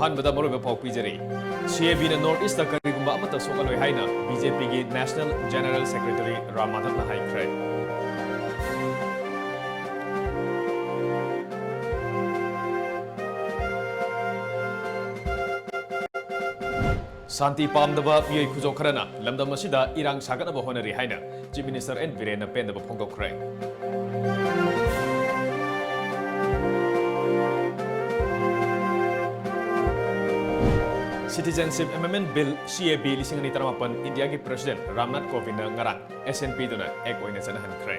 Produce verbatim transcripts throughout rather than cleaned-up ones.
ꯑꯍꯥꯟꯕꯗ ꯃꯔꯨꯑꯣꯏꯕ ꯄꯥꯎ ꯄꯤꯖꯔꯤ꯫ ꯁꯤ ꯑꯦ ꯕꯤꯅ North Eastꯇ ꯀꯔꯤꯒꯨꯝꯕ ꯑꯃꯠꯇ ꯁꯣꯛꯍꯜꯂꯣꯏ ꯍꯥꯏꯅ ꯕꯤ ꯖꯦ ꯄꯤꯒꯤ National General Secretary ꯔꯥꯝ ꯃꯥꯙꯕꯅ ꯍꯥꯏꯈ꯭ꯔꯦ꯫ ꯁꯥꯟꯇꯤ ꯄꯥꯝꯗꯕ ꯃꯤꯑꯣꯏ ꯈꯨꯖꯣꯛ ꯈꯔꯅ ꯂꯝꯗꯝ ꯑꯁꯤꯗ ꯏꯔꯥꯡ ꯁꯥꯒꯠꯅꯕ ꯍꯣꯠꯅꯔꯤ ꯍꯥꯏꯅ Chief Minister ꯑꯦꯟ ꯕꯤꯔꯦꯟꯅ ꯄꯦꯟꯗꯕ ꯐꯣꯡꯗꯣꯛꯈ꯭ꯔꯦ꯫ Citizenship Amendment Bill, C A B, ꯂꯤꯁꯤꯡ ꯑꯅꯤ ꯇꯔꯥꯃꯥꯄꯟ ꯏꯟꯗꯤꯌꯥꯒꯤ President ꯔꯥꯝꯅꯥꯊ ꯀꯣꯕꯤꯟꯗꯅ ꯉꯔꯥꯡ assent ꯄꯤꯗꯨꯅ act ꯑꯣꯏꯅ ꯆꯠꯅꯍꯟꯈ꯭ꯔꯦ꯫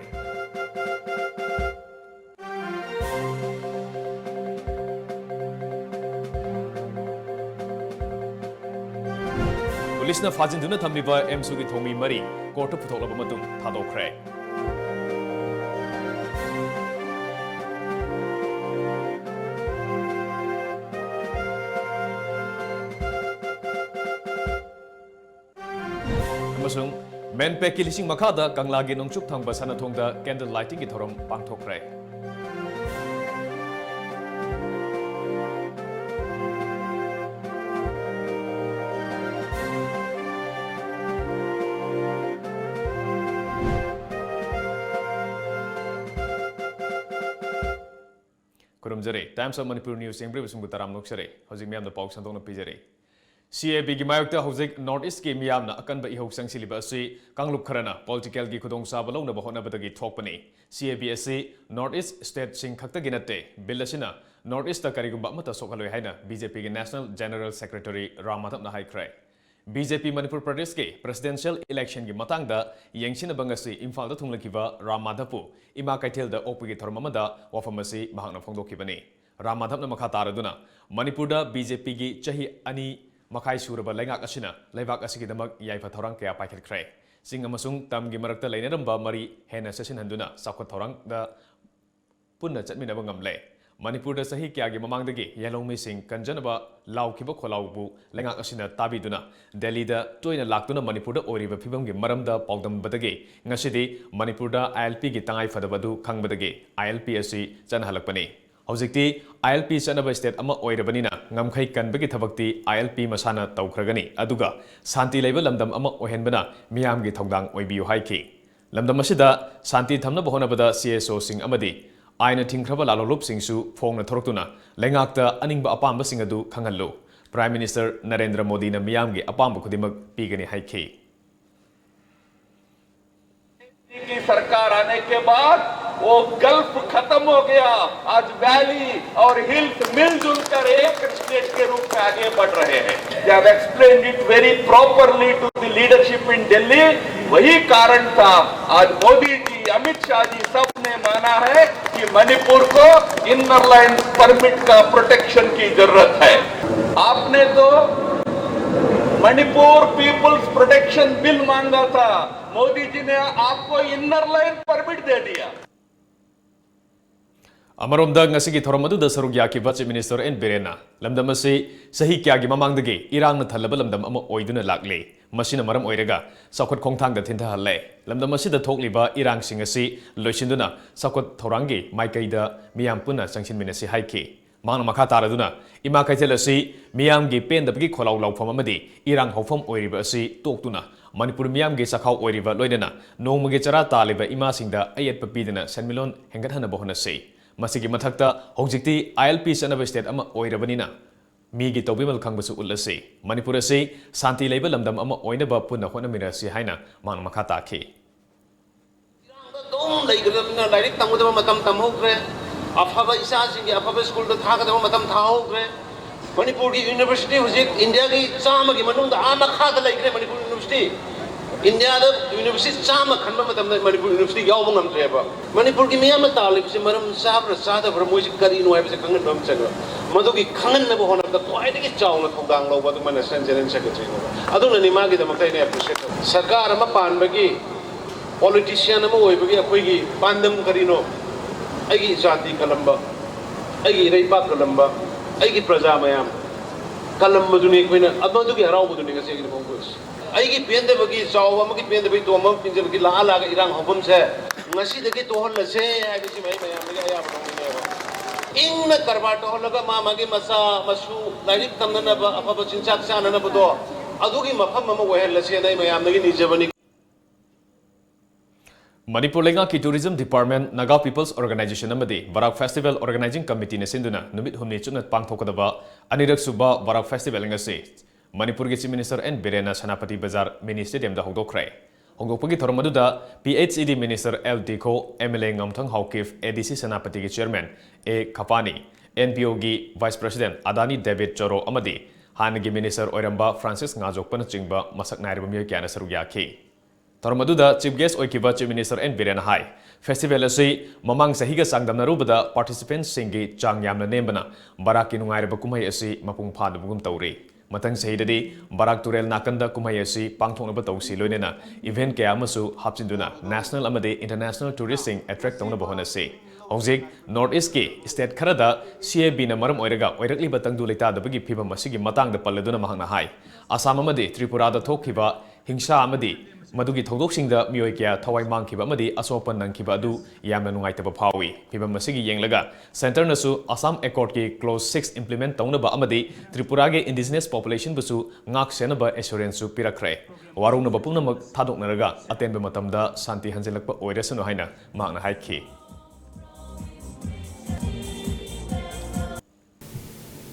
ꯄꯨꯂꯤꯁꯅ ꯐꯥꯖꯤꯟꯗꯨꯅ ꯊꯝꯂꯤꯕ ꯑꯦꯝꯁꯨꯒꯤ ꯊꯧꯃꯤ ꯃꯔꯤ ꯀꯣꯔꯠꯇ ꯄꯨꯊꯣꯛꯂꯕ ꯃꯇꯨꯡ ꯊꯥꯗꯣꯛꯈ꯭ꯔꯦ꯫ ꯑꯃꯁꯨꯡ ꯃꯦꯟꯄꯦꯛꯀꯤ ꯂꯤꯁꯤꯡ ꯃꯈꯥꯗ ꯀꯪꯂꯥꯒꯤ ꯅꯣꯡꯆꯨꯞ ꯊꯪꯕ ꯁꯅꯥꯊꯣꯡꯗ candle lightingꯒꯤ ꯊꯧꯔꯝ ꯄꯥꯡꯊꯣꯛꯈ꯭ꯔꯦ꯫ ꯈꯨꯔꯨꯝꯖꯔꯤ꯫ Times of Manipur News ꯌꯦꯡꯕꯤꯔꯤꯕꯁꯤꯡꯕꯨ ꯇꯔꯥꯝꯅ ꯑꯣꯛꯆꯔꯤ꯫ ꯍꯧꯖꯤꯛ ꯃꯤꯌꯥꯝꯗ ꯄꯥꯎ ꯁꯟꯗꯣꯛꯅ ꯄꯤꯖꯔꯤ꯫ C A Bꯒꯤ ꯃꯥꯌꯣꯛꯇ ꯍꯧꯖꯤꯛ North Eastꯀꯤ ꯃꯤꯌꯥꯝꯅ ꯑꯀꯟꯕ ꯏꯍꯧ ꯆꯪꯁꯤꯜꯂꯤꯕ ꯑꯁꯤ ꯀꯥꯡꯂꯨꯞ ꯈꯔꯅ political ꯒꯤ ꯈꯨꯗꯣꯡꯆꯥꯕ ꯂꯧꯅꯕ ꯍꯣꯠꯅꯕꯗꯒꯤ ꯊꯣꯛꯄꯅꯤ꯫ C A B ꯑꯁꯤ North East stateꯁꯤꯡ ꯈꯛꯇꯒꯤ ꯅꯠꯇꯦ꯫ Bill ꯑꯁꯤꯅ North Eastꯇ ꯀꯔꯤꯒꯨꯝꯕ ꯑꯃꯠꯇ ꯁꯣꯛꯍꯜꯂꯣꯏ ꯍꯥꯏꯅ B J Pꯒꯤ National General Secretary Ram ꯃꯥꯙꯕꯅ ꯍꯥꯏꯈ꯭ꯔꯦ꯫ B J P ꯃꯅꯤꯄꯨꯔ ꯄ꯭ꯔꯗꯦꯁꯀꯤ presidential electionꯒꯤ ꯃꯇꯥꯡꯗ ꯌꯦꯡꯁꯤꯟꯅꯕ ꯉꯁꯤ ꯏꯝꯐꯥꯜꯗ ꯊꯨꯡꯂꯈꯤꯕ ꯔꯥꯝ ꯃꯥꯙꯕꯄꯨ ꯏꯃꯥ ꯀꯩꯊꯦꯜꯗ ꯑꯣꯛꯄꯒꯤ ꯊꯧꯔꯝ ꯑꯃꯗ ꯋꯥꯐꯝ ꯑꯁꯤ ꯃꯍꯥꯛꯅ ꯐꯣꯡꯗꯣꯛꯈꯤꯕꯅꯤ꯫ ꯔꯥꯝ ꯃꯥꯙꯕꯅ ꯃꯈꯥ ꯇꯥꯔꯗꯨꯅ, ꯃꯅꯤꯄꯨꯔꯗ B J Pꯒꯤ ꯆꯍꯤ ꯑꯅꯤ ꯃꯈꯥꯏ ꯁꯨꯔꯕ ꯂꯩꯉꯥꯛ ꯑꯁꯤꯅ ꯂꯩꯕꯥꯛ ꯑꯁꯤꯒꯤꯗꯃꯛ ꯌꯥꯏꯐ ꯊꯧꯔꯥꯡ ꯀꯌꯥ ꯄꯥꯏꯈꯠꯈ꯭ꯔꯦ꯫ ꯆꯤꯡ ꯑꯃꯁꯨꯡ ꯇꯝꯒꯤ ꯃꯔꯛꯇ ꯂꯩꯅꯔꯝꯕ ꯃꯔꯤ ꯍꯦꯟꯅ ꯆꯦꯠꯁꯤꯟꯍꯟꯗꯨꯅ ꯆꯥꯎꯈꯠ ꯊꯧꯔꯥꯡꯗ ꯄꯨꯟꯅ ꯆꯠꯃꯤꯟꯅꯕ ꯉꯝꯂꯦ꯫ ꯃꯅꯤꯄꯨꯔꯗ ꯆꯍꯤ ꯀꯌꯥꯒꯤ ꯃꯃꯥꯡꯗꯒꯤ ꯌꯦꯜꯍꯧꯃꯤꯁꯤꯡ ꯀꯟꯖꯅꯕ ꯂꯥꯎꯈꯤꯕ ꯈꯣꯜꯂꯥꯎꯕꯨ ꯂꯩꯉꯥꯛ ꯑꯁꯤꯅ ꯇꯥꯕꯤꯗꯨꯅ ꯗꯦꯜꯂꯤꯗ ꯇꯣꯏꯅ ꯂꯥꯛꯇꯨꯅ ꯃꯅꯤꯄꯨꯔꯗ ꯑꯣꯏꯔꯤꯕ ꯐꯤꯕꯝꯒꯤ ꯃꯔꯝꯗ ꯄꯥꯎꯗꯝꯕꯗꯒꯤ ꯉꯁꯤꯗꯤ ꯃꯅꯤꯄꯨꯔꯗ I L Pꯒꯤ ꯇꯉꯥꯏ ꯐꯗꯕ ꯑꯗꯨ ꯈꯪꯕꯗꯒꯤ I L P ꯑꯁꯤ ꯆꯠꯅꯍꯜꯂꯛꯄꯅꯤ꯫ ꯍꯧꯖꯤꯛꯇꯤ ꯑꯥꯏ ꯑꯦꯜ ꯄꯤ ꯆꯠꯅꯕ ꯁ꯭ꯇꯦꯠ ꯑꯃ ꯑꯣꯏꯔꯕꯅꯤꯅ ꯉꯝꯈꯩ ꯀꯟꯕꯒꯤ ꯊꯕꯛꯇꯤ ꯑꯥꯏ ꯑꯦꯜ ꯄꯤ ꯃꯁꯥꯅ ꯇꯧꯈ꯭ꯔꯒꯅꯤ, ꯑꯗꯨꯒ ꯁꯥꯟꯇꯤ ꯂꯩꯕ ꯂꯝꯗꯝ ꯑꯃ ꯑꯣꯏꯍꯟꯕꯅ ꯃꯤꯌꯥꯝꯒꯤ ꯊꯧꯗꯥꯡ ꯑꯣꯏꯕꯤꯌꯨ ꯍꯥꯏꯈꯤ꯫ ꯂꯝꯗꯝ ꯑꯁꯤꯗ ꯁꯥꯟꯇꯤ ꯊꯝꯅꯕ ꯍꯣꯠꯅꯕꯗ ꯁꯤ ꯑꯦꯁ ꯑꯣꯁꯤꯡ ꯑꯃꯗꯤ ꯑꯥꯏꯟꯅ ꯊꯤꯡꯈ꯭ꯔꯕ ꯂꯥꯂꯣꯡꯂꯨꯞꯁꯤꯡꯁꯨ ꯐꯣꯡꯅ ꯊꯣꯔꯛꯇꯨꯅ ꯂꯩꯉꯥꯛꯇ ꯑꯅꯤꯡꯕ ꯑꯄꯥꯝꯕꯁꯤꯡ ꯑꯗꯨ ꯈꯪꯍꯜꯂꯨ꯫ Prime Minister ꯅꯔꯦꯟꯗ꯭ꯔ ꯃꯣꯗꯤꯅ ꯃꯤꯌꯥꯝꯒꯤ ꯑꯄꯥꯝꯕ ꯈꯨꯗꯤꯡꯃꯛ ꯄꯤꯒꯅꯤ ꯍꯥꯏꯈꯤ꯫ की सरकार आने के बाद वो गल्फ खत्म हो गया। आज वैली और हिल्स मिलजुल कर एक स्टेट के रूप में आगे बढ़ रहे हैं। They have explained it very properly to the leadership in Delhi। वही कारण था, आज मोदी जी, अमित शाह जी, सबने माना है कि मणिपुर को इनर लाइन परमिट का प्रोटेक्शन की जरूरत है। आपने तो मणिपुर पीपुल्स प्रोटेक्शन बिल मांगा था, मोदी जी ने आपको इनर लाइन परमिट दे दिया। ꯑꯃꯔꯣꯝꯗ, ꯉꯁꯤꯒꯤ ꯊꯧꯔꯝ ꯑꯗꯨꯗ ꯁꯔꯨꯛ ꯌꯥꯈꯤꯕ Chief Minister ꯑꯦꯟ ꯕꯤꯔꯦꯟꯅ ꯂꯝꯗꯝ ꯑꯁꯤ ꯆꯍꯤ ꯀꯌꯥꯒꯤ ꯃꯃꯥꯡꯗꯒꯤ ꯏꯔꯥꯡꯅ ꯊꯜꯂꯕ ꯂꯝꯗꯝ ꯑꯃ ꯑꯣꯏꯗꯨꯅ ꯂꯥꯛꯂꯤ, ꯃꯁꯤꯅ ꯃꯔꯝ ꯑꯣꯏꯔꯒ ꯆꯥꯎꯈꯠ ꯈꯣꯡꯊꯥꯡꯗ ꯊꯤꯟꯊꯍꯜꯂꯦ꯫ ꯂꯝꯗꯝ ꯑꯁꯤꯗ ꯊꯣꯛꯂꯤꯕ ꯏꯔꯥꯡꯁꯤꯡ ꯑꯁꯤ ꯂꯣꯏꯁꯤꯟꯗꯨꯅ ꯆꯥꯎꯈꯠ ꯊꯧꯔꯥꯡꯒꯤ ꯃꯥꯏꯀꯩꯗ ꯃꯤꯌꯥꯝ ꯄꯨꯟꯅ ꯆꯪꯁꯤꯟꯃꯤꯟꯅꯁꯤ ꯍꯥꯏꯈꯤ꯫ ꯃꯍꯥꯛꯅ ꯃꯈꯥ ꯇꯥꯔꯗꯨꯅ, ꯏꯃꯥ ꯀꯩꯊꯦꯜ ꯑꯁꯤ ꯃꯤꯌꯥꯝꯒꯤ ꯄꯦꯟꯗꯕꯒꯤ ꯈꯣꯜꯂꯥꯎ ꯂꯥꯎꯐꯝ ꯑꯃꯗꯤ ꯏꯔꯥꯡ ꯍꯧꯐꯝ ꯑꯣꯏꯔꯤꯕ ꯑꯁꯤ ꯇꯣꯛꯇꯨꯅ, ꯃꯅꯤꯄꯨꯔ ꯃꯤꯌꯥꯝꯒꯤ ꯆꯥꯛꯈꯥꯎ ꯑꯣꯏꯔꯤꯕ, ꯂꯣꯏꯅꯅ ꯅꯣꯡꯃꯒꯤ ꯆꯔꯥ ꯇꯥꯜꯂꯤꯕ ꯏꯃꯥꯁꯤꯡꯗ ꯑꯌꯦꯠꯄ ꯄꯤꯗꯅ ꯁꯦꯟꯃꯤꯠꯂꯣꯟ ꯍꯦꯟꯒꯠꯍꯟꯅꯕ ꯍꯣꯠꯅꯁꯤ꯫ ꯃꯁꯤꯒꯤ ꯃꯊꯛꯇ, ꯍꯧꯖꯤꯛꯇꯤ ꯑꯥꯏ ꯑꯦꯜ ꯄꯤ ꯆꯠꯅꯕ ꯁ꯭ꯇꯦꯠ ꯑꯃ ꯑꯣꯏꯔꯕꯅꯤꯅ, ꯃꯤꯒꯤ ꯇꯧꯕꯤꯃꯜ ꯈꯪꯕꯁꯨ ꯎꯠꯂꯁꯤ꯫ ꯃꯅꯤꯄꯨꯔ ꯑꯁꯤ ꯁꯥꯟꯇꯤ ꯂꯩꯕ ꯂꯝꯗꯝ ꯑꯃ ꯑꯣꯏꯅꯕ ꯄꯨꯟꯅ ꯍꯣꯠꯅꯃꯤꯟꯅꯁꯤ ꯍꯥꯏꯅ ꯃꯍꯥꯛꯅ ꯃꯈꯥ ꯇꯥꯈꯤ꯫ ꯏꯔꯥꯡꯗ ꯑꯗꯨꯝ ꯂꯩꯒꯗꯕꯅꯤꯅ ꯂꯥꯏꯔꯤꯛ ꯇꯝꯒꯗꯕ ꯃꯇꯝ ꯇꯝꯍꯧꯗ꯭ꯔꯦ, ꯑꯐꯕ ꯏꯆꯥꯁꯤꯡꯒꯤ ꯑꯐꯕ ꯁ꯭ꯀꯨꯜꯗ ꯊꯥꯒꯗꯕ ꯃꯇꯝ ꯊꯥꯍꯧꯗ꯭ꯔꯦ꯫ ꯃꯅꯤꯄꯨꯔꯒꯤ ꯌꯨꯅꯤꯚꯔꯁꯤꯇꯤ ꯍꯧꯖꯤꯛ ꯏꯟꯗꯤꯌꯥꯒꯤ ꯆꯥꯝꯃꯒꯤ ꯃꯅꯨꯡꯗ ꯑꯥ ꯃꯈꯥꯗ ꯂꯩꯈ꯭ꯔꯦ ꯃꯅꯤꯄꯨꯔ ꯌꯨꯅꯤꯚꯔꯁꯤꯇꯤ꯫ ꯏꯟꯗꯤꯌꯥꯗ ꯌꯨꯅꯤꯚꯔꯁꯤꯇꯤ ꯆꯥꯝꯃ ꯈꯟꯕ ꯃꯇꯝꯗ ꯃꯅꯤꯄꯨꯔ ꯌꯨꯅꯤꯚꯔꯁꯤꯇꯤ ꯌꯥꯎꯕ ꯉꯝꯗ꯭ꯔꯦꯕ꯫ ꯃꯅꯤꯄꯨꯔꯒꯤ ꯃꯤꯌꯥꯝꯅ ꯇꯥꯜꯂꯤꯕꯁꯤ ꯃꯔꯝ ꯆꯥꯕ꯭ꯔꯥ ꯆꯥꯗꯕ꯭ꯔꯥ, ꯃꯣꯏꯁꯤ ꯀꯔꯤꯅꯣ ꯍꯥꯏꯕꯁꯤ ꯈꯪꯍꯟꯕ ꯑꯃ ꯆꯪꯉꯦ꯫ ꯃꯗꯨꯒꯤ ꯈꯪꯍꯟꯅꯕ ꯍꯣꯠꯅꯕꯗ ꯈ꯭ꯋꯥꯏꯗꯒꯤ ꯆꯥꯎꯅ ꯊꯧꯗꯥꯡ ꯂꯧꯕ ꯑꯗꯨ ꯃꯥ National General Secretary ꯅꯦꯕ꯫ ꯑꯗꯨꯅꯅꯤ ꯃꯥꯒꯤꯗꯃꯛꯇ ꯑꯩꯅ appreciate ꯇꯧꯕ꯫ ꯁꯔꯀꯥꯔ ꯑꯃ ꯄꯥꯟꯕꯒꯤ ꯄꯣꯂꯤꯇꯤꯁꯤꯌꯥꯟ ꯑꯃ ꯑꯣꯏꯕꯒꯤ ꯑꯩꯈꯣꯏꯒꯤ ꯄꯥꯟꯗꯝ ꯀꯔꯤꯅꯣ? ꯑꯩꯒꯤ ꯖꯥꯇꯤ ꯀꯜꯂꯝꯕ, ꯑꯩꯒꯤ ꯏꯔꯩꯄꯥꯛ ꯀꯜꯂꯝꯕ, ꯑꯩꯒꯤ ꯄ꯭ꯔꯖꯥ ꯃꯌꯥꯝ ꯀꯜꯂꯝꯕꯗꯨꯅꯤ ꯑꯩꯈꯣꯏꯅ꯫ ꯑꯃꯗꯨꯒꯤ ꯍꯔꯥꯎꯕꯗꯨꯅꯤ ꯉꯁꯤ ꯑꯩꯒꯤꯗꯤ ꯐꯣꯡꯗꯣꯛꯏꯁꯦ꯫ ꯑꯩꯒꯤ ꯄꯦꯟꯗꯕꯒꯤ, ꯆꯥꯎꯕ ꯑꯃꯒꯤ ꯄꯦꯟꯗꯕꯒꯤ ꯇꯣꯝꯕ ꯑꯃ ꯄꯤꯟꯖꯕꯒꯤ ꯂꯥꯛꯑ ꯂꯥꯛꯑꯒ ꯏꯔꯥꯡ ꯍꯧꯐꯝꯁꯦ ꯉꯁꯤꯗꯒꯤ ꯇꯣꯛꯍꯜꯂꯁꯦ ꯍꯥꯏꯕꯁꯤꯃ ꯑꯩ ꯃꯌꯥꯝꯗꯒꯤ ꯑꯌꯥꯕ ꯂꯧꯅꯤꯡꯉꯦꯕ꯫ ꯏꯪꯅ ꯀꯔꯕꯥꯔ ꯇꯧꯍꯜꯂꯒ ꯃꯥ ꯃꯥꯒꯤ ꯃꯆꯥ ꯃꯁꯨ ꯂꯥꯏꯔꯤꯛ ꯇꯝꯅꯅꯕ, ꯑꯐꯕ ꯆꯤꯟꯖꯥꯛ ꯆꯥꯅꯅꯕꯗꯣ, ꯑꯗꯨꯒꯤ ꯃꯐꯝ ꯑꯃ ꯑꯣꯏꯍꯜꯂꯁꯦꯅ ꯑꯩ ꯃꯌꯥꯝꯗꯒꯤ ꯅꯤꯖꯕꯅꯤ꯫ ꯃꯅꯤꯄꯨꯔ ꯂꯩꯉꯥꯛꯀꯤ Tourism Department, Naga People's Organisation ꯑꯃꯗꯤ ꯕꯔꯥꯛ Festival Organising Committeeꯅ ꯁꯤꯟꯗꯨꯅ ꯅꯨꯃꯤꯠ ꯍꯨꯝꯅꯤ ꯆꯨꯞꯅ ꯄꯥꯡꯊꯣꯛꯀꯗꯕ ꯑꯅꯤꯔꯛ ꯁꯨꯕ ꯕꯔꯥꯛ Festival ꯑꯁꯤ ꯃꯅꯤꯄꯨꯔꯒꯤ Chief Minister ꯑꯦꯟ ꯕꯤꯔꯦꯟꯅ ꯁꯦꯅꯥꯄꯇꯤ ꯕꯖꯥꯔ Mini Stadiumꯗ ꯍꯧꯗꯣꯛꯈ꯭ꯔꯦ꯫ ꯍꯧꯗꯣꯛꯄꯒꯤ ꯊꯧꯔꯝ ꯑꯗꯨꯗ P H E D Minister L Dikho, M L A ꯉꯝꯊꯪ ꯍꯥꯎꯀꯤꯞ, A D C ꯁꯦꯅꯥꯄꯇꯤꯒꯤ Chairman A Khapani, N P Oꯒꯤ Vice President ꯑꯗꯥꯅꯤ ꯗꯦꯕꯤꯠ ꯆꯣꯔꯣ ꯑꯃꯗꯤ ꯍꯥꯟꯅꯒꯤ Minister ꯑꯣꯏꯔꯝꯕ ꯐ꯭ꯔꯥꯟꯁꯤꯁ ꯉꯥꯖꯣꯛꯄꯅꯆꯤꯡꯕ ꯃꯁꯛ ꯅꯥꯏꯔꯕ ꯃꯤꯑꯣꯏ ꯀꯌꯥꯅ ꯁꯔꯨꯛ ꯌꯥꯈꯤ꯫ ꯊꯧꯔꯝ ꯑꯗꯨꯗ Chief Guest ꯑꯣꯏꯈꯤꯕ Chief Minister ꯑꯦꯟ ꯕꯤꯔꯦꯟꯅ ꯍꯥꯏ, Festival ꯑꯁꯤ ꯃꯃꯥꯡ ꯆꯍꯤꯒ ꯆꯥꯡꯗꯝꯅꯔꯨꯕꯗ participantꯁꯤꯡꯒꯤ ꯆꯥꯡ ꯌꯥꯝꯅ ꯅꯦꯝꯕꯅ ꯕꯔꯥꯛꯀꯤ ꯅꯨꯡꯉꯥꯏꯔꯕ ꯀꯨꯝꯍꯩ ꯑꯁꯤ ꯃꯄꯨꯡ ꯐꯥꯗꯕꯒꯨꯝ ꯇꯧꯔꯤ꯫ ꯃꯊꯪ ꯆꯍꯤꯗꯗꯤ ꯕꯔꯥꯛ ꯇꯨꯔꯦꯜ ꯅꯥꯀꯟꯗ ꯀꯨꯝꯍꯩ ꯑꯁꯤ ꯄꯥꯡꯊꯣꯛꯅꯕ ꯇꯧꯁꯤ, ꯂꯣꯏꯅꯅ event ꯀꯌꯥ ꯑꯃꯁꯨ ꯍꯥꯞꯆꯤꯟꯗꯨꯅ national ꯑꯃꯗꯤ international touristꯁꯤꯡ attract ꯇꯧꯅꯕ ꯍꯣꯠꯅꯁꯤ꯫ ꯍꯧꯖꯤꯛ North Eastꯀꯤ state ꯈꯔꯗ C A Bꯅ ꯃꯔꯝ ꯑꯣꯏꯔꯒ ꯑꯣꯏꯔꯛꯂꯤꯕ ꯇꯪꯗꯨ ꯂꯩꯇꯥꯗꯕꯒꯤ ꯐꯤꯚꯝ ꯑꯁꯤꯒꯤ ꯃꯇꯥꯡꯗ ꯄꯜꯂꯗꯨꯅ ꯃꯍꯥꯛꯅ ꯍꯥꯏ, ꯑꯁꯥꯝ ꯑꯃꯗꯤ ꯇ꯭ꯔꯤꯄꯨꯔꯥꯗ ꯊꯣꯛꯈꯤꯕ ꯍꯤꯡꯁꯥ ꯑꯃꯗꯤ ꯃꯗꯨꯒꯤ ꯊꯧꯗꯣꯛꯁꯤꯡꯗ ꯃꯤꯑꯣꯏ ꯀꯌꯥ ꯊꯋꯥꯏ ꯃꯥꯡꯈꯤꯕ ꯑꯃꯗꯤ ꯑꯁꯣꯛ ꯑꯄꯟ ꯅꯪꯈꯤꯕ ꯑꯗꯨ ꯌꯥꯝꯅ ꯅꯨꯡꯉꯥꯏꯇꯕ ꯐꯥꯎꯏ꯫ ꯐꯤꯚꯝ ꯑꯁꯤꯒꯤ ꯌꯦꯡꯂꯒ Centreꯅꯁꯨ Assam Accordꯀꯤ Clause six implement ꯇꯧꯅꯕ ꯑꯃꯗꯤ ꯇ꯭ꯔꯤꯄꯨꯔꯥꯒꯤ indigenous populationꯕꯨꯁꯨ ꯉꯥꯛ ꯁꯦꯟꯅꯕ assuranceꯁꯨ ꯄꯤꯔꯛꯈ꯭ꯔꯦ꯫ ꯋꯥꯔꯧꯅꯕ ꯄꯨꯝꯅꯃꯛ ꯊꯥꯗꯣꯛꯅꯔꯒ ꯑꯇꯦꯟꯕ ꯃꯇꯝꯗ ꯁꯥꯟꯇꯤ ꯍꯟꯖꯤꯜꯂꯛꯄ ꯑꯣꯏꯔꯁꯅꯨ ꯍꯥꯏꯅ ꯃꯍꯥꯛꯅ ꯍꯥꯏꯈꯤ꯫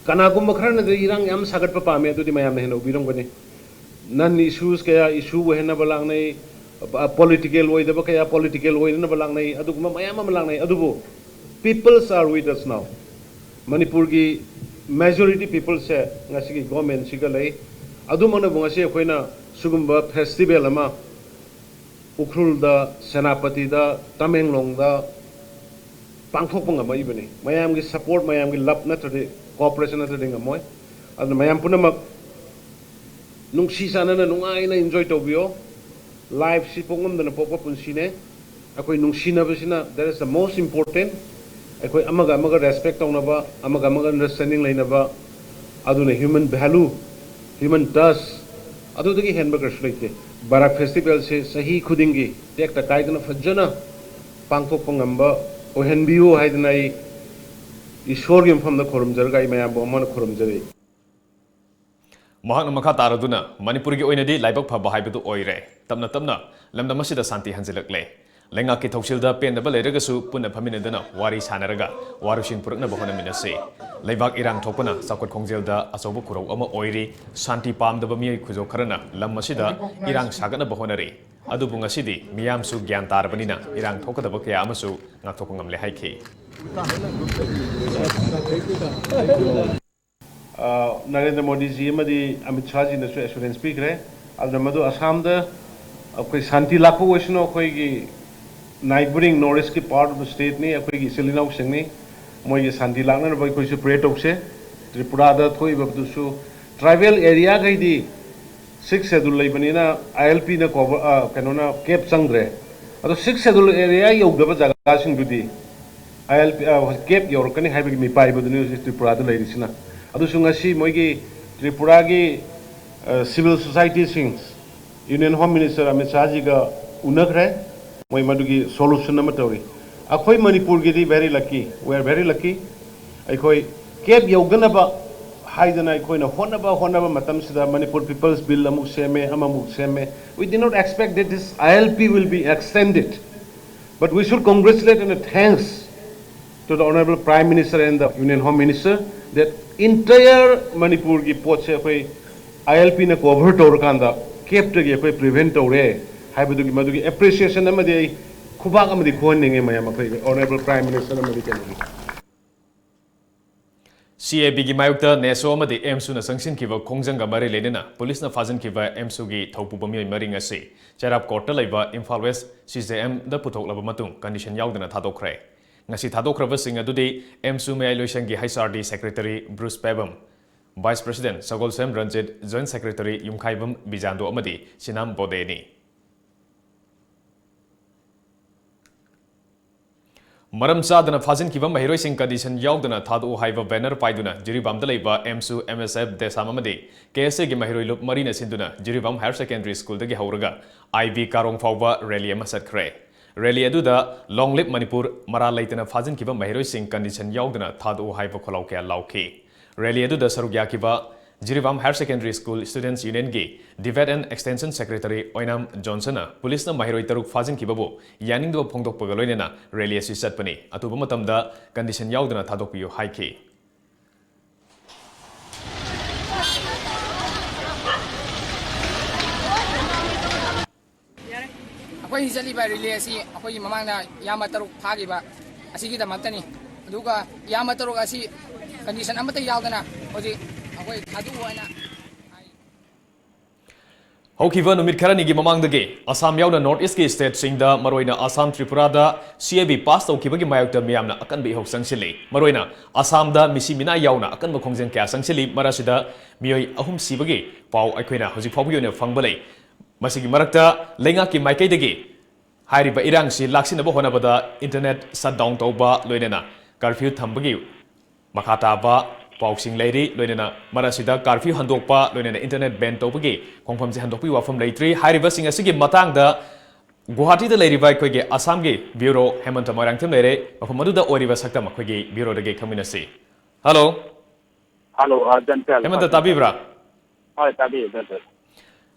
ꯀꯅꯥꯒꯨꯝꯕ ꯈꯔꯅꯗꯤ ꯏꯔꯥꯡ ꯌꯥꯝ ꯁꯥꯒꯠꯄ ꯄꯥꯝꯃꯦ, ꯑꯗꯨꯗꯤ ꯃꯌꯥꯝꯅ ꯍꯦꯟꯅ ꯎꯕꯤꯔꯝꯒꯅꯤ꯫ Non issues ꯀꯌꯥ issue ꯑꯣꯏꯍꯟꯅꯕ ꯂꯥꯡꯅꯩ, ꯑ, political ꯑꯣꯏꯗꯕ ꯀꯌꯥ political ꯑꯣꯏꯅꯅꯕ ꯂꯥꯡꯅꯩ, ꯑꯗꯨꯒꯨꯝꯕ ꯃꯌꯥꯝ ꯑꯃ ꯂꯥꯡꯅꯩ꯫ ꯑꯗꯨꯕꯨ peoples are with us now. ꯃꯅꯤꯄꯨꯔꯒꯤ majority peopleꯁꯦ ꯉꯁꯤꯒꯤ governmentꯁꯤꯒ ꯂꯩ꯫ ꯑꯗꯨꯃꯛꯅꯕꯨ ꯉꯁꯤ ꯑꯩꯈꯣꯏꯅ ꯁꯤꯒꯨꯝꯕ festival ꯑꯃ ꯎꯈ꯭ꯔꯨꯜꯗ, ꯁꯦꯅꯥꯄꯇꯤꯗ, ꯇꯃꯦꯡꯂꯣꯡꯗ ꯄꯥꯡꯊꯣꯛꯄ ꯉꯝꯃꯛꯏꯕꯅꯤ꯫ ꯃꯌꯥꯝꯒꯤ support, ꯃꯌꯥꯝꯒꯤ love ꯅꯠꯇ꯭ꯔꯗꯤ, cooperation ꯅꯠꯇ꯭ꯔꯗꯤ ꯉꯝꯃꯣꯏ꯫ ꯑꯗꯨꯅ ꯃꯌꯥꯝ ꯄꯨꯝꯅꯃꯛ ꯅꯨꯡꯁꯤ ꯆꯥꯟꯅꯅ ꯅꯨꯡꯉꯥꯏꯅ enjoy ꯇꯧꯕꯤꯌꯣ꯫ Lifeꯁꯤ ꯄꯣꯛꯉꯝꯗꯅ ꯄꯣꯛꯄ ꯄꯨꯟꯁꯤꯅꯦ꯫ ꯑꯩꯈꯣꯏ ꯅꯨꯡꯁꯤꯅꯕꯁꯤꯅ, that is the most important꯫ ꯑꯩꯈꯣꯏ ꯑꯃꯒ ꯑꯃꯒ respect ꯇꯧꯅꯕ, ꯑꯃꯒ ꯑꯃꯒ understanding ꯂꯩꯅꯕ, ꯑꯗꯨꯅ human value, human touch, ꯑꯗꯨꯗꯒꯤ ꯍꯦꯟꯕ ꯀꯔꯤꯁꯨ ꯂꯩꯇꯦ꯫ ꯕꯔꯥꯛ festivalꯁꯦ ꯆꯍꯤ ꯈꯨꯗꯤꯡꯒꯤ ꯇꯦꯛꯇ ꯀꯥꯏꯗꯅ ꯐꯖꯅ ꯄꯥꯡꯊꯣꯛꯄ ꯉꯝꯕ ꯑꯣꯏꯍꯟꯕꯤꯌꯨ ꯍꯥꯏꯗꯅ ꯑꯩ ꯏꯁꯣꯔꯒꯤ ꯃꯐꯝꯗ ꯈꯨꯔꯨꯝꯖꯔꯒ ꯑꯩ ꯃꯌꯥꯝꯕꯨ ꯑꯃꯅ ꯈꯨꯔꯨꯝꯖꯔꯤ꯫ ꯃꯍꯥꯛꯅ ꯃꯈꯥ ꯇꯥꯔꯗꯨꯅ, ꯃꯅꯤꯄꯨꯔꯒꯤ ꯑꯣꯏꯅꯗꯤ ꯂꯥꯏꯕꯛ ꯐꯕ ꯍꯥꯏꯕꯗꯨ ꯑꯣꯏꯔꯦ꯫ ꯇꯞꯅ ꯇꯞꯅ ꯂꯝꯗꯝ ꯑꯁꯤꯗ ꯁꯥꯟꯇꯤ ꯍꯟꯖꯤꯜꯂꯛꯂꯦ꯫ ꯂꯩꯉꯥꯛꯀꯤ ꯊꯧꯁꯤꯜꯗ ꯄꯦꯟꯗꯕ ꯂꯩꯔꯒꯁꯨ ꯄꯨꯟꯅ ꯐꯝꯃꯤꯟꯅꯗꯨꯅ ꯋꯥꯔꯤ ꯁꯥꯟꯅꯔꯒ ꯋꯥꯔꯨꯁꯤꯟ ꯄꯨꯔꯛꯅꯕ ꯍꯣꯠꯅꯃꯤꯟꯅꯁꯤ꯫ ꯂꯩꯕꯥꯛ ꯏꯔꯥꯡ ꯊꯣꯛꯄꯅ ꯆꯥꯎꯈꯠ ꯈꯣꯡꯖꯦꯜꯗ ꯑꯆꯧꯕ ꯈꯨꯔꯧ ꯑꯃ ꯑꯣꯏꯔꯤ꯫ ꯁꯥꯟꯇꯤ ꯄꯥꯝꯗꯕ ꯃꯤꯑꯣꯏ ꯈꯨꯖꯣꯞ ꯈꯔꯅ ꯂꯝ ꯑꯁꯤꯗ ꯏꯔꯥꯡ ꯁꯥꯒꯠꯅꯕ ꯍꯣꯠꯅꯔꯤ꯫ ꯑꯗꯨꯕꯨ ꯉꯁꯤꯗꯤ ꯃꯤꯌꯥꯝꯁꯨ ꯒ꯭ꯌꯥꯟ ꯇꯥꯔꯕꯅꯤꯅ ꯏꯔꯥꯡ ꯊꯣꯛꯀꯗꯕ ꯀꯌꯥ ꯑꯃꯁꯨ ꯉꯥꯛꯊꯣꯛꯄ ꯉꯝꯂꯦ ꯍꯥꯏꯈꯤ꯫ ꯑ, ꯅꯔꯦꯟꯗ꯭ꯔ ꯃꯣꯗꯤꯖꯤ ꯑꯃꯗꯤ ꯑꯃꯤꯠ ꯁꯥꯍꯖꯤꯅꯁꯨ ꯑꯦꯁꯨꯔꯦꯟꯁ ꯄꯤꯈ꯭ꯔꯦ꯫ ꯑꯗꯨꯅ ꯃꯗꯨ ꯑꯁꯥꯝꯗ ꯑꯩꯈꯣꯏ ꯁꯥꯟꯇꯤ ꯂꯥꯛꯄ ꯑꯣꯏꯁꯅꯨ, ꯑꯩꯈꯣꯏꯒꯤ neighbouring North Eastꯀꯤ part of the stateꯅꯤ, ꯑꯩꯈꯣꯏꯒꯤ ꯏꯆꯤꯜ ꯏꯅꯥꯎꯁꯤꯡꯅꯤ, ꯃꯣꯏꯒꯤ ꯁꯥꯟꯇꯤ ꯂꯥꯛꯅꯅꯕ ꯑꯩꯈꯣꯏꯁꯨ ꯄ꯭ꯔꯦ ꯇꯧꯁꯦ꯫ ꯇ꯭ꯔꯤꯄꯨꯔꯥꯗ ꯊꯣꯛꯏꯕꯗꯨꯁꯨ ꯇ꯭ꯔꯥꯏꯕꯦꯜ ꯑꯦꯔꯤꯌꯥꯈꯩꯗꯤ ꯁꯤꯛꯁ ꯁꯦꯗꯨꯜ ꯂꯩꯕꯅꯤꯅ ꯑꯥꯏ ꯑꯦꯜ ꯄꯤꯅ ꯀꯣꯚꯔ, ꯑ, ꯀꯩꯅꯣꯅ ꯀꯦꯞ ꯆꯪꯗ꯭ꯔꯦ꯫ ꯑꯗꯣ ꯁꯤꯛꯁ ꯁꯦꯗꯨꯜ ꯑꯦꯔꯤꯌꯥ ꯌꯧꯗꯕ ꯖꯒꯥꯁꯤꯡꯗꯨꯗꯤ ꯑꯥꯏ ꯑꯦꯜ ꯄꯤ, ꯑ, ꯀꯦꯞ ꯌꯧꯔꯛꯀꯅꯤ ꯍꯥꯏꯕꯒꯤ ꯃꯤꯄꯥꯏꯕꯗꯨꯅꯤ ꯍꯧꯖꯤꯛ ꯇ꯭ꯔꯤꯄꯨꯔꯥꯗ ꯂꯩꯔꯤꯁꯤꯅ꯫ ꯑꯗꯨꯁꯨ ꯉꯁꯤ ꯃꯣꯏꯒꯤ ꯇ꯭ꯔꯤꯄꯨꯔꯥꯒꯤ, ꯑ, civil societyꯁꯤꯡ, Union Home Minister Amit ꯁꯥꯍꯖꯤꯒ ꯎꯅꯈ꯭ꯔꯦ꯫ ꯃꯣꯏ ꯃꯗꯨꯒꯤ solution ꯑꯃ ꯇꯧꯔꯤ꯫ ꯑꯩꯈꯣꯏ ꯃꯅꯤꯄꯨꯔꯒꯤꯗꯤ very lucky, we are very lucky꯫ ꯑꯩꯈꯣꯏ ꯀꯦꯞ ꯌꯧꯗꯅꯕ ꯍꯥꯏꯗꯅ ꯑꯩꯈꯣꯏꯅ ꯍꯣꯠꯅꯕ, ꯍꯣꯠꯅꯕ ꯃꯇꯝꯁꯤꯗ ꯃꯅꯤꯄꯨꯔ People's Bill ꯑꯃꯨꯛ ꯁꯦꯝꯃꯦ, ꯑꯃꯃꯨꯛ ꯁꯦꯝꯃꯦ꯫ We did not expect that this I L P will be extended. But we should congratulate and thanks to the Honorable Prime Minister and the Union Home Minister that entire ꯃꯅꯤꯄꯨꯔꯒꯤ ꯄꯣꯠꯁꯦ ꯑꯩꯈꯣꯏ ꯑꯥꯏ L ꯄꯤꯅ cover ꯇꯧꯔꯀꯥꯟꯗ ꯀꯦꯞꯇꯒꯤ ꯑꯩꯈꯣꯏ prevent ꯇꯧꯔꯦ ꯍꯥꯏꯕꯗꯨꯒꯤ, ꯃꯗꯨꯒꯤ ꯑꯦꯄ꯭ꯔꯤꯁꯤꯌꯦꯁꯟ ꯑꯃꯗꯤ ꯑꯩ ꯈꯨꯕꯥꯛ ꯑꯃꯗꯤ ꯈꯨꯍꯟꯅꯤꯡꯉꯦ ꯃꯌꯥꯝ, ꯑꯩꯈꯣꯏ ꯑꯣꯅꯔꯦꯕꯜ ꯄ꯭ꯔꯥꯏꯝ ꯃꯤꯅꯤꯁꯇꯔ ꯑꯃꯗꯤ ꯀꯩꯅꯣꯒꯤ꯫ ꯁꯤ ꯑꯦ ꯕꯤꯒꯤ ꯃꯥꯌꯣꯛꯇ ꯅꯦꯁꯣ ꯑꯃꯗꯤ ꯑꯦꯝꯁꯨꯅ ꯆꯪꯁꯤꯟꯈꯤꯕ ꯈꯣꯡꯖꯪꯒ ꯃꯔꯤ ꯂꯩꯅꯅ ꯄꯨꯂꯤꯁꯅ ꯐꯥꯖꯤꯟꯈꯤꯕ ꯑꯦꯝꯁꯨꯒꯤ ꯊꯧꯄꯨꯕ ꯃꯤꯑꯣꯏ ꯃꯔꯤ ꯉꯁꯤ ꯆꯩꯔꯥꯞ ꯀꯣꯔꯠꯇ ꯂꯩꯕ ꯏꯝꯐꯥꯜ ꯋꯦꯁ ꯁꯤ ꯖꯦ ꯑꯦꯝꯗ ꯄꯨꯊꯣꯛꯂꯕ ꯃꯇꯨꯡ ꯀꯟꯗꯤꯁꯟ ꯌꯥꯎꯗꯅ ꯊꯥꯗꯣꯛꯈ꯭ꯔꯦ꯫ ꯉꯁꯤ ꯊꯥꯗꯣꯛꯈ꯭ꯔꯕꯁꯤꯡ ꯑꯗꯨꯗꯤ ꯑꯦꯝꯁꯨ ꯃꯌꯥꯏꯂꯣꯏꯁꯪꯒꯤ H R D secretary Bruce Pebam, vice president Sagolsem Ranjit, joint secretary Yumkhaibam Bijando ꯑꯃꯗꯤ ꯁꯤꯅꯥꯝ ꯕꯣꯗꯦꯅꯤ꯫ ꯃꯔꯝ ꯆꯥꯗꯅ ꯐꯥꯖꯤꯟꯈꯤꯕ ꯃꯍꯩꯔꯣꯏꯁꯤꯡ ꯀꯟꯗꯤꯁꯟ ꯌꯥꯎꯗꯅ ꯊꯥꯗꯣꯛꯎ ꯍꯥꯏꯕ ꯕꯦꯅꯔ ꯄꯥꯏꯗꯨꯅ ꯖꯤꯔꯤꯕꯥꯝꯗ ꯂꯩꯕ ꯑꯦꯝꯁꯨ, ꯑꯦꯝ ꯑꯦꯁ ꯑꯦꯐ, ꯗꯦꯁꯥꯝ ꯑꯃꯗꯤ ꯀꯦ ꯑꯦꯁ ꯑꯦꯒꯤ ꯃꯍꯩꯔꯣꯏ ꯂꯨꯞ ꯃꯔꯤꯅ ꯁꯤꯟꯗꯨꯅ ꯖꯤꯔꯤꯕꯥꯝ ꯍꯥꯌꯔ ꯁꯦꯀꯦꯟꯗꯔꯤ ꯁ꯭ꯀꯨꯜꯗꯒꯤ ꯍꯧꯔꯒ ꯑꯥꯏ ꯕꯤ ꯀꯥꯔꯣꯡ ꯐꯥꯎꯕ ꯔꯦꯂꯤ ꯑꯃ ꯆꯠꯈ꯭ꯔꯦ꯫ ꯔꯦꯂꯤ ꯑꯗꯨꯗ "Long live Manipur", ꯃꯔꯥꯜ ꯂꯩꯇꯅ ꯐꯥꯖꯤꯟꯈꯤꯕ ꯃꯍꯩꯔꯣꯏꯁꯤꯡ ꯀꯟꯗꯤꯁꯟ ꯌꯥꯎꯗꯅ ꯊꯥꯗꯣꯛꯎ ꯍꯥꯏꯕ ꯈꯣꯜꯂꯥꯎ ꯀꯌꯥ ꯂꯥꯎꯈꯤ꯫ ꯔꯦꯂꯤ ꯑꯗꯨꯗ ꯁꯔꯨꯛ ꯌꯥꯈꯤꯕ Jiribam Higher Secondary School Students Unionꯒꯤ Debate and Extension Secretary ꯑꯣꯏꯅꯥꯝ ꯖꯣꯟꯁꯟꯅ ꯄꯨꯂꯤꯁꯅ ꯃꯍꯩꯔꯣꯏ ꯇꯔꯨꯛ ꯐꯥꯖꯤꯟꯈꯤꯕꯕꯨ ꯌꯥꯅꯤꯡꯗꯕ ꯐꯣꯡꯗꯣꯛꯄꯒ ꯂꯣꯏꯅꯅ ꯔꯦꯂꯤ ꯑꯁꯤ ꯆꯠꯄꯅꯤ꯫ ꯑꯊꯨꯕ ꯃꯇꯝꯗ ꯀꯟꯗꯤꯁꯟ ꯌꯥꯎꯗꯅ ꯊꯥꯗꯣꯛꯄꯤꯌꯨ ꯍꯥꯏꯈꯤ꯫ ꯑꯩꯈꯣꯏ ꯆꯠꯂꯤꯕ ꯔꯤꯂꯦ ꯑꯁꯤ ꯑꯩꯈꯣꯏꯒꯤ ꯃꯃꯥꯡꯗ ꯏꯌꯥꯝꯕ ꯇꯔꯨꯛ ꯐꯥꯈꯤꯕ ꯑꯁꯤꯒꯤꯗꯃꯛꯇꯅꯤ꯫ ꯑꯗꯨꯒ ꯏꯌꯥꯝꯕ ꯇꯔꯨꯛ ꯑꯁꯤ ꯀꯟꯗꯤꯁꯟ ꯑꯃꯠꯇ ꯌꯥꯎꯗꯅ ꯍꯧꯖꯤꯛ ꯑꯩꯈꯣꯏ ꯊꯥꯗꯣꯛꯎ ꯍꯥꯏꯅ ꯍꯥꯏ꯫ ꯍꯧꯈꯤꯕ ꯅꯨꯃꯤꯠ ꯈꯔꯅꯤꯒꯤ ꯃꯃꯥꯡꯗꯒꯤ ꯑꯁꯥꯝ ꯌꯥꯎꯅ North Eastꯀꯤ stateꯁꯤꯡꯗ, ꯃꯔꯨꯑꯣꯏꯅ ꯑꯁꯥꯝ, ꯇ꯭ꯔꯤꯄꯨꯔꯥꯗ CAB pass ꯇꯧꯈꯤꯕꯒꯤ ꯃꯥꯌꯣꯛꯇ ꯃꯤꯌꯥꯝꯅ ꯑꯀꯟꯕ ꯏꯍꯧ ꯆꯪꯁꯤꯜꯂꯤ꯫ ꯃꯔꯨꯑꯣꯏꯅ ꯑꯁꯥꯝꯗ ꯃꯤꯁꯤ ꯃꯤꯅꯥ ꯌꯥꯎꯅ ꯑꯀꯟꯕ ꯈꯣꯡꯖꯪ ꯀꯌꯥ ꯆꯪꯁꯤꯜꯂꯤ꯫ ꯃꯔꯛꯁꯤꯗ ꯃꯤꯑꯣꯏ ꯑꯍꯨꯝ ꯁꯤꯕꯒꯤ ꯄꯥꯎ ꯑꯩꯈꯣꯏꯅ ꯍꯧꯖꯤꯛ ꯐꯥꯎꯕꯒꯤ ꯑꯣꯏꯅ ꯐꯪꯕ ꯂꯩ꯫ ꯃꯁꯤꯒꯤ ꯃꯔꯛꯇ ꯂꯩꯉꯥꯛꯀꯤ ꯃꯥꯏꯀꯩꯗꯒꯤ ꯍꯥꯏꯔꯤꯕ ꯏꯔꯥꯡꯁꯤ ꯂꯥꯛꯁꯤꯟꯅꯕ ꯍꯣꯠꯅꯕꯗ internet shutdown ꯇꯧꯕ, ꯂꯣꯏꯅꯅ curfew ꯊꯝꯕꯒꯤ ꯃꯈꯥ ꯇꯥꯕ ꯄꯥꯎꯁꯤꯡ ꯂꯩꯔꯤ꯫ ꯂꯣꯏꯅꯅ ꯃꯔꯛ ꯑꯁꯤꯗ curfew ꯍꯟꯗꯣꯛꯄ, ꯂꯣꯏꯅꯅ internet ban ꯇꯧꯕꯒꯤ ꯈꯣꯡꯐꯝꯁꯦ ꯍꯟꯗꯣꯛꯄꯒꯤ ꯋꯥꯐꯝ ꯂꯩꯇ꯭ꯔꯤ꯫ ꯍꯥꯏꯔꯤꯕꯁꯤꯡ ꯑꯁꯤꯒꯤ ꯃꯇꯥꯡꯗ ꯒꯨꯋꯥꯍꯥꯇꯤꯗ ꯂꯩꯔꯤꯕ ꯑꯩꯈꯣꯏꯒꯤ ꯑꯁꯥꯝꯒꯤ bureau ꯍꯦꯃꯟꯇ ꯃꯣꯏꯔꯥꯡꯊꯦꯝ ꯂꯩꯔꯦ꯫ ꯃꯐꯝ ꯑꯗꯨꯗ ꯑꯣꯏꯔꯤꯕ ꯁꯛꯇꯝ ꯑꯩꯈꯣꯏꯒꯤ bureauꯗꯒꯤ ꯈꯪꯃꯤꯟꯅꯁꯤ꯫ Hello꯫ Hello, ꯑ, ꯖꯟꯇꯦꯜ꯫ ꯍꯦꯃꯟꯇ, ꯇꯥꯕꯤꯕ꯭ꯔꯥ? ꯍꯣꯏ, ꯇꯥꯕꯤꯌꯦ, ꯖꯟꯇꯦꯜ꯫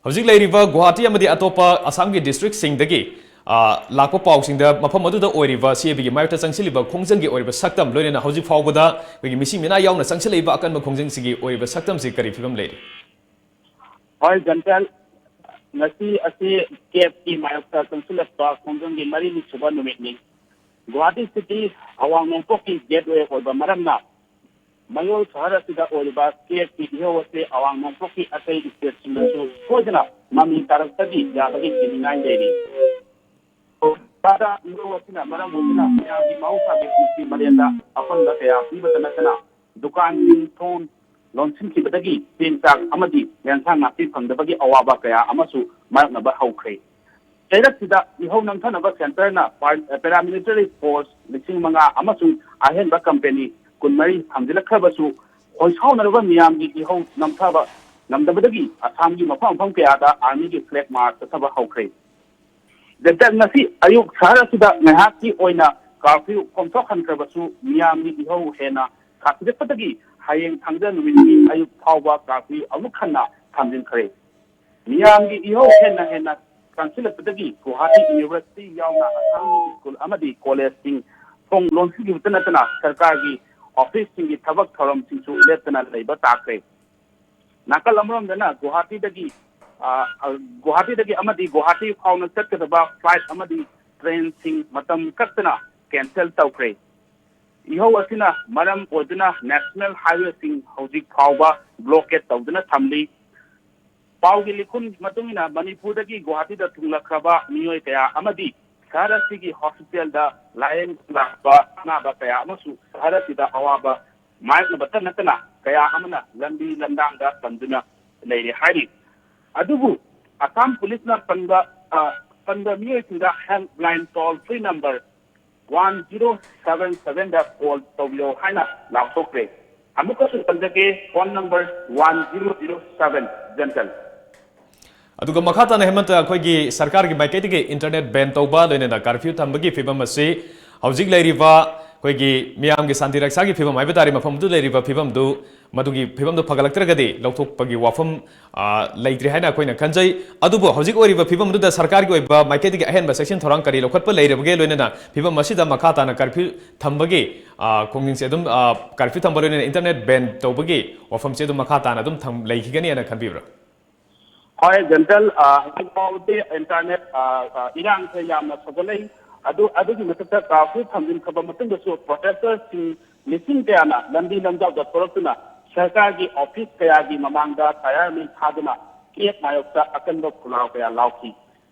ꯍꯧꯖꯤꯛ ꯂꯩꯔꯤꯕ ꯒꯨꯋꯥꯍꯥꯇꯤ ꯑꯃꯗꯤ ꯑꯇꯣꯞꯄ ꯑꯁꯥꯝꯒꯤ districtꯁꯤꯡꯗꯒꯤ, ꯑ, ꯂꯥꯛꯄ ꯄꯥꯎꯁꯤꯡꯗ ꯃꯐꯝ ꯑꯗꯨꯗ ꯑꯣꯏꯔꯤꯕ CABꯒꯤ ꯃꯥꯌꯣꯛꯇ ꯆꯪꯁꯤꯜꯂꯤꯕ ꯈꯣꯡꯖꯪꯒꯤ ꯑꯣꯏꯔꯤꯕ ꯁꯛꯇꯝ, ꯂꯣꯏꯅꯅ ꯍꯧꯖꯤꯛ ꯐꯥꯎꯕꯗ ꯑꯩꯈꯣꯏꯒꯤ ꯃꯤꯁꯤ ꯃꯤꯅꯥ ꯌꯥꯎꯅ ꯆꯪꯁꯤꯜꯂꯛꯏꯕ ꯑꯀꯟꯕ ꯈꯣꯡꯖꯪꯁꯤꯒꯤ ꯑꯣꯏꯔꯤꯕ ꯁꯛꯇꯝꯁꯤ ꯀꯔꯤ ꯐꯤꯕꯝ ꯂꯩꯔꯤ? ꯍꯣꯏ, ꯖꯟꯇꯦꯜ, ꯉꯁꯤ ꯑꯁꯤ CABꯀꯤ ꯃꯥꯌꯣꯛꯇ ꯆꯪꯁꯤꯜꯂꯛꯄ ꯈꯣꯡꯖꯪꯒꯤ ꯃꯔꯤꯅꯤ ꯁꯨꯕ ꯅꯨꯃꯤꯠꯅꯤ꯫ ꯒꯨꯋꯥꯍꯥꯇꯤ city ꯑꯋꯥꯡ ꯅꯣꯡꯄꯣꯛꯀꯤ gateway ꯑꯣꯏꯕ ꯃꯔꯝꯅ ꯃꯌꯣꯜ ꯁꯍꯔ ꯑꯁꯤꯗ ꯑꯣꯏꯔꯤꯕ CABꯀꯤ ꯏꯍꯧ ꯑꯁꯤ ꯑꯋꯥꯡ ꯅꯣꯡꯄꯣꯛꯀꯤ ꯑꯇꯩ stateꯁꯤꯡꯗꯁꯨ ꯁꯣꯏꯗꯅ ꯃꯃꯤ ꯇꯥꯔꯛꯇꯗꯤ ꯌꯥꯕꯒꯤ ꯀꯤꯅꯤꯡꯉꯥꯏ ꯂꯩꯔꯤ꯫ ꯒꯨꯋꯥꯍꯥꯇꯤꯗ ꯏꯍꯧ ꯑꯁꯤꯅ ꯃꯔꯝ ꯑꯣꯏꯗꯨꯅ ꯃꯤꯌꯥꯝꯒꯤ ꯃꯍꯧꯁꯥꯒꯤ ꯄꯨꯟꯁꯤ ꯃꯔꯦꯟꯗ ꯑꯄꯟꯕ ꯀꯌꯥ ꯄꯤꯕꯇ ꯅꯠꯇꯅ ꯗꯨꯀꯥꯟꯁꯤꯡ ꯊꯣꯡ ꯂꯣꯟꯁꯤꯟꯈꯤꯕꯗꯒꯤ ꯆꯦꯡ ꯆꯥꯛ ꯑꯃꯗꯤ ꯑꯦꯟꯁꯥꯡ ꯅꯥꯄꯤ ꯐꯪꯗꯕꯒꯤ ꯑꯋꯥꯕ ꯀꯌꯥ ꯑꯃꯁꯨ ꯃꯥꯌꯣꯛꯅꯕ ꯍꯧꯈ꯭ꯔꯦ꯫ ꯆꯩꯔꯛꯁꯤꯗ ꯏꯍꯧ ꯅꯝꯊꯅꯕ centreꯅ ꯄꯥꯔ-, paramilitary force ꯂꯤꯁꯤꯡ ꯃꯉꯥ ꯑꯃꯁꯨꯡ ꯑꯍꯦꯟꯕ company ꯀꯨꯟꯃꯔꯤ ꯊꯝꯖꯤꯜꯂꯛꯈ꯭ꯔꯕꯁꯨ, ꯈꯣꯏꯁꯥꯎꯅꯔꯕ ꯃꯤꯌꯥꯝꯒꯤ ꯏꯍꯧ ꯅꯝꯊꯕ ꯉꯝꯗꯕꯗꯒꯤ ꯑꯁꯥꯝꯒꯤ ꯃꯐꯝ ꯃꯐꯝ ꯀꯌꯥꯗ armyꯒꯤ flag march ꯆꯠꯊꯕ ꯍꯧꯈ꯭ꯔꯦ꯫ ꯗꯦꯟꯇꯦꯜ, ꯉꯁꯤ ꯑꯌꯨꯛ ꯁꯍꯔ ꯑꯁꯤꯗ ꯉꯥꯏꯍꯥꯛꯀꯤ ꯑꯣꯏꯅ ꯀꯥꯔꯐ꯭ꯌꯨ ꯀꯣꯝꯊꯣꯛꯍꯟꯈ꯭ꯔꯕꯁꯨ, ꯃꯤꯌꯥꯝꯒꯤ ꯏꯍꯧ ꯍꯦꯟꯅ ꯁꯥꯊꯤꯔꯛꯄꯗꯒꯤ ꯍꯌꯦꯡ ꯊꯥꯡꯖ ꯅꯨꯃꯤꯠꯀꯤ ꯑꯌꯨꯛ ꯐꯥꯎꯕ ꯀꯥꯔꯐ꯭ꯌꯨ ꯑꯃꯨꯛ ꯍꯟꯅ ꯊꯝꯖꯤꯟꯈ꯭ꯔꯦ꯫ ꯃꯤꯌꯥꯝꯒꯤ ꯏꯍꯧ ꯍꯦꯟꯅ ꯍꯦꯟꯅ ꯀꯟꯁꯤꯜꯂꯛꯄꯗꯒꯤ ꯒꯨꯋꯥꯍꯥꯇꯤ ꯌꯨꯅꯤꯚꯔꯁꯤꯇꯤ ꯌꯥꯎꯅ ꯑꯁꯥꯝꯒꯤ ꯁ꯭ꯀꯨꯜ ꯑꯃꯗꯤ ꯀꯣꯂꯦꯖꯁꯤꯡ ꯊꯣꯡ ꯂꯣꯟꯁꯤꯟꯈꯤꯕꯇ ꯅꯠꯇꯅ ꯁꯔꯀꯥꯔꯒꯤ ꯑꯣꯐꯤꯁꯁꯤꯡꯒꯤ ꯊꯕꯛ ꯊꯧꯔꯝꯁꯤꯡꯁꯨ ꯂꯦꯞꯇꯅ ꯂꯩꯕ ꯇꯥꯈ꯭ꯔꯦ꯫ ꯅꯥꯀꯜ ꯑꯃꯔꯣꯝꯗꯅ ꯒꯨꯋꯥꯍꯥꯇꯤꯗꯒꯤ, ꯑ, ꯑ, ꯒꯨꯋꯥꯍꯥꯇꯤꯗꯒꯤ ꯑꯃꯗꯤ ꯒꯨꯋꯥꯍꯥꯇꯤ ꯐꯥꯎꯅ ꯆꯠꯀꯗꯕ ꯐ꯭ꯂꯥꯏꯠ ꯑꯃꯗꯤ ꯇ꯭ꯔꯦꯟꯁꯤꯡ ꯃꯇꯝ ꯀꯛꯇꯅ ꯀꯦꯟꯁꯦꯜ ꯇꯧꯈ꯭ꯔꯦ꯫ ꯏꯍꯧ ꯑꯁꯤꯅ ꯃꯔꯝ ꯑꯣꯏꯗꯨꯅ ꯅꯦꯁꯅꯦꯜ ꯍꯥꯏꯋꯦꯁꯤꯡ ꯍꯧꯖꯤꯛ ꯐꯥꯎꯕ ꯕ꯭ꯂꯣꯀꯦꯠ ꯇꯧꯗꯨꯅ ꯊꯝꯂꯤ꯫ ꯄꯥꯎꯒꯤ ꯂꯤꯈꯨꯟ ꯃꯇꯨꯡ ꯏꯟꯅ ꯃꯅꯤꯄꯨꯔꯗꯒꯤ ꯒꯨꯋꯥꯍꯥꯇꯤꯗ ꯊꯨꯡꯂꯈ꯭ꯔꯕ ꯃꯤꯑꯣꯏ ꯀꯌꯥ ꯑꯃꯗꯤ ꯁꯍꯔ ꯑꯁꯤꯒꯤ ꯍꯣꯁꯄꯤꯇꯥꯜꯗ ꯂꯥꯌꯦꯡ ꯂꯥꯛꯄ ꯑꯅꯥꯕ ꯀꯌꯥ ꯑꯃꯁꯨ ꯁꯍꯔ ꯑꯁꯤꯗ ꯑꯋꯥꯕ ꯃꯥꯌꯣꯛꯅꯕꯇ ꯅꯠꯇꯅ ꯀꯌꯥ ꯑꯃꯅ ꯂꯝꯕꯤ ꯂꯝꯗꯥꯡꯗ ꯄꯟꯗꯨꯅ ꯂꯩꯔꯦ ꯍꯥꯏꯔꯤ꯫ ꯑꯗꯨꯕꯨ ꯑꯁꯥꯝ ꯄꯨꯂꯤꯁꯅ ꯄꯟꯕ, ꯑ, ꯄꯟꯕ ꯃꯤꯑꯣꯏꯁꯤꯡꯗ helpline toll free number one zero seven ꯁꯚꯦꯟꯗ ꯀꯣꯜ ꯇꯧꯕꯤꯌꯣ ꯍꯥꯏꯅ ꯂꯥꯎꯊꯣꯛꯈ꯭ꯔꯦ꯫ ꯑꯃꯨꯛꯀꯁꯨ ꯄꯟꯖꯒꯦ, phone number one zero zero seven, ꯖꯦꯟꯇꯜ꯫ ꯑꯗꯨꯒ ꯃꯈꯥ ꯇꯥꯅ ꯍꯦꯃꯟꯇ, ꯑꯩꯈꯣꯏꯒꯤ ꯁꯔꯀꯥꯔꯒꯤ ꯃꯥꯏꯀꯩꯗꯒꯤ ꯏꯟꯇꯔꯅꯦꯠ ꯕꯦꯟ ꯇꯧꯕ, ꯂꯣꯏꯅꯅ ꯀꯔꯐ꯭ꯌꯨ ꯊꯝꯕꯒꯤ ꯐꯤꯕꯝ ꯑꯁꯤ ꯍꯧꯖꯤꯛ ꯂꯩꯔꯤꯕ ꯑꯩꯈꯣꯏꯒꯤ ꯃꯤꯌꯥꯝꯒꯤ ꯁꯥꯟꯇꯤ ꯔꯛꯁꯥꯒꯤ ꯐꯤꯕꯝ ꯍꯥꯏꯕ ꯇꯥꯔꯦ, ꯃꯐꯝꯗꯨ ꯂꯩꯔꯤꯕ ꯐꯤꯕꯝꯗꯨ, ꯃꯗꯨꯒꯤ ꯐꯤꯕꯝꯗꯨ ꯐꯒꯠꯂꯛꯇ꯭ꯔꯒꯗꯤ ꯂꯧꯊꯣꯛꯄꯒꯤ ꯋꯥꯐꯝ, ꯑ, ꯂꯩꯇ꯭ꯔꯦ ꯍꯥꯏꯅ ꯑꯩꯈꯣꯏꯅ ꯈꯟꯖꯩ꯫ ꯑꯗꯨꯕꯨ ꯍꯧꯖꯤꯛ ꯑꯣꯏꯔꯤꯕ ꯐꯤꯕꯝꯗꯨꯗ ꯁꯔꯀꯥꯔꯒꯤ ꯑꯣꯏꯕ ꯃꯥꯏꯀꯩꯗꯒꯤ ꯑꯍꯦꯟꯕ ꯆꯦꯛꯁꯤꯟ ꯊꯧꯔꯥꯡ ꯀꯔꯤ ꯂꯧꯈꯠꯄ ꯂꯩꯔꯕꯒꯦ? ꯂꯣꯏꯅꯅ ꯐꯤꯕꯝ ꯑꯁꯤꯗ ꯃꯈꯥ ꯇꯥꯅ ꯀꯔꯐ꯭ꯌꯨ ꯊꯝꯕꯒꯤ, ꯑ, ꯈꯣꯡꯖꯪꯁꯦ ꯑꯗꯨꯝ, ꯑ, ꯀꯔꯐ꯭ꯌꯨ ꯊꯝꯕ ꯂꯣꯏꯅꯅ ꯏꯟꯇꯔꯅꯦꯠ ꯕꯦꯟ ꯇꯧꯕꯒꯤ ꯋꯥꯐꯝꯁꯦ ꯑꯗꯨꯝ ꯃꯈꯥ ꯇꯥꯅ ꯑꯗꯨꯝ ꯊꯝ-, ꯂꯩꯈꯤꯒꯅꯤ ꯍꯥꯏꯅ ꯈꯟꯕꯤꯕ꯭ꯔꯥ? ꯍꯣꯏ, ꯖꯦꯟꯇꯜ, ꯑ, ꯍꯧꯖꯤꯛ ꯐꯥꯎꯕꯗꯤ ꯏꯟꯇꯔꯅꯦꯠ, ꯑ, ꯑ, ꯏꯔꯥꯡꯁꯦ ꯌꯥꯝꯅ ꯁꯣꯛꯒꯠꯂꯛꯏ꯫ ꯑꯗꯨ, ꯑꯗꯨꯒꯤ ꯃꯊꯛꯇ ꯀꯥꯔꯐ꯭ꯌꯨ ꯊꯝꯖꯤꯟꯈ꯭ꯔꯕ ꯃꯇꯨꯡꯗꯁꯨ ꯄ꯭ꯔꯣꯇꯦꯁꯇꯔꯁꯤꯡ ꯂꯤꯁꯤꯡ ꯀꯌꯥꯅ ꯂꯝꯕꯤ ꯂꯝꯖꯥꯎꯗ ꯊꯣꯔꯛꯇꯨꯅ ꯁꯔꯀꯥꯔꯒꯤ ꯑꯣꯐꯤꯁ ꯀꯌꯥꯒꯤ ꯃꯃꯥꯡꯗ ꯇꯥꯌꯔ ꯃꯩ ꯊꯥꯗꯨꯅ ꯀꯦꯞ ꯃꯥꯌꯣꯛꯇ ꯑꯀꯟꯕ ꯈꯣꯜꯂꯥꯎ ꯀꯌꯥ ꯂꯥꯎꯈꯤ꯫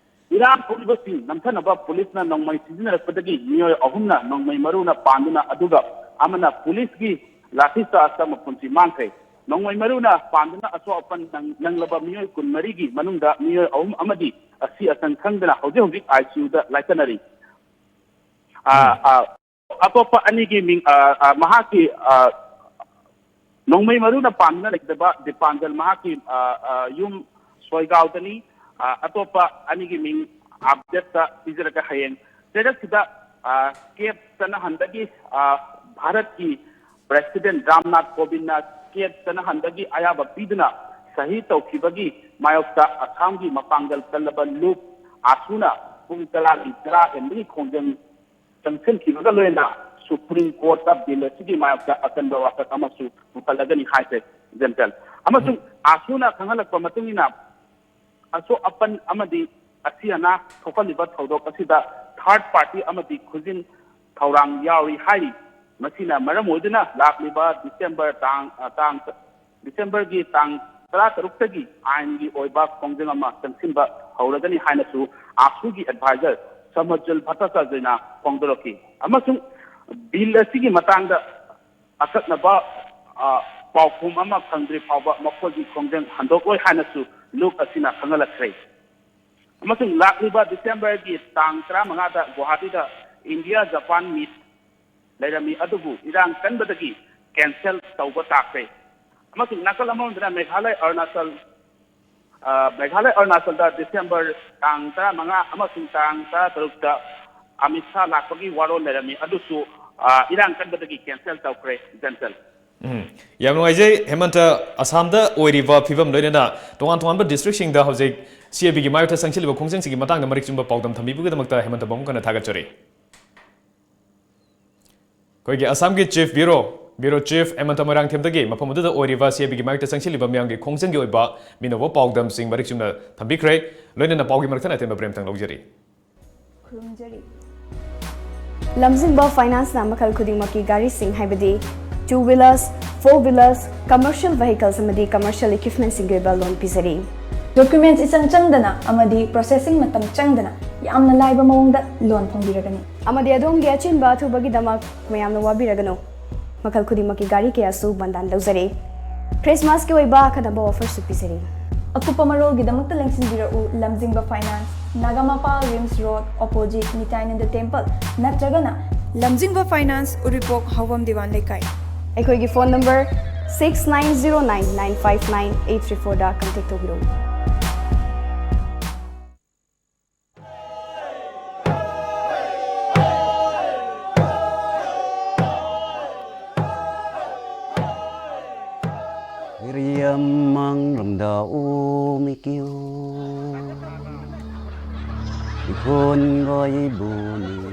ꯏꯔꯥꯡ ꯊꯣꯛꯂꯤꯕꯁꯤꯡ ꯅꯝꯊꯅꯕ ꯄꯨꯂꯤꯁꯅ ꯅꯣꯡꯃꯩ ꯁꯤꯖꯤꯟꯅꯔꯛꯄꯗꯒꯤ ꯃꯤꯑꯣꯏ ꯑꯍꯨꯝꯅ ꯅꯣꯡꯃꯩ ꯃꯔꯨꯅ ꯄꯥꯟꯗꯨꯅ ꯑꯗꯨꯒ ꯑꯃꯅ ꯄꯨꯂꯤꯁꯀꯤ ꯂꯥꯊꯤ ꯆꯥꯔꯖꯇ ꯃꯄꯨꯟꯁꯤ ꯃꯥꯡꯈ꯭ꯔꯦ꯫ ꯅꯣꯡꯃꯩ ꯃꯔꯨꯅ ꯄꯥꯟꯗꯨꯅ ꯑꯁꯣꯛ ꯑꯄꯟ ꯅꯪ-, ꯅꯪꯂꯕ ꯃꯤꯑꯣꯏ ꯀꯨꯟꯃꯔꯤꯒꯤ ꯃꯅꯨꯡꯗ ꯃꯤꯑꯣꯏ ꯑꯍꯨꯝ ꯑꯃꯗꯤ ꯑꯁꯤ ꯑꯁꯪ ꯈꯪꯗꯅ ꯍꯧꯖꯤꯛ ꯍꯧꯖꯤꯛ ꯑꯥꯏ ꯁꯤ ꯌꯨꯗ ꯂꯥꯏꯀꯠꯅꯔꯤ꯫ ꯑ, ꯎꯝ꯫ ꯑ, ꯑꯇꯣꯞꯄ ꯑꯅꯤꯒꯤ ꯃꯤꯡ, ꯑ, ꯑ, ꯃꯍꯥꯛꯀꯤ, ꯑ, ꯅꯣꯡꯃꯩ ꯃꯔꯨꯅ ꯄꯥꯟꯗꯨꯅ ꯂꯩꯈꯤꯗꯕ ꯗꯤꯄꯥꯟꯖꯜ, ꯃꯍꯥꯛꯀꯤ, ꯑ, ꯑ, ꯌꯨꯝ ꯁꯣꯏꯒꯥꯎꯗꯅꯤ꯫ ꯑ, ꯑꯇꯣꯞꯄ ꯑꯅꯤꯒꯤ ꯃꯤꯡ ꯑꯞꯗꯦꯠꯇ ꯄꯤꯖꯔꯒ ꯍꯌꯦꯡ ꯆꯩꯔꯛꯁꯤꯗ ꯀꯦꯞ ꯆꯠꯅꯍꯟꯕꯒꯤ ꯚꯥꯔꯠꯀꯤ ꯄ꯭ꯔꯦꯁꯤꯗꯦꯟ ꯔꯥꯝꯅꯥꯊ ꯀꯣꯕꯤꯟꯗꯅ ꯀꯦꯞ ꯆꯠꯅꯍꯟꯕꯒꯤ ꯑꯌꯥꯕ ꯄꯤꯗꯨꯅ ꯁꯍꯤ ꯇꯧꯈꯤꯕꯒꯤ ꯃꯥꯌꯣꯛꯇ ꯑꯁꯥꯝꯒꯤ ꯃꯄꯥꯡꯒꯜ ꯀꯜꯂꯕ ꯂꯨꯞ ꯑꯥꯁꯨꯅ ꯄꯨꯡ ꯇꯔꯥꯒꯤ ꯇꯔꯥ ꯍꯦꯟꯕꯒꯤ ꯈꯣꯡꯖꯪ ꯆꯪꯁꯤꯟꯈꯤꯕꯒ ꯂꯣꯏꯅꯅ ꯁꯨꯄ꯭ꯔꯤꯝ ꯀꯣꯔꯠꯇ ꯕꯤꯜ ꯑꯁꯤꯒꯤ ꯃꯥꯌꯣꯛꯇ ꯑꯀꯟꯕ ꯋꯥꯐꯝ ꯑꯃꯁꯨ ꯄꯨꯈꯠꯂꯒꯅꯤ ꯍꯥꯏꯈ꯭ꯔꯦ, ꯖꯦꯟꯇꯦꯜ꯫ ꯑꯃꯁꯨꯡ ꯑꯥꯁꯨꯅ ꯈꯪꯍꯜꯂꯛꯄ ꯃꯇꯨꯡ ꯏꯟꯅ ꯑꯁꯣꯛ ꯑꯄꯟ ꯑꯃꯗꯤ ꯑꯁꯤ ꯑꯅꯥ ꯊꯣꯛꯍꯜꯂꯤꯕ ꯊꯧꯗꯣꯛ ꯑꯁꯤꯗ ꯊꯥꯔꯠ ꯄꯥꯔꯇꯤ ꯑꯃꯗꯤ ꯈꯨꯖꯤꯟ ꯊꯧꯔꯥꯡ ꯌꯥꯎꯔꯤ ꯍꯥꯏꯔꯤ꯫ ꯃꯁꯤꯅ ꯃꯔꯝ ꯑꯣꯏꯗꯨꯅ ꯂꯥꯛꯂꯤꯕ ꯗꯤꯁꯦꯝꯕꯔ ꯇꯥꯡ, ꯑ, ꯇꯥꯡ, ꯗꯤꯁꯦꯝꯕꯔꯒꯤ ꯇꯥꯡ ꯇꯔꯥꯇꯔꯨꯛꯇꯒꯤ ꯑꯥꯏꯟꯒꯤ ꯑꯣꯏꯕ ꯈꯣꯡꯖꯪ ꯑꯃ ꯆꯪꯁꯤꯟꯕ ꯍꯧꯔꯒꯅꯤ ꯍꯥꯏꯅꯁꯨ ꯑꯥꯁꯨꯒꯤ ꯑꯦꯗꯚꯥꯏꯖꯔ ꯁꯃꯖꯨꯜ ꯚꯠꯇꯥꯆꯥꯔꯖꯅ ꯐꯣꯡꯗꯣꯔꯛꯈꯤ꯫ ꯑꯃꯁꯨꯡ ꯕꯤꯜ ꯑꯁꯤꯒꯤ ꯃꯇꯥꯡꯗ ꯑꯀꯛꯅꯕ, ꯑ, ꯄꯥꯎꯈꯨꯝ ꯑꯃ ꯐꯪꯗ꯭ꯔꯤ ꯐꯥꯎꯕ ꯃꯈꯣꯏꯒꯤ ꯈꯣꯡꯖꯪ ꯍꯟꯗꯣꯛꯂꯣꯏ ꯍꯥꯏꯅꯁꯨ ꯂꯨꯞ ꯑꯁꯤꯅ ꯈꯪꯍꯜꯂꯛꯈ꯭ꯔꯦ꯫ ꯑꯃꯁꯨꯡ ꯂꯥꯛꯂꯤꯕ ꯗꯤꯁꯦꯝꯕꯔꯒꯤ ꯇꯥꯡ ꯇꯔꯥꯃꯉꯥꯗ ꯒꯨꯋꯥꯍꯥꯇꯤꯗ ꯏꯟꯗꯤꯌꯥ ꯖꯄꯥꯟ ꯃꯤꯠ ꯂꯩꯔꯝꯃꯤ, ꯑꯗꯨꯕꯨ ꯏꯔꯥꯡ ꯀꯟꯕꯗꯒꯤ ꯀꯦꯟꯁꯦꯜ ꯇꯧꯕ ꯇꯥꯈ꯭ꯔꯦ꯫ ꯑꯃꯁꯨꯡ ꯅꯥꯀꯜ ꯑꯃꯔꯣꯝꯗꯅ ꯃꯦꯘꯥꯂꯌ, ꯑꯔꯨꯅꯥꯆꯜ, ꯑ, ꯃꯦꯘꯥꯂꯌ, ꯑꯔꯨꯅꯥꯆꯜꯗ ꯗꯤꯁꯦꯝꯕꯔ ꯇꯥꯡ ꯇꯔꯥꯃꯉꯥ ꯑꯃꯁꯨꯡ ꯇꯥꯡ ꯇꯔꯥꯇꯔꯨꯛꯇ ꯑꯃꯤꯠ ꯁꯥꯍ ꯂꯥꯛꯄꯒꯤ ꯋꯥꯔꯣꯜ ꯂꯩꯔꯝꯃꯤ, ꯑꯗꯨꯁꯨ, ꯑ, ꯏꯔꯥꯡ ꯀꯟꯕꯗꯒꯤ ꯀꯦꯟꯁꯦꯜ ꯇꯧꯈ꯭ꯔꯦ, ꯖꯦꯟꯇꯦꯜ꯫ ꯎꯝ, ꯌꯥꯝ ꯅꯨꯡꯉꯥꯏꯖꯩ, ꯍꯦꯃꯟꯇ꯫ ꯑꯁꯥꯝꯗ ꯑꯣꯏꯔꯤꯕ ꯐꯤꯕꯝ, ꯂꯣꯏꯅꯅ ꯇꯣꯉꯥꯟ ꯇꯣꯉꯥꯟꯕ ꯗꯤꯁꯇ꯭ꯔꯤꯛꯁꯤꯡꯗ ꯍꯧꯖꯤꯛ ꯁꯤ ꯑꯦ ꯕꯤꯒꯤ ꯃꯥꯌꯣꯛꯇ ꯆꯪꯁꯤꯜꯂꯤꯕ ꯈꯣꯡꯖꯪꯁꯤꯒꯤ ꯃꯇꯥꯡꯗ ꯃꯔꯤꯛ ꯆꯨꯝꯕ ꯄꯥꯎꯗꯝ ꯊꯝꯕꯤꯕꯒꯤꯗꯃꯛꯇ ꯍꯦꯃꯟꯇ ꯕꯥꯃꯨꯡ ꯀꯟꯅ ꯊꯥꯒꯠꯆꯔꯤ꯫ ꯑꯩꯈꯣꯏꯒꯤ ꯑꯁꯥꯝꯒꯤ ꯆꯤꯐ ꯕ꯭ꯌꯨꯔꯣ, ꯕ꯭ꯌꯨꯔꯣ ꯆꯤꯐ ꯍꯦꯃꯟꯇ ꯃꯣꯏꯔꯥꯡꯊꯦꯝꯗꯒꯤ ꯃꯐꯝ ꯑꯗꯨꯗ ꯑꯣꯏꯔꯤꯕ ꯁꯤ ꯑꯦ ꯕꯤꯒꯤ ꯃꯥꯌꯣꯛꯇ ꯆꯪꯁꯤꯜꯂꯤꯕ ꯃꯤꯌꯥꯝꯒꯤ ꯈꯣꯡꯖꯪꯒꯤ ꯑꯣꯏꯕ ꯃꯤꯅꯧꯕ ꯄꯥꯎꯗꯝꯁꯤꯡ ꯃꯔꯤꯛ ꯆꯨꯝꯅ ꯊꯝꯕꯤꯈ꯭ꯔꯦ꯫ ꯂꯣꯏꯅꯅ ꯄꯥꯎꯒꯤ ꯃꯔꯛꯇ ꯑꯇꯦꯟꯕ ꯕ꯭ꯔꯦꯛ ꯑꯃꯇꯪ ꯂꯧꯖꯔꯤ꯫ ꯈꯨꯔꯨꯝꯖꯔꯤ꯫ ꯂꯝꯖꯤꯡꯕ ꯐꯥꯏꯅꯥꯟꯁꯅ ꯃꯈꯜ ꯈꯨꯗꯤꯡꯃꯛꯀꯤ ꯒꯥꯔꯤꯁꯤꯡ, ꯍꯥꯏꯕꯗꯤ two wheelers, four wheelers, commercial vehicles ꯑꯃꯗꯤ commercial equipmentꯁꯤꯡꯒꯤ ꯑꯣꯏꯕ ꯂꯣꯟ ꯄꯤꯖꯔꯤ꯫ ꯗꯣꯀ꯭ꯌꯨꯃꯦꯟꯠꯁ ꯏꯆꯪ ꯆꯪꯗꯅ ꯑꯃꯗꯤ ꯄ꯭ꯔꯣꯁꯦꯁꯤꯡ ꯃꯇꯝ ꯆꯪꯗꯅ ꯌꯥꯝꯅ ꯂꯥꯏꯕ ꯃꯑꯣꯡꯗ ꯂꯣꯟ ꯐꯪꯕꯤꯔꯒꯅꯤ꯫ ꯑꯃꯗꯤ ꯑꯗꯣꯝꯒꯤ ꯑꯆꯤꯟꯕ ꯑꯊꯨꯕꯒꯤꯗꯃꯛ ꯃꯌꯥꯝꯅ ꯋꯥꯕꯤꯔꯒꯅꯨ꯫ ꯃꯈꯜ ꯈꯨꯗꯤꯡꯃꯛꯀꯤ ꯒꯥꯔꯤ ꯀꯌꯥꯁꯨ ꯕꯟꯗꯥꯟ ꯂꯧꯖꯔꯤ꯫ ꯈ꯭ꯔꯤꯁꯃꯥꯁꯀꯤ ꯑꯣꯏꯕ ꯑꯈꯟꯅꯕ ꯑꯣꯐꯔꯁꯨ ꯄꯤꯖꯔꯤ꯫ ꯑꯀꯨꯞꯄ ꯃꯔꯣꯜꯒꯤꯗꯃꯛꯇ ꯂꯦꯡꯁꯤꯟꯕꯤꯔꯛꯎ ꯂꯝꯖꯤꯡꯕ finance, Nagamapal RIMS road, opposite ꯅꯤꯇꯥꯏꯅꯟꯗ ꯇꯦꯝꯄꯜ, ꯅꯠꯇ꯭ꯔꯒꯅ ꯂꯝꯖꯤꯡꯕ ꯐꯥꯏꯅꯥꯟꯁ, ꯎꯔꯤꯄꯣꯛ, ꯍꯥꯎꯕꯝ ꯗꯤꯋꯥꯟ ꯂꯩꯀꯥꯏ꯫ ꯑꯩꯈꯣꯏꯒꯤ phone number six nine zero nine nine five nine eight three fourꯗ ꯀꯟꯇꯦꯛ ꯇꯧꯕꯤꯔꯛꯎ꯫ Tamang ramda umi kiu. Ikhon goi buni.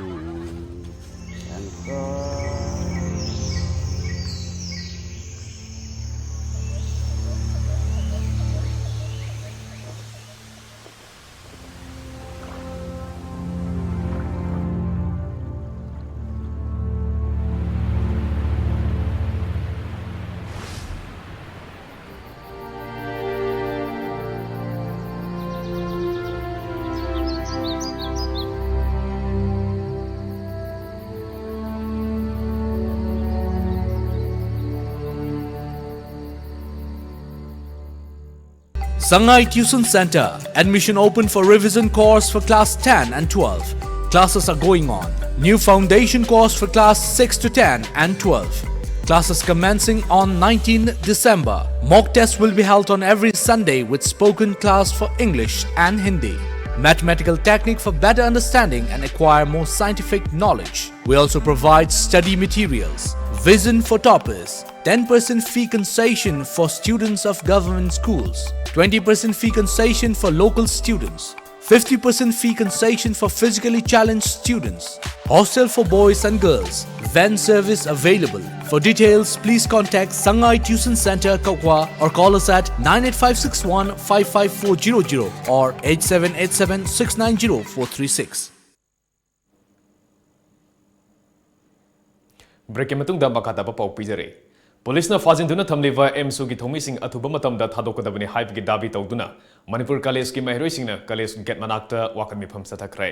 Sangai Tuition Center. Admission open for revision course for class ten and twelve. Classes are going on. New foundation course for class six to ten and twelve. Classes commencing on nineteenth December. Mock test will be held on every Sunday with spoken class for English and Hindi. Mathematical technique for better understanding and acquire more scientific knowledge. We also provide study materials. Vision for toppers. Ten percent fee concession for students of government schools. Twenty percent fee concession for local students. Fifty percent fee concession for physically challenged students. Hostel for boys and girls. Van service available. For details, please contact Sangai Tuition Center, Kokwa, or call us at nine eight five six one five five four zero zero or eight seven eight seven six nine zero four three six. Break ꯀꯤ ꯃꯇꯨꯡꯗ ꯃꯈꯥ ꯇꯥꯕ ꯄꯥꯎ ꯄꯤꯖꯔꯤ꯫ ꯄꯨꯂꯤꯁꯅ ꯐꯥꯖꯤꯟꯗꯨꯅ ꯊꯝꯂꯤꯕ ꯑꯦꯝꯁꯨꯒꯤ ꯊꯧꯃꯤꯁꯤꯡ ꯑꯊꯨꯕ ꯃꯇꯝꯗ ꯊꯥꯗꯣꯛꯀꯗꯕꯅꯤ ꯍꯥꯏꯕꯒꯤ ꯗꯥꯕꯤ ꯇꯧꯗꯨꯅ ꯃꯅꯤꯄꯨꯔ ꯀꯣꯂꯦꯖꯀꯤ ꯃꯍꯩꯔꯣꯏꯁꯤꯡꯅ ꯀꯣꯂꯦꯖ ꯒꯦꯠ ꯃꯅꯥꯛꯇ ꯋꯥꯀꯠ ꯃꯤꯐꯝ ꯆꯠꯊꯈ꯭ꯔꯦ꯫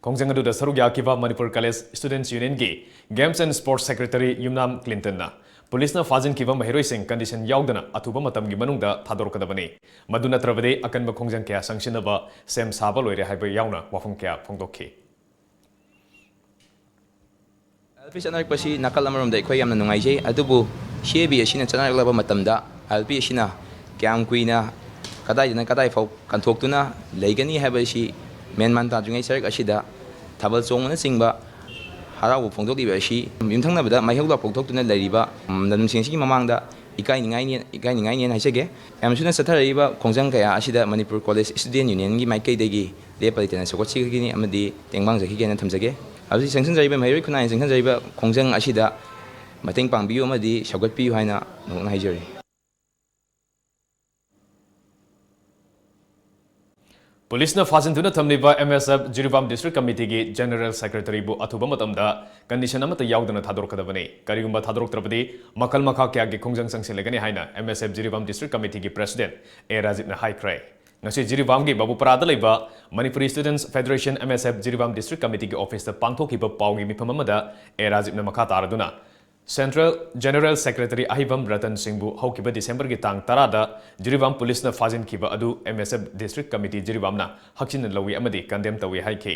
ꯈꯣꯡꯖꯪ ꯑꯗꯨꯗ ꯁꯔꯨꯛ ꯌꯥꯈꯤꯕ ꯃꯅꯤꯄꯨꯔ ꯀꯣꯂꯦꯖ ꯁ꯭ꯇꯨꯗꯦꯟꯠꯁ ꯌꯨꯅꯤꯌꯟꯒꯤ games and sports secretary Yumnam ꯀ꯭ꯂꯤꯟꯇꯟꯅ ꯄꯨꯂꯤꯁꯅ ꯐꯥꯖꯤꯟꯈꯤꯕ ꯃꯍꯩꯔꯣꯏꯁꯤꯡ ꯀꯟꯗꯤꯁꯟ ꯌꯥꯎꯗꯅ ꯑꯊꯨꯕ ꯃꯇꯝꯒꯤ ꯃꯅꯨꯡꯗ ꯊꯥꯗꯣꯔꯛꯀꯗꯕꯅꯤ, ꯃꯗꯨ ꯅꯠꯇ꯭ꯔꯕꯗꯤ ꯑꯀꯟꯕ ꯈꯣꯡꯖꯪ ꯀꯌꯥ ꯆꯪꯁꯤꯟꯅꯕ ꯁꯦꯝ ꯁꯥꯕ ꯂꯣꯏꯔꯦ ꯍꯥꯏꯕ ꯌꯥꯎꯅ ꯋꯥꯐꯝ ꯀꯌꯥ ꯐꯣꯡꯗꯣꯛꯈꯤ꯫ ꯑꯦꯜ ꯄꯤ ꯆꯠꯅꯔꯛꯄꯁꯤ ꯅꯥꯀꯜ ꯑꯃꯔꯣꯝꯗ ꯑꯩꯈꯣꯏ ꯌꯥꯝꯅ ꯅꯨꯡꯉꯥꯏꯖꯩ, ꯑꯗꯨꯕꯨ ꯁꯤ ꯑꯦ ꯕꯤ ꯑꯁꯤꯅ ꯆꯠꯅꯔꯛꯂꯕ ꯃꯇꯝꯗ ꯑꯦꯜ ꯄꯤ ꯑꯁꯤꯅ ꯀꯌꯥꯝ ꯀꯨꯏꯅ ꯀꯗꯥꯏꯗꯅ ꯀꯗꯥꯏ ꯐꯥꯎ ꯀꯟꯊꯣꯛꯇꯨꯅ ꯂꯩꯒꯅꯤ ꯍꯥꯏꯕꯁꯤ ꯃꯦꯟ ꯃꯥꯟ ꯇꯥꯗ꯭ꯔꯤꯉꯩ ꯆꯔꯛ ꯑꯁꯤꯗ ꯊꯥꯕꯜ ꯆꯣꯡꯕꯅꯆꯤꯡꯕ ꯍꯔꯥꯎꯕ ꯐꯣꯡꯗꯣꯛꯂꯤꯕ ꯑꯁꯤ ꯌꯨꯝꯊꯪꯅꯕꯗ ꯃꯩꯍꯧ ꯂꯥꯡꯄꯣꯛ ꯊꯣꯛꯇꯨꯅ ꯂꯩꯔꯤꯕ ꯂꯝꯗꯝꯁꯤꯡ ꯑꯁꯤꯒꯤ ꯃꯃꯥꯡꯗ ꯏꯀꯥꯏꯅꯤꯡꯉꯥꯏꯅꯦ, ꯏꯀꯥꯏꯅꯤꯡꯉꯥꯏꯅꯦꯅ ꯍꯥꯏꯖꯒꯦ꯫ ꯌꯥꯝ ꯊꯨꯅ ꯆꯠꯊꯔꯛꯏꯕ ꯈꯣꯡꯖꯪ ꯀꯌꯥ ꯑꯁꯤꯗ ꯃꯅꯤꯄꯨꯔ ꯀꯣꯂꯦꯖ ꯁ꯭ꯇꯨꯗꯦꯟꯠ ꯌꯨꯅꯤꯌꯟꯒꯤ ꯃꯥꯏꯀꯩꯗꯒꯤ ꯂꯦꯞꯄ ꯂꯩꯇꯅ ꯁꯧꯒꯠꯆꯈꯤꯒꯅꯤ ꯑꯃꯗꯤ ꯇꯦꯡꯕꯥꯡꯖꯈꯤꯒꯦꯅ ꯊꯝꯖꯒꯦ꯫ ꯍꯧꯖꯤꯛ ꯆꯪꯁꯤꯟꯖꯔꯤꯕ ꯃꯍꯩꯔꯣꯏ ꯈꯨꯟꯅꯥꯏꯅ ꯆꯪꯁꯤꯟꯖꯔꯤꯕ ꯈꯣꯡꯖꯪ ꯑꯁꯤꯗ ꯃꯇꯦꯡ ꯄꯥꯡꯕꯤꯌꯨ ꯑꯃꯗꯤ ꯁꯧꯒꯠꯄꯤꯌꯨ ꯍꯥꯏꯅ ꯅꯧꯅ ꯍꯥꯏꯖꯔꯤ꯫ ꯄꯨꯂꯤꯁꯅ ꯐꯥꯖꯤꯟꯗꯨꯅ ꯊꯝꯂꯤꯕ M S F Jiribam district ꯀꯃꯤꯇꯤꯒꯤ general ꯁꯦꯀ꯭ꯔꯦꯇꯔꯤꯕꯨ ꯑꯊꯨꯕ ꯃꯇꯝꯗ ꯀꯟꯗꯤꯁꯟ ꯑꯃꯠꯇ ꯌꯥꯎꯗꯅ ꯊꯥꯗꯣꯔꯛꯀꯗꯕꯅꯤ꯫ ꯀꯔꯤꯒꯨꯝꯕ ꯊꯥꯗꯣꯔꯛꯇ꯭ꯔꯕꯗꯤ ꯃꯈꯜ ꯃꯈꯥ ꯀꯌꯥꯒꯤ ꯈꯣꯡꯖꯪ ꯆꯪꯁꯤꯜꯂꯒꯅꯤ ꯍꯥꯏꯅ M S F Jiribam district ꯀꯃꯤꯇꯤꯒꯤ president ꯑꯦ ꯔꯥꯖꯤꯕꯅ ꯍꯥꯏꯈ꯭ꯔꯦ꯫ ꯉꯁꯤ ꯖꯤꯔꯤꯕꯥꯝꯒꯤ ꯕꯥꯕꯨꯄꯥꯔꯥꯗ ꯂꯩꯕ Manipuri ꯁ꯭ꯇꯨꯗꯦꯟꯠꯁ federation, M S F, Jiribam district ꯀꯃꯤꯇꯤꯒꯤ ꯑꯣꯐꯤꯁꯇ ꯄꯥꯡꯊꯣꯛꯈꯤꯕ ꯄꯥꯎꯒꯤ ꯃꯤꯐꯝ ꯑꯃꯗ ꯑꯦ ꯔꯥꯖꯤꯕꯅ ꯃꯈꯥ ꯇꯥꯔꯗꯨꯅ ꯁꯦꯟꯇ꯭ꯔꯦꯜ ꯖꯦꯅꯔꯦꯜ ꯁꯦꯀ꯭ꯔꯦꯇꯔꯤ ꯑꯍꯩꯕꯝ ꯔꯇꯟ ꯁꯤꯡꯕꯨ ꯍꯧꯈꯤꯕ ꯗꯤꯁꯦꯝꯕꯔꯒꯤ ꯇꯥꯡ ꯇꯔꯥꯗ ꯖꯤꯔꯤꯕꯥꯝ ꯄꯨꯂꯤꯁꯅ ꯐꯥꯖꯤꯟꯈꯤꯕ ꯑꯗꯨ M S F district committee ꯖꯤꯔꯤꯕꯥꯝꯅ ꯍꯛꯆꯤꯟꯅ ꯂꯧꯏ ꯑꯃꯗꯤ ꯀꯟꯗꯦꯝ ꯇꯧꯏ ꯍꯥꯏꯈꯤ꯫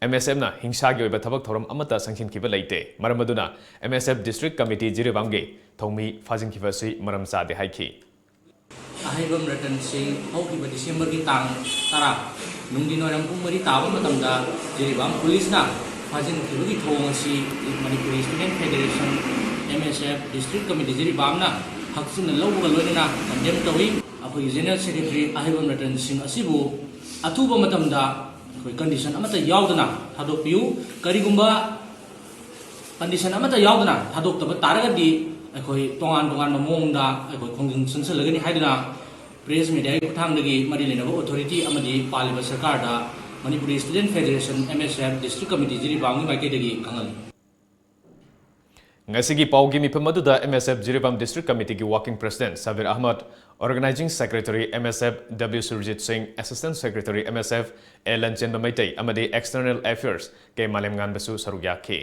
ꯑꯦꯝ ꯑꯦꯁ ꯑꯦꯐꯅ ꯍꯤꯡꯁꯥꯒꯤ ꯑꯣꯏꯕ ꯊꯕꯛ ꯊꯧꯔꯝ ꯑꯃꯠꯇ ꯆꯪꯁꯤꯟꯈꯤꯕ ꯂꯩꯇꯦ꯫ ꯃꯔꯝ ꯑꯗꯨꯅ M S F district committee ꯖꯤꯔꯤꯕꯥꯝꯒꯤ ꯊꯧꯃꯤ ꯐꯥꯖꯤꯟꯈꯤꯕ ꯑꯁꯤ ꯃꯔꯝ ꯆꯥꯗꯦ ꯍꯥꯏꯈꯤ꯫ ꯑꯍꯩꯕꯝ ꯔꯇꯟ ꯁꯤꯡ ꯍꯧꯈꯤꯕ ꯗꯤꯁꯦꯝꯕꯔꯒꯤ ꯇꯥꯡ ꯇꯔꯥ ꯅꯨꯡꯊꯤꯟ ꯋꯥꯏꯔꯝ ꯄꯨꯡ ꯃꯔꯤ ꯇꯥꯕ ꯃꯇꯝꯗ ꯖꯤꯔꯤꯕꯥꯝ ꯄꯨꯂꯤꯁꯅ ꯐꯥꯖꯤꯟꯈꯤꯕꯒꯤ ꯊꯧꯑꯣꯡ ꯑꯁꯤ Manipuri student federation, M S F, district committee ꯖꯤꯔꯤꯕꯥꯝꯅ ꯍꯛꯆꯤꯟꯅ ꯂꯧꯕꯒ ꯂꯣꯏꯅꯅ ꯀꯟꯗꯦꯝ ꯇꯧꯏ꯫ ꯑꯩꯈꯣꯏꯒꯤ ꯖꯦꯅꯔꯦꯜ ꯁꯦꯀ꯭ꯔꯦꯇꯔꯤ ꯑꯍꯩꯕꯝ ꯔꯇꯟ ꯁꯤꯡ ꯑꯁꯤꯕꯨ ꯑꯊꯨꯕ ꯃꯇꯝꯗ ꯑꯩꯈꯣꯏ ꯀꯟꯗꯤꯁꯟ ꯑꯃꯠꯇ ꯌꯥꯎꯗꯅ ꯊꯥꯗꯣꯛꯄꯤꯌꯨ꯫ ꯀꯔꯤꯒꯨꯝꯕ ꯀꯟꯗꯤꯁꯟ ꯑꯃꯠꯇ ꯌꯥꯎꯗꯅ ꯊꯥꯗꯣꯛꯇꯕ ꯇꯥꯔꯒꯗꯤ ꯑꯩꯈꯣꯏ ꯇꯣꯉꯥꯟ ꯇꯣꯉꯥꯟꯕ ꯃꯑꯣꯡꯗ ꯑꯩꯈꯣꯏ ꯈꯣꯡꯖꯪ ꯆꯪꯁꯤꯜꯂꯒꯅꯤ ꯍꯥꯏꯗꯨꯅ ꯄ꯭ꯔꯦꯁ ꯃꯦꯗꯤꯌꯥꯒꯤ ꯈꯨꯠꯊꯥꯡꯗꯒꯤ ꯃꯔꯤ ꯂꯩꯅꯕ ꯑꯣꯊꯣꯔꯤꯇꯤ ꯑꯃꯗꯤ ꯄꯥꯜꯂꯤꯕ ꯁꯔꯀꯥꯔꯗ Manipuri student federation, M S F, district committee ꯖꯤꯔꯤꯕꯥꯝꯒꯤ ꯃꯥꯏꯀꯩꯗꯒꯤ ꯈꯪꯍꯜꯂꯤ꯫ ꯉꯁꯤꯒꯤ ꯄꯥꯎꯒꯤ ꯃꯤꯐꯝ ꯑꯗꯨꯗ M S F Jiribam district ꯀꯃꯤꯇꯤꯒꯤ working president Sabir Ahmad, organising secretary M S F W Surjit Singh, assistant secretary M S F A Lanchenba Meitei ꯑꯃꯗꯤ ꯑꯦꯛꯁꯇꯔꯅꯦꯜ ꯑꯦꯐꯤꯌꯔꯁ ꯀꯦ ꯃꯥꯂꯦꯝꯉꯥꯟꯕꯁꯨ ꯁꯔꯨꯛ ꯌꯥꯈꯤ꯫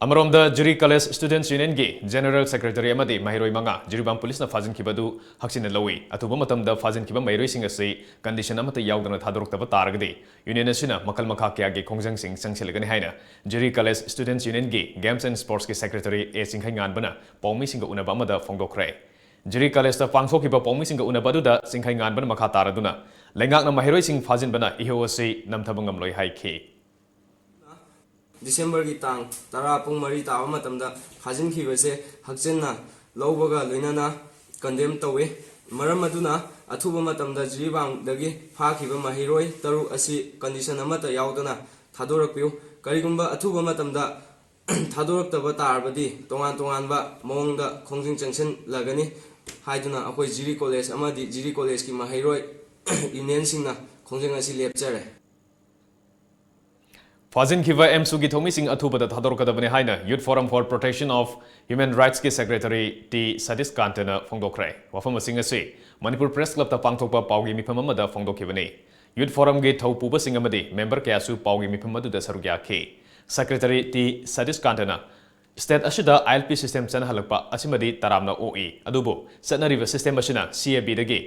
ꯑꯃꯔꯣꯝꯗ ꯖꯤꯔꯤ ꯀꯂꯦꯖ ꯁ꯭ꯇꯨꯗꯦꯟꯠꯁ ꯌꯨꯅꯤꯌꯟꯒꯤ ꯖꯦꯅꯔꯦꯜ ꯁꯦꯀ꯭ꯔꯦꯇꯔꯤ ꯑꯃꯗꯤ ꯃꯍꯩꯔꯣꯏ ꯃꯉꯥ ꯖꯤꯔꯤꯕꯥꯝ ꯄꯨꯂꯤꯁꯅ ꯐꯥꯖꯤꯟꯈꯤꯕ ꯑꯗꯨ ꯍꯛꯆꯤꯟꯅ ꯂꯧꯏ꯫ ꯑꯊꯨꯕ ꯃꯇꯝꯗ ꯐꯥꯖꯤꯟꯈꯤꯕ ꯃꯍꯩꯔꯣꯏꯁꯤꯡ ꯑꯁꯤ ꯀꯟꯗꯤꯁꯟ ꯑꯃꯠꯇ ꯌꯥꯎꯗꯅ ꯊꯥꯗꯣꯔꯛꯇꯕ ꯇꯥꯔꯒꯗꯤ ꯌꯨꯅꯤꯌꯟ ꯑꯁꯤꯅ ꯃꯈꯜ ꯃꯈꯥ ꯀꯌꯥꯒꯤ ꯈꯣꯡꯖꯪꯁꯤꯡ ꯆꯪꯁꯤꯜꯂꯒꯅꯤ ꯍꯥꯏꯅ ꯖꯤꯔꯤ ꯀꯂꯦꯖ ꯁ꯭ꯇꯨꯗꯦꯟꯠꯁ ꯌꯨꯅꯤꯌꯟꯒꯤ ꯒꯦꯝꯁ ꯑꯦꯟ ꯁ꯭ꯄꯣꯔꯠꯁꯀꯤ ꯁꯦꯀ꯭ꯔꯦꯇꯔꯤ ꯑꯦ ꯆꯤꯡꯈꯩꯉꯥꯟꯕꯅ ꯄꯥꯎꯃꯤꯁꯤꯡꯒ ꯎꯅꯕ ꯑꯃꯗ ꯐꯣꯡꯗꯣꯛꯈ꯭ꯔꯦ꯫ ꯖꯤꯔꯤ ꯀꯂꯦꯖꯇ ꯄꯥꯡꯊꯣꯛꯈꯤꯕ ꯄꯥꯎꯃꯤꯁꯤꯡꯒ ꯎꯅꯕ ꯑꯗꯨꯗ ꯆꯤꯡꯈꯩꯉꯥꯟꯕꯅ ꯃꯈꯥ ꯇꯥꯔꯗꯨꯅ ꯂꯩꯉꯥꯛꯅ ꯃꯍꯩꯔꯣꯏꯁꯤꯡ ꯐꯥꯖꯤꯟꯕꯅ ꯏꯍꯧ ꯑꯁꯤ ꯅꯝꯊꯕ ꯉꯝꯂꯣꯏ ꯍꯥꯏꯈꯤ꯫ ꯗꯤꯁꯦꯝꯕꯔꯒꯤ ꯇꯥꯡ ꯇꯔꯥ ꯄꯨꯡ ꯃꯔꯤ ꯇꯥꯕ ꯃꯇꯝꯗ ꯐꯥꯖꯤꯟꯈꯤꯕꯁꯦ ꯍꯛꯆꯤꯟꯅ ꯂꯧꯕꯒ ꯂꯣꯏꯅꯅ ꯀꯟꯗꯦꯝ ꯇꯧꯏ꯫ ꯃꯔꯝ ꯑꯗꯨꯅ ꯑꯊꯨꯕ ꯃꯇꯝꯗ ꯖꯤꯔꯤꯕꯥꯝꯗꯒꯤ ꯐꯥꯈꯤꯕ ꯃꯍꯩꯔꯣꯏ ꯇꯔꯨꯛ ꯑꯁꯤ ꯀꯟꯗꯤꯁꯟ ꯑꯃꯠꯇ ꯌꯥꯎꯗꯅ ꯊꯥꯗꯣꯔꯛꯄꯤꯌꯨ꯫ ꯀꯔꯤꯒꯨꯝꯕ ꯑꯊꯨꯕ ꯃꯇꯝꯗ ꯊꯥꯗꯣꯔꯛꯇꯕ ꯇꯥꯔꯕꯗꯤ ꯇꯣꯉꯥꯟ ꯇꯣꯉꯥꯟꯕ ꯃꯑꯣꯡꯗ ꯈꯣꯡꯖꯪ ꯆꯪꯁꯤꯜꯂꯒꯅꯤ ꯍꯥꯏꯗꯨꯅ ꯑꯩꯈꯣꯏ ꯖꯤꯔꯤ ꯀꯣꯂꯦꯖ ꯑꯃꯗꯤ ꯖꯤꯔꯤ ꯀꯣꯂꯦꯖꯀꯤ ꯃꯍꯩꯔꯣꯏ ꯌꯨꯅꯤꯌꯟꯁꯤꯡꯅ ꯈꯣꯡꯖꯪ ꯑꯁꯤ ꯂꯦꯞꯆꯔꯦ꯫ ꯐꯥꯖꯤꯟꯈꯤꯕ ꯑꯦꯝꯁꯨꯒꯤ ꯊꯧꯃꯤꯁꯤꯡ ꯑꯊꯨꯕꯗ ꯊꯥꯗꯣꯔꯛꯀꯗꯕꯅꯤ ꯍꯥꯏꯅ Youth Forum for Protection of Human Rightsꯀꯤ Secretary ꯇꯤ ꯁꯇꯤꯁ ꯀꯥꯟꯇꯅ ꯐꯣꯡꯗꯣꯛꯈ꯭ꯔꯦ꯫ ꯋꯥꯐꯝꯁꯤꯡ ꯑꯁꯤ ꯃꯅꯤꯄꯨꯔ Press Clubꯇ ꯄꯥꯡꯊꯣꯛꯄ ꯄꯥꯎꯒꯤ ꯃꯤꯐꯝ ꯑꯃꯗ ꯐꯣꯡꯗꯣꯛꯈꯤꯕꯅꯤ꯫ Youth Forumꯒꯤ ꯊꯧꯄꯨꯕꯁꯤꯡ ꯑꯃꯗꯤ member ꯀꯌꯥꯁꯨ ꯄꯥꯎꯒꯤ ꯃꯤꯐꯝ ꯑꯗꯨꯗ ꯁꯔꯨꯛ ꯌꯥꯈꯤ꯫ Secretary ꯇꯤ ꯁꯇꯤꯁ ꯀꯥꯟꯇꯅ state ꯑꯁꯤꯗ ILP system ꯆꯠꯅꯍꯜꯂꯛꯄ ꯑꯁꯤꯃꯗꯤ ꯇꯔꯥꯝꯅ ꯑꯣꯛꯏ, ꯑꯗꯨꯕꯨ ꯆꯠꯅꯔꯤꯕ system ꯑꯁꯤꯅ CABꯗꯒꯤ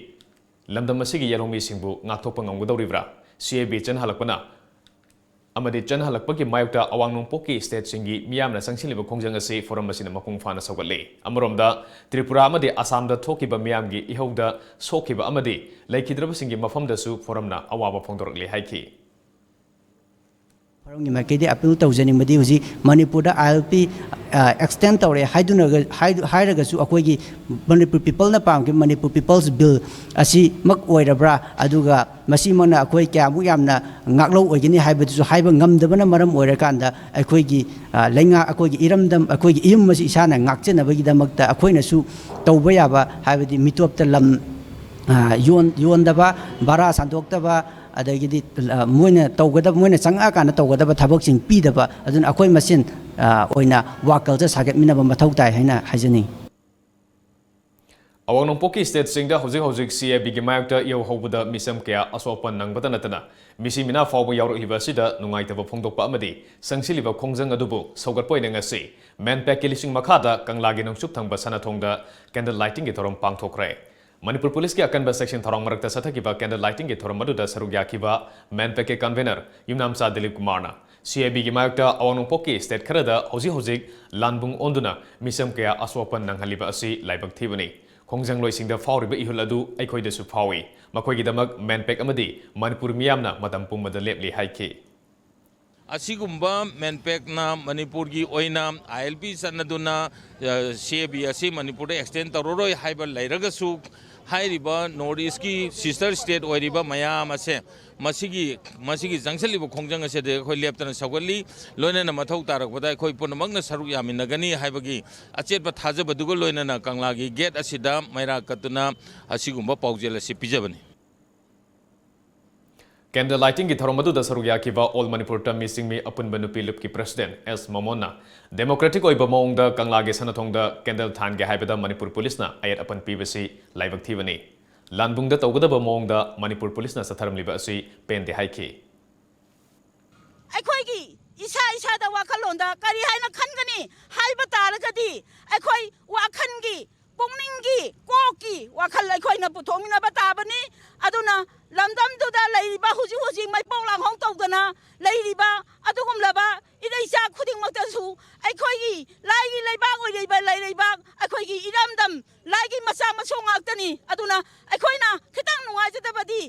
ꯂꯝꯗꯝ ꯑꯁꯤꯒꯤ ꯌꯦꯜꯍꯧꯃꯤꯁꯤꯡꯕꯨ ꯉꯥꯛꯊꯣꯛꯄ ꯉꯝꯒꯗꯧꯔꯤꯕ꯭ꯔꯥ? CAB ꯆꯠꯅꯍꯜꯂꯛꯄꯅ ꯑꯃꯗꯤ ꯆꯠꯅꯍꯜꯂꯛꯄꯒꯤ ꯃꯥꯌꯣꯛꯇ ꯑꯋꯥꯡ ꯅꯣꯡꯄꯣꯛꯀꯤ stateꯁꯤꯡꯒꯤ ꯃꯤꯌꯥꯝꯅ ꯆꯪꯁꯤꯜꯂꯤꯕ ꯈꯣꯡꯖꯪ ꯑꯁꯤ forum ꯑꯁꯤꯅ ꯃꯄꯨꯡ ꯐꯥꯅ ꯁꯧꯒꯠꯂꯤ꯫ ꯑꯃꯔꯣꯝꯗ, ꯇ꯭ꯔꯤꯄꯨꯔꯥ ꯑꯃꯗꯤ ꯑꯁꯥꯝꯗ ꯊꯣꯛꯈꯤꯕ ꯃꯤꯌꯥꯝꯒꯤ ꯏꯍꯧꯗ ꯁꯣꯛꯈꯤꯕ ꯑꯃꯗꯤ ꯂꯩꯈꯤꯗ꯭ꯔꯕꯁꯤꯡꯒꯤ ꯃꯐꯝꯗꯁꯨ forumꯅ ꯑꯋꯥꯕ ꯐꯣꯡꯗꯣꯔꯛꯂꯤ ꯍꯥꯏꯈꯤ꯫ Forumꯒꯤ ꯃꯥꯏꯀꯩꯗꯒꯤ appeal ꯇꯧꯖꯅꯤꯡꯕꯗꯤ, ꯍꯧꯖꯤꯛ ꯃꯅꯤꯄꯨꯔꯗ ILP extend ꯇꯧꯔꯦ ꯍꯥꯏꯗꯨꯅ, ꯍꯥꯏ-, ꯍꯥꯏꯔꯒꯁꯨ ꯑꯩꯈꯣꯏꯒꯤ ꯃꯅꯤꯄꯨꯔ peopleꯅ ꯄꯥꯝꯈꯤꯕ ꯃꯅꯤꯄꯨꯔ People's Bill ꯑꯁꯤꯃꯛ ꯑꯣꯏꯔꯕ꯭ꯔꯥ? ꯑꯗꯨꯒ ꯃꯁꯤꯃꯛꯅ ꯑꯩꯈꯣꯏ ꯀꯌꯥꯃꯨꯛ ꯌꯥꯝꯅ ꯉꯥꯛꯂꯧ ꯑꯣꯏꯒꯅꯤ ꯍꯥꯏꯕꯗꯨꯁꯨ ꯍꯥꯏꯕ ꯉꯝꯗꯕꯅ ꯃꯔꯝ ꯑꯣꯏꯔꯀꯥꯟꯗ, ꯑꯩꯈꯣꯏꯒꯤ, ꯑ, ꯂꯩꯉꯥꯛ, ꯑꯩꯈꯣꯏꯒꯤ ꯏꯔꯝꯗꯝ, ꯑꯩꯈꯣꯏꯒꯤ ꯏꯌꯨꯝ ꯑꯁꯤ ꯏꯁꯥꯅ ꯉꯥꯛꯆꯅꯕꯒꯤꯗꯃꯛꯇ ꯑꯩꯈꯣꯏꯅꯁꯨ ꯇꯧꯕ ꯌꯥꯕ, ꯍꯥꯏꯕꯗꯤ ꯃꯤꯇꯣꯞꯇ ꯂꯝ, ꯑ, ꯌꯣꯟ-, ꯌꯣꯟꯗꯕ, ꯚꯔꯥ ꯁꯟꯗꯣꯛꯇꯕ, ꯑꯗꯒꯤꯗꯤ, ꯑ, ꯃꯣꯏꯅ ꯇꯧꯒꯗꯕ, ꯃꯣꯏꯅ ꯆꯪꯉꯛꯑꯀꯥꯟꯗ ꯇꯧꯒꯗꯕ ꯊꯕꯛꯁꯤꯡ ꯄꯤꯗꯕ, ꯑꯗꯨꯅ ꯑꯩꯈꯣꯏ ꯃꯁꯦꯟ, ꯑ, ꯑꯣꯏꯅ ꯋꯥ culture ꯁꯥꯒꯠꯃꯤꯟꯅꯕ ꯃꯊꯧ ꯇꯥꯏ ꯍꯥꯏꯅ ꯍꯥꯏꯖꯅꯤꯡꯏ꯫ ꯑꯋꯥꯡ ꯅꯣꯡꯄꯣꯛꯀꯤ stateꯁꯤꯡꯗ ꯍꯧꯖꯤꯛ ꯍꯧꯖꯤꯛ CABꯒꯤ ꯃꯥꯌꯣꯛꯇ ꯏꯍꯧ ꯍꯧꯕꯗ ꯃꯤꯆꯝ ꯀꯌꯥ ꯑꯁꯣꯛ ꯑꯄꯟ ꯅꯪꯕꯇ ꯅꯠꯇꯅ, ꯃꯤꯁꯤ ꯃꯤꯅꯥ ꯐꯥꯎꯕ ꯌꯥꯎꯔꯛꯂꯤꯕ ꯑꯁꯤꯗ ꯅꯨꯡꯉꯥꯏꯇꯕ ꯐꯣꯡꯗꯣꯛꯄ ꯑꯃꯗꯤ ꯆꯪꯁꯤꯜꯂꯤꯕ ꯈꯣꯡꯖꯪ ꯑꯗꯨꯕꯨ ꯁꯧꯒꯠꯄ ꯑꯣꯏꯅ ꯉꯁꯤ MANPACꯀꯤ ꯂꯨꯆꯤꯡ ꯃꯈꯥꯗ ꯀꯪꯂꯥꯒꯤ ꯅꯣꯡꯆꯨꯞ ꯊꯪꯕ ꯁꯅꯥꯊꯣꯡꯗ candle lightingꯒꯤ ꯊꯧꯔꯝ ꯄꯥꯡꯊꯣꯛꯈ꯭ꯔꯦ꯫ ꯃꯅꯤꯄꯨꯔ ꯄꯨꯂꯤꯁꯀꯤ ꯑꯀꯟꯕ section ꯊꯧꯔꯥꯡ ꯃꯔꯛꯇ ꯆꯠꯊꯈꯤꯕ candle lightingꯒꯤ ꯊꯧꯔꯝ ꯑꯗꯨꯗ ꯁꯔꯨꯛ ꯌꯥꯈꯤꯕ MANPACꯀꯤ convener ꯌꯨꯝꯅꯥꯝꯆꯥ ꯗꯤꯂꯤꯞ ꯀꯨꯃꯥꯔꯅ CABꯒꯤ ꯃꯥꯌꯣꯛꯇ ꯑꯋꯥꯡ ꯅꯣꯡꯄꯣꯛꯀꯤ state ꯈꯔꯗ ꯍꯧꯖꯤꯛ ꯍꯧꯖꯤꯛ ꯂꯥꯟꯕꯨꯡ ꯑꯣꯟꯗꯨꯅ ꯃꯤꯆꯝ ꯀꯌꯥ ꯑꯁꯣꯛ ꯑꯄꯟ ꯅꯪꯍꯜꯂꯤꯕ ꯑꯁꯤ ꯂꯥꯏꯕꯛ ꯊꯤꯕꯅꯤ꯫ ꯈꯣꯡꯖꯪꯂꯣꯏꯁꯤꯡꯗ ꯐꯥꯎꯔꯤꯕ ꯏꯍꯨꯜ ꯑꯗꯨ ꯑꯩꯈꯣꯏꯗꯁꯨ ꯐꯥꯎꯏ꯫ ꯃꯈꯣꯏꯒꯤꯗꯃꯛ MANPAC ꯑꯃꯗꯤ ꯃꯅꯤꯄꯨꯔ ꯃꯤꯌꯥꯝꯅ ꯃꯇꯝ ꯄꯨꯝꯕꯗ ꯂꯦꯞꯂꯤ ꯍꯥꯏꯈꯤ꯫ ꯑꯁꯤꯒꯨꯝꯕ ꯃꯦꯟꯄꯦꯛꯅ ꯃꯅꯤꯄꯨꯔꯒꯤ ꯑꯣꯏꯅ ILP ꯆꯠꯅꯗꯨꯅ, ꯑ, CAB ꯑꯁꯤ ꯃꯅꯤꯄꯨꯔꯗ extend ꯇꯧꯔꯔꯣꯏ ꯍꯥꯏꯕ ꯂꯩꯔꯒꯁꯨ, ꯍꯥꯏꯔꯤꯕ North Eastꯀꯤ sister state ꯑꯣꯏꯔꯤꯕ ꯃꯌꯥꯝ ꯑꯁꯦ ꯃꯁꯤꯒꯤ, ꯃꯁꯤꯒꯤ ꯆꯪꯁꯤꯜꯂꯤꯕ ꯈꯣꯡꯖꯪ ꯑꯁꯤꯗ ꯑꯩꯈꯣꯏ ꯂꯦꯞꯇꯅ ꯁꯧꯒꯠꯂꯤ꯫ ꯂꯣꯏꯅꯅ ꯃꯊꯧ ꯇꯥꯔꯛꯄꯗ ꯑꯩꯈꯣꯏ ꯄꯨꯝꯅꯃꯛꯅ ꯁꯔꯨꯛ ꯌꯥꯃꯤꯟꯅꯒꯅꯤ ꯍꯥꯏꯕꯒꯤ ꯑꯆꯦꯠꯄ ꯊꯥꯖꯕꯗꯨꯒ ꯂꯣꯏꯅꯅ ꯀꯪꯂꯥꯒꯤ gate ꯑꯁꯤꯗ ꯃꯩꯔꯥ ꯀꯠꯇꯨꯅ ꯑꯁꯤꯒꯨꯝꯕ ꯄꯥꯎꯖꯦꯜ ꯑꯁꯤ ꯄꯤꯖꯕꯅꯤ꯫ Candle lightingꯒꯤ ꯊꯧꯔꯝ ꯑꯗꯨꯗ ꯁꯔꯨꯛ ꯌꯥꯈꯤꯕ All Manipur Tammi Singmi ꯑꯄꯨꯟꯕ ꯅꯨꯄꯤ ꯂꯨꯞꯀꯤ president S ꯃꯃꯣꯟꯅ democratic ꯑꯣꯏꯕ ꯃꯑꯣꯡꯗ ꯀꯪꯂꯥꯒꯤ ꯁꯅꯥꯊꯣꯡꯗ candle ꯊꯥꯟꯒꯦ ꯍꯥꯏꯕꯗ ꯃꯅꯤꯄꯨꯔ ꯄꯨꯂꯤꯁꯅ ꯑꯌꯦꯠ ꯑꯄꯟ ꯄꯤꯕꯁꯤ ꯂꯥꯏꯕꯛ ꯊꯤꯕꯅꯤ꯫ ꯂꯥꯟꯕꯨꯡꯗ ꯇꯧꯒꯗꯕ ꯃꯑꯣꯡꯗ ꯃꯅꯤꯄꯨꯔ ꯄꯨꯂꯤꯁꯅ ꯆꯠꯊꯔꯝꯂꯤꯕ ꯑꯁꯤ ꯄꯦꯟꯗꯦ ꯍꯥꯏꯈꯤ꯫ ꯑꯩꯈꯣꯏꯒꯤ ꯏꯁꯥ ꯏꯁꯥꯗ ꯋꯥꯈꯜꯂꯣꯟꯗ ꯀꯔꯤ ꯍꯥꯏꯅ ꯈꯟꯒꯅꯤ ꯍꯥꯏꯕ ꯇꯥꯔꯒꯗꯤ, ꯑꯩꯈꯣꯏ ꯋꯥꯈꯜꯒꯤ, ꯄꯨꯛꯅꯤꯡꯒꯤ, ꯀꯣꯛꯀꯤ ꯋꯥꯈꯜ ꯑꯩꯈꯣꯏꯅ ꯄꯨꯊꯣꯛꯃꯤꯟꯅꯕ ꯇꯥꯕꯅꯤ꯫ ꯑꯗꯨꯅ ꯂꯝꯗꯝꯗꯨꯗ ꯂꯩꯔꯤꯕ, ꯍꯧꯖꯤꯛ ꯍꯧꯖꯤꯛ ꯃꯩꯄꯧ ꯂꯥꯡꯍꯧ ꯇꯧꯗꯅ ꯂꯩꯔꯤꯕ ꯑꯗꯨꯒꯨꯝꯂꯕ ꯏꯔꯩꯆꯥ ꯈꯨꯗꯤꯡꯃꯛꯇꯁꯨ ꯑꯩꯈꯣꯏꯒꯤ ꯂꯥꯏꯒꯤ ꯂꯩꯕꯥꯛ ꯑꯣꯏꯔꯤꯕ, ꯂꯩꯔꯤꯕ ꯑꯩꯈꯣꯏꯒꯤ ꯏꯔꯝꯗꯝ ꯂꯥꯏꯒꯤ ꯃꯆꯥ ꯃꯁꯨ ꯉꯥꯛꯇꯅꯤ꯫ ꯑꯗꯨꯅ ꯑꯩꯈꯣꯏꯅ ꯈꯤꯇꯪ ꯅꯨꯡꯉꯥꯏꯖꯗꯕꯗꯤ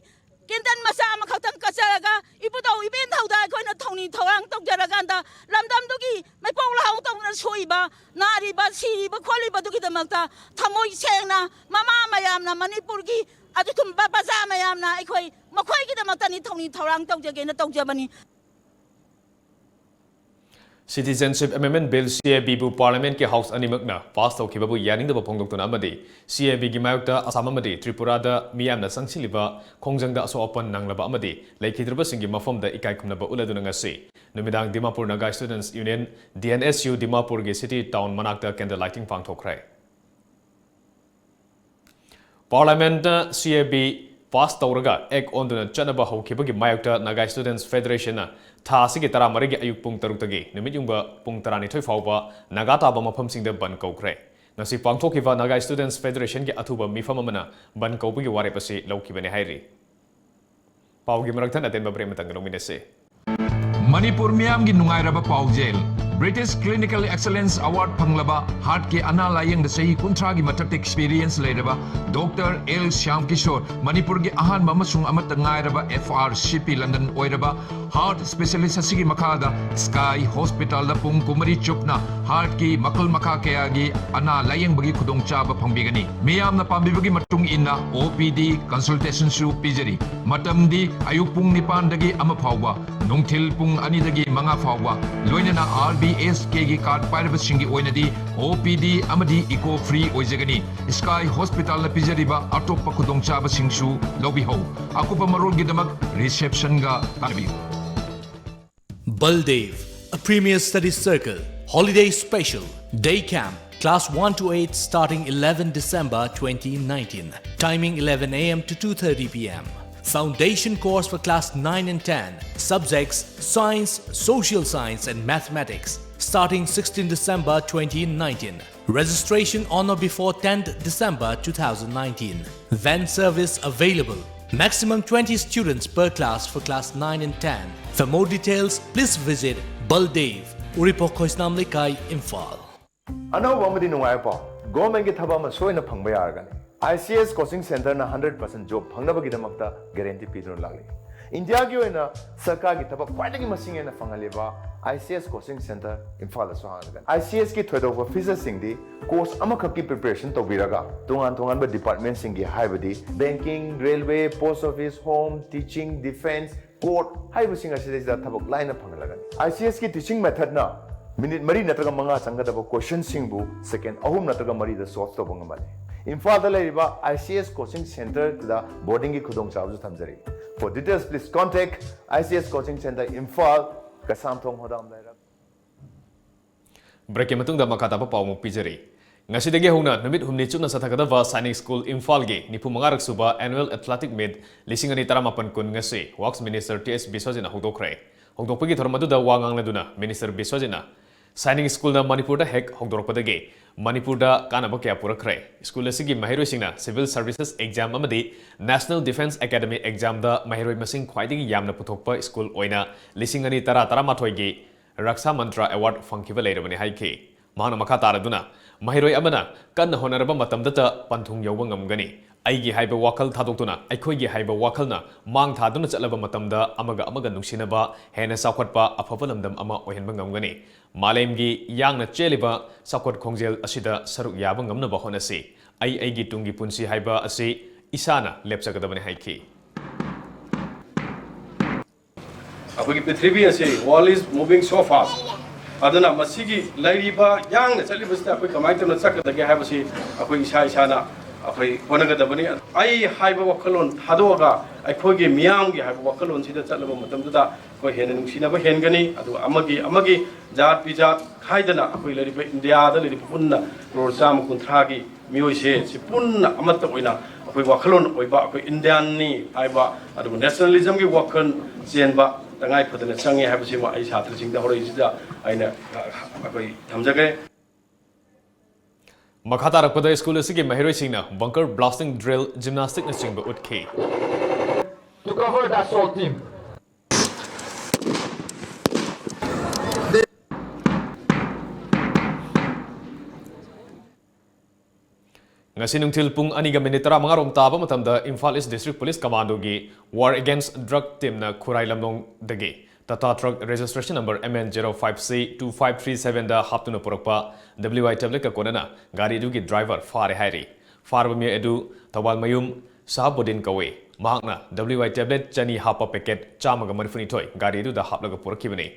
candle ꯃꯆꯥ ꯑꯃꯈꯛꯇꯪ ꯀꯠꯆꯔꯒ, ꯏꯕꯨꯙꯧ ꯏꯕꯦꯟꯙꯧꯗ ꯑꯩꯈꯣꯏꯅ ꯊꯧꯅꯤ ꯊꯧꯔꯥꯡ ꯇꯧꯖꯔꯀꯥꯟꯗ, ꯂꯝꯗꯝꯗꯨꯒꯤ ꯃꯩꯄꯧ ꯂꯥꯍꯧ ꯇꯧꯗꯅ ꯁꯣꯛꯏꯕ, ꯅꯥꯔꯤꯕ, ꯁꯤꯔꯤꯕ ꯈꯣꯠꯂꯤꯕꯗꯨꯒꯤꯗꯃꯛꯇ ꯊꯃꯣꯏ ꯁꯦꯡꯅ ꯃꯃꯥ ꯃꯌꯥꯝꯅ, ꯃꯅꯤꯄꯨꯔꯒꯤ ꯑꯗꯨꯒꯨꯝꯕ ꯄ꯭ꯔꯖꯥ ꯃꯌꯥꯝꯅ ꯑꯩꯈꯣꯏ ꯃꯈꯣꯏꯒꯤꯗꯃꯛꯇꯅꯤ ꯊꯧꯅꯤ ꯊꯧꯔꯥꯡ ꯇꯧꯖꯒꯦꯅ ꯇꯧꯖꯕꯅꯤ꯫ Citizenship Amendment Bill, CABꯕꯨ Parliamentꯀꯤ House ꯑꯅꯤꯃꯛꯅ pass ꯇꯧꯈꯤꯕꯕꯨ ꯌꯥꯅꯤꯡꯗꯕ ꯐꯣꯡꯗꯣꯛꯇꯨꯅ ꯑꯃꯗꯤ CABꯒꯤ ꯃꯥꯌꯣꯛꯇ ꯑꯁꯥꯝ ꯑꯃꯗꯤ ꯇ꯭ꯔꯤꯄꯨꯔꯥꯗ ꯃꯤꯌꯥꯝꯅ ꯆꯪꯁꯤꯜꯂꯤꯕ ꯈꯣꯡꯖꯪꯗ ꯑꯁꯣꯛ ꯑꯄꯟ ꯅꯪꯂꯕ ꯑꯃꯗꯤ ꯂꯩꯈꯤꯗ꯭ꯔꯕꯁꯤꯡꯒꯤ ꯃꯐꯝꯗ ꯏꯀꯥꯏ ꯈꯨꯝꯅꯕ ꯎꯠꯂꯗꯨꯅ ꯉꯁꯤ ꯅꯨꯃꯤꯗꯥꯡ Dimapur Naga Students Union, DNSU, ꯗꯤꯃꯥꯄꯨꯔꯒꯤ City Town ꯃꯅꯥꯛꯇ candle lighting ꯄꯥꯡꯊꯣꯛꯈ꯭ꯔꯦ꯫ Parliamentꯅ CAB pass ꯇꯧꯔꯒ act ꯑꯣꯟꯗꯨꯅ ꯆꯠꯅꯕ ꯍꯧꯈꯤꯕꯒꯤ ꯃꯥꯌꯣꯛꯇ Naga Students Federationꯅ ꯊꯥ ꯑꯁꯤꯒꯤ ꯇꯔꯥꯃꯔꯤꯒꯤ ꯑꯌꯨꯛ ꯄꯨꯡ ꯇꯔꯨꯛꯇꯒꯤ ꯅꯨꯃꯤꯠ ꯌꯨꯡꯕ ꯄꯨꯡ ꯇꯔꯥꯅꯤꯊꯣꯏ ꯐꯥꯎꯕ ꯅꯥꯒꯥ ꯇꯥꯕ ꯃꯐꯝꯁꯤꯡꯗ ꯕꯟ ꯀꯧꯈ꯭ꯔꯦ꯫ ꯉꯁꯤ ꯄꯥꯡꯊꯣꯛꯈꯤꯕ Naga Students Federationꯒꯤ ꯑꯊꯨꯕ ꯃꯤꯐꯝ ꯑꯃꯅ ꯕꯟ ꯀꯧꯕꯒꯤ ꯋꯥꯔꯦꯞ ꯑꯁꯤ ꯂꯧꯈꯤꯕꯅꯤ ꯍꯥꯏꯔꯤ꯫ ꯄꯥꯎꯒꯤ ꯃꯔꯛ ꯊꯠꯅ ꯑꯇꯦꯟꯕ break ꯑꯃꯇꯪ ꯂꯧꯃꯤꯟꯅꯁꯤ꯫ ꯃꯅꯤꯄꯨꯔ ꯃꯤꯌꯥꯝꯒꯤ ꯅꯨꯡꯉꯥꯏꯔꯕ ꯄꯥꯎꯖꯦꯜ, British Clinical Excellence Award ꯐꯪꯂꯕ ꯍꯥꯔꯠꯀꯤ ꯑꯅꯥ ꯂꯥꯌꯦꯡꯗ ꯆꯍꯤ ꯀꯨꯟꯊ꯭ꯔꯥꯒꯤ ꯃꯊꯛꯇ ꯑꯦꯛꯁꯄꯤꯔꯤꯌꯦꯟꯁ ꯂꯩꯔꯕ ꯗꯣꯛꯇꯔ ꯑꯦꯜ ꯁ꯭ꯌꯥꯝ ꯀꯤꯁꯣꯔ, ꯃꯅꯤꯄꯨꯔꯒꯤ ꯑꯍꯥꯟꯕ ꯑꯃꯁꯨꯡ ꯑꯃꯠꯇ ꯉꯥꯏꯔꯕ ꯑꯦꯐ ꯑꯥꯔ ꯁꯤ ꯄꯤ ꯂꯟꯗꯟ ꯑꯣꯏꯔꯕ ꯍꯥꯔꯠ ꯁ꯭ꯄꯦꯁꯤꯌꯦꯂꯤꯁ ꯑꯁꯤꯒꯤ ꯃꯈꯥꯗ ꯁ꯭ꯀꯥꯏ ꯍꯣꯁꯄꯤꯇꯥꯜꯗ ꯄꯨꯡ ꯀꯨꯟꯃꯔꯤ ꯆꯨꯞꯅ ꯍꯥꯔꯠꯀꯤ ꯃꯈꯜ ꯃꯈꯥ ꯀꯌꯥꯒꯤ ꯑꯅꯥ ꯂꯥꯌꯦꯡꯕꯒꯤ ꯈꯨꯗꯣꯡꯆꯥꯕ ꯐꯪꯕꯤꯒꯅꯤ꯫ ꯃꯤꯌꯥꯝꯅ ꯄꯥꯝꯕꯤꯕꯒꯤ ꯃꯇꯨꯡ ꯏꯟꯅ ꯑꯣ ꯄꯤ ꯗꯤ ꯀꯟꯁꯜꯇꯦꯁꯟꯁꯨ ꯄꯤꯖꯔꯤ꯫ ꯃꯇꯝꯗꯤ ꯑꯌꯨꯛ ꯄꯨꯡ ꯅꯤꯄꯥꯟꯗꯒꯤ ꯑꯃ ꯐꯥꯎꯕ, ꯅꯨꯡꯊꯤꯜ ꯄꯨꯡ ꯑꯅꯤꯗꯒꯤ ꯃꯉꯥ ꯐꯥꯎꯕ, ꯂꯣꯏꯅꯅ ꯑꯥꯔ ꯕꯤ ꯑꯦꯁ ꯀꯦꯒꯤ ꯀꯥꯔꯗ ꯄꯥꯏꯔꯕꯁꯤꯡꯒꯤ ꯑꯣꯏꯅꯗꯤ ꯑꯣ ꯄꯤ ꯗꯤ ꯑꯃꯗꯤ ꯏꯀꯣ ꯐ꯭ꯔꯤ ꯑꯣꯏꯖꯒꯅꯤ꯫ ꯁ꯭ꯀꯥꯏ ꯍꯣꯁꯄꯤꯇꯥꯜꯅ ꯄꯤꯖꯔꯤꯕ ꯑꯇꯣꯞꯄ ꯈꯨꯗꯣꯡꯆꯥꯕꯁꯤꯡꯁꯨ ꯂꯧꯕꯤꯍꯧ꯫ ꯑꯀꯨꯞꯄ ꯃꯔꯣꯜꯒꯤꯗꯃꯛ ꯔꯤꯁꯦꯞꯁꯟꯒ ꯇꯥꯟꯅꯕꯤꯌꯨ꯫ Baldev, a premier study circle, holiday special, day camp, class one to eight starting eleven December twenty nineteen, timing eleven a m to two thirty p m. Foundation course for class nine and ten, subjects science, social science and mathematics, starting sixteen December twenty nineteen. Registration on or before tenth December two thousand nineteen. Van service available. Maximum twenty students per class for class nine and ten. For more details, please visit Baldev, Uripok Khoisnam Lekai, Imphal. ꯑꯅꯧꯕ ꯑꯃꯗꯤ ꯅꯨꯡꯉꯥꯏꯕ ꯄꯥꯎ, ꯒꯣꯔꯃꯦꯟꯒꯤ ꯊꯕꯛ ꯑꯃ ꯁꯣꯏꯅ ꯐꯪꯕ ꯌꯥꯔꯒꯅꯤ꯫ I C S coaching ꯁꯦꯟꯇꯔꯅ ꯍꯟꯗ꯭ꯔꯦꯠ ꯄꯥꯔꯁꯦꯟ ꯖꯣꯕ ꯐꯪꯅꯕꯒꯤꯗꯃꯛꯇ ꯒꯦꯔꯦꯟꯇꯤ ꯄꯤꯗꯨꯅ ꯂꯥꯛꯂꯤ꯫ ꯏꯟꯗꯤꯌꯥꯒꯤ ꯑꯣꯏꯅ ꯁꯔꯀꯥꯔꯒꯤ ꯊꯕꯛ ꯈ꯭ꯋꯥꯏꯗꯒꯤ ꯃꯁꯤꯡ ꯍꯦꯟꯅ ꯐꯪꯍꯜꯂꯤꯕ I C S coaching centre ꯏꯝꯐꯥꯜꯗꯁꯨ ꯍꯥꯡꯂꯒꯅꯤ꯫ I C ꯑꯦꯁꯀꯤ ꯊꯣꯏꯗꯣꯛꯄ ꯐꯤꯆꯔꯁꯤꯡꯗꯤ ꯀꯣꯔꯁ ꯑꯃꯈꯛꯀꯤ ꯄ꯭ꯔꯤꯄꯦꯔꯦꯁꯟ ꯇꯧꯕꯤꯔꯒ ꯇꯣꯉꯥꯟ ꯇꯣꯉꯥꯟꯕ ꯗꯤꯄꯥꯔꯠꯃꯦꯟꯁꯤꯡꯒꯤ, ꯍꯥꯏꯕꯗꯤ banking, railway, post office, home, teaching, defence, court ꯍꯥꯏꯔꯤꯕꯁꯤꯡ ꯑꯁꯤꯗꯩꯁꯤꯗ ꯊꯕꯛ ꯂꯥꯏꯅ ꯐꯪꯍꯜꯂꯒꯅꯤ꯫ ꯑꯥꯏ ꯁꯤ ꯑꯦꯁꯀꯤ ꯇꯤꯆꯤꯡ ꯃꯦꯊꯠꯅ ꯃꯤꯅꯤꯠ ꯃꯔꯤ ꯅꯠꯇ꯭ꯔꯒ ꯃꯉꯥ ꯆꯪꯒꯗꯕ ꯀꯣꯏꯁꯟꯁꯤꯡꯕꯨ ꯁꯦꯀꯦꯟ ꯑꯍꯨꯝ ꯅꯠꯇ꯭ꯔꯒ ꯃꯔꯤꯗ ꯁꯣꯜꯚ ꯇꯧꯕ ꯉꯝꯍꯜꯂꯤ꯫ ꯏꯝꯐꯥꯜꯗ ꯂꯩꯔꯤꯕ ꯑꯥꯏ ꯁꯤ ꯑꯦꯁ ꯀꯣꯆꯤꯡ ꯁꯦꯟꯇꯔꯗ ꯕꯣꯔꯗꯤꯡꯒꯤ ꯈꯨꯗꯣꯡꯆꯥꯕꯁꯨ ꯊꯝꯖꯔꯤ꯫ For details, please contact I C S Coaching Centre Imphal, ꯀꯁꯥꯝꯊꯣꯡ ꯍꯣꯗꯥꯝ ꯂꯩꯔꯛ꯫ ꯕ꯭ꯔꯦꯛꯀꯤ ꯃꯇꯨꯡꯗ ꯃꯈꯥ ꯇꯥꯕ ꯄꯥꯎ ꯑꯃꯨꯛ ꯄꯤꯖꯔꯤ꯫ ꯉꯁꯤꯗꯒꯤ ꯍꯧꯅ ꯅꯨꯃꯤꯠ ꯍꯨꯝꯅꯤ ꯆꯨꯞꯅ ꯆꯠꯊꯒꯗꯕ ꯁꯥꯏꯅꯤꯛ ꯁ꯭ꯀꯨꯜ ꯏꯝꯐꯥꯜꯒꯤ ꯅꯤꯐꯨ ꯃꯉꯥꯔꯛ ꯁꯨꯕ ꯑꯦꯅꯨꯋꯦꯜ ꯑꯦꯊꯂꯦꯇꯤꯛ ꯃꯤꯠ ꯂꯤꯁꯤꯡ ꯑꯅꯤ ꯇꯔꯥꯃꯥꯄꯟ ꯀꯨꯟ ꯉꯁꯤ ꯋꯥꯔꯛꯁ ꯃꯤꯅꯤꯁꯇꯔ ꯇꯤ ꯑꯦꯁ ꯕꯤꯁ꯭ꯋꯖꯤꯠꯅ ꯍꯧꯗꯣꯛꯈ꯭ꯔꯦ꯫ ꯍꯧꯗꯣꯛꯄꯒꯤ ꯊꯧꯔꯝ ꯑꯗꯨꯗ ꯋꯥ ꯉꯥꯡꯂꯗꯨꯅ ꯃꯤꯅꯤꯁꯇꯔ ꯕꯤꯁ꯭ꯋꯖꯤꯠꯅ, ꯁꯥꯏꯅꯤꯛ ꯁ꯭ꯀꯨꯜꯅ ꯃꯅꯤꯄꯨꯔꯗ ꯍꯦꯛ ꯍꯧꯗꯣꯔꯛꯄꯗꯒꯤ ꯃꯅꯤꯄꯨꯔꯗ ꯀꯥꯟꯅꯕ ꯀꯌꯥ ꯄꯨꯔꯛꯈ꯭ꯔꯦ꯫ ꯁ꯭ꯀꯨꯜ ꯑꯁꯤꯒꯤ ꯃꯍꯩꯔꯣꯏꯁꯤꯡꯅ ꯁꯤꯚꯤꯜ ꯁꯔꯚꯤꯁꯦꯁ ꯑꯦꯛꯖꯥꯝ ꯑꯃꯗꯤ ꯅꯦꯁꯅꯦꯜ ꯗꯤꯐꯦꯟꯁ ꯑꯦꯀꯥꯗꯃꯤ ꯑꯦꯛꯖꯥꯝꯗ ꯃꯍꯩꯔꯣꯏ ꯃꯁꯤꯡ ꯈ꯭ꯋꯥꯏꯗꯒꯤ ꯌꯥꯝꯅ ꯄꯨꯊꯣꯛꯄ ꯁ꯭ꯀꯨꯜ ꯑꯣꯏꯅ ꯂꯤꯁꯤꯡ ꯑꯅꯤ ꯇꯔꯥ ꯇꯔꯥꯃꯥꯊꯣꯏꯒꯤ ꯔꯛꯁꯥ ꯃꯟꯇ꯭ꯔ ꯑꯦꯋꯥꯔꯗ ꯐꯪꯈꯤꯕ ꯂꯩꯔꯕꯅꯤ ꯍꯥꯏꯈꯤ꯫ ꯃꯍꯥꯛꯅ ꯃꯈꯥ ꯇꯥꯔꯗꯨꯅ, ꯃꯍꯩꯔꯣꯏ ꯑꯃꯅ ꯀꯟꯅ ꯍꯣꯠꯅꯔꯕ ꯃꯇꯝꯗꯇ ꯄꯟꯊꯨꯡ ꯌꯧꯕ ꯉꯝꯒꯅꯤ꯫ ꯑꯩꯒꯤ ꯍꯥꯏꯕ ꯋꯥꯈꯜ ꯊꯥꯗꯣꯛꯇꯨꯅ ꯑꯩꯈꯣꯏꯒꯤ ꯍꯥꯏꯕ ꯋꯥꯈꯜꯅ ꯃꯥꯡ ꯊꯥꯗꯨꯅ ꯆꯠꯂꯕ ꯃꯇꯝꯗ ꯑꯃꯒ ꯑꯃꯒ ꯅꯨꯡꯁꯤꯅꯕ, ꯍꯦꯟꯅ ꯆꯥꯎꯈꯠꯄ, ꯑꯐꯕ ꯂꯝꯗꯝ ꯑꯃ ꯑꯣꯏꯍꯟꯕ ꯉꯝꯒꯅꯤ꯫ ꯃꯥꯂꯦꯝꯒꯤ ꯌꯥꯡꯅ ꯆꯦꯜꯂꯤꯕ ꯆꯥꯎꯈꯠ ꯈꯣꯡꯖꯦꯜ ꯑꯁꯤꯗ ꯁꯔꯨꯛ ꯌꯥꯕ ꯉꯝꯅꯕ ꯍꯣꯠꯅꯁꯤ꯫ ꯑꯩ ꯑꯩꯒꯤ ꯇꯨꯡꯒꯤ ꯄꯨꯟꯁꯤ ꯍꯥꯏꯕ ꯑꯁꯤ ꯏꯁꯥꯅ ꯂꯦꯞꯆꯒꯗꯕꯅꯤ ꯍꯥꯏꯈꯤ꯫ ꯑꯩꯈꯣꯏꯒꯤ ꯄ꯭ꯔꯤꯊꯤꯕꯤ ꯑꯁꯤ, world is moving so fast꯫ ꯑꯗꯨꯅ ꯃꯁꯤꯒꯤ ꯂꯩꯔꯤꯕ ꯌꯥꯡꯅ ꯆꯠꯂꯤꯕꯁꯤꯗ ꯑꯩꯈꯣꯏ ꯀꯃꯥꯏꯅ ꯇꯧꯅ ꯆꯠꯀꯗꯒꯦ ꯍꯥꯏꯕꯁꯤ ꯑꯩꯈꯣꯏ ꯏꯁꯥ ꯏꯁꯥꯅ ꯑꯩꯈꯣꯏ ꯍꯣꯠꯅꯒꯗꯕꯅꯤ꯫ ꯑꯩ ꯍꯥꯏꯕ ꯋꯥꯈꯜꯂꯣꯟ ꯊꯥꯗꯣꯛꯑꯒ ꯑꯩꯈꯣꯏꯒꯤ ꯃꯤꯌꯥꯝꯒꯤ ꯍꯥꯏꯕ ꯋꯥꯈꯜꯂꯣꯟꯁꯤꯗ ꯆꯠꯂꯕ ꯃꯇꯝꯗꯨꯗ ꯑꯩꯈꯣꯏ ꯍꯦꯟꯅ ꯅꯨꯡꯁꯤꯅꯕ ꯍꯦꯟꯒꯅꯤ꯫ ꯑꯗꯨꯒ ꯑꯃꯒꯤ ꯑꯃꯒꯤ ꯖꯥꯠ ꯕꯤꯖꯥꯠ ꯈꯥꯏꯗꯅ ꯑꯩꯈꯣꯏ ꯂꯩꯔꯤꯕ ꯏꯟꯗꯤꯌꯥꯗ ꯂꯩꯔꯤꯕ ꯄꯨꯟꯅ ꯀ꯭ꯔꯣꯔ ꯆꯥꯝꯃ ꯀꯨꯟꯊ꯭ꯔꯥꯒꯤ ꯃꯤꯑꯣꯏꯁꯦ ꯁꯤ ꯄꯨꯟꯅ ꯑꯃꯠꯇ ꯑꯣꯏꯅ ꯑꯩꯈꯣꯏ ꯋꯥꯈꯜꯂꯣꯟ ꯑꯣꯏꯕ, ꯑꯩꯈꯣꯏ ꯏꯟꯗꯤꯌꯥꯟꯅꯤ ꯍꯥꯏꯕ, ꯑꯗꯨꯒ ꯅꯦꯁꯅꯦꯂꯤꯖꯝꯒꯤ ꯋꯥꯈꯜ ꯆꯦꯟꯕ ꯇꯉꯥꯏ ꯐꯗꯅ ꯆꯪꯉꯦ ꯍꯥꯏꯕꯁꯤꯃ ꯑꯩ ꯁꯥꯇ꯭ꯔꯁꯤꯡꯗ ꯍꯧꯔꯛꯏꯁꯤꯗ ꯑꯩꯅ ꯑꯩꯈꯣꯏ ꯊꯝꯖꯒꯦ꯫ ꯃꯈꯥ ꯇꯥꯔꯛꯄꯗ ꯁ꯭ꯀꯨꯜ ꯑꯁꯤꯒꯤ ꯃꯍꯩꯔꯣꯏꯁꯤꯡꯅ ꯕꯪꯀꯔ ꯕ꯭ꯂꯥꯁꯇꯤꯡ ꯗ꯭ꯔꯤꯜ, ꯖꯤꯝꯅꯥꯁꯇꯤꯛꯅꯆꯤꯡꯕ ꯎꯠꯈꯤ꯫ To cover the assault team. ꯉꯁꯤ ꯅꯨꯡꯊꯤꯜ ꯄꯨꯡ ꯑꯅꯤꯒ ꯃꯤꯅꯤꯠ ꯇꯔꯥꯃꯉꯥ ꯔꯣꯝ ꯇꯥꯕ ꯃꯇꯝꯗ ꯏꯝꯐꯥꯜ ꯏꯁ ꯗꯤꯁꯇ꯭ꯔꯤꯛ ꯄꯨꯂꯤꯁ ꯀꯃꯥꯟꯗꯣꯒꯤ War Against Drug ꯇꯤꯝꯅ ꯈꯨꯔꯥꯏ ꯂꯝꯂꯣꯡꯗꯒꯤ Tata truck registration number M N zero five C two five three seven ꯗ ꯍꯥꯞꯇꯨꯅ ꯄꯨꯔꯛꯄ W I ꯇꯦꯕ꯭ꯂꯦꯠꯀ ꯀꯣꯟꯅꯅ ꯒꯥꯔꯤ ꯑꯗꯨꯒꯤ ꯗ꯭ꯔꯥꯏꯚꯔ ꯐꯥꯔꯦ ꯍꯥꯏꯔꯤ꯫ ꯐꯥꯔꯕ ꯃꯤꯑꯣꯏ ꯑꯗꯨ ꯊꯧꯕꯥꯜꯃꯌꯨꯝ ꯁꯍꯥꯕꯨꯗꯤꯟ ꯀꯧꯏ꯫ ꯃꯍꯥꯛꯅ W I ꯇꯦꯕ꯭ꯂꯦꯠ ꯆꯅꯤ ꯍꯥꯞꯄ ꯄꯦꯀꯦꯠ ꯆꯥꯝꯃꯒ ꯃꯔꯤꯐꯨꯅꯤꯊꯣꯏ ꯒꯥꯔꯤ ꯑꯗꯨꯗ ꯍꯥꯞꯂꯒ ꯄꯨꯔꯛꯈꯤꯕꯅꯤ꯫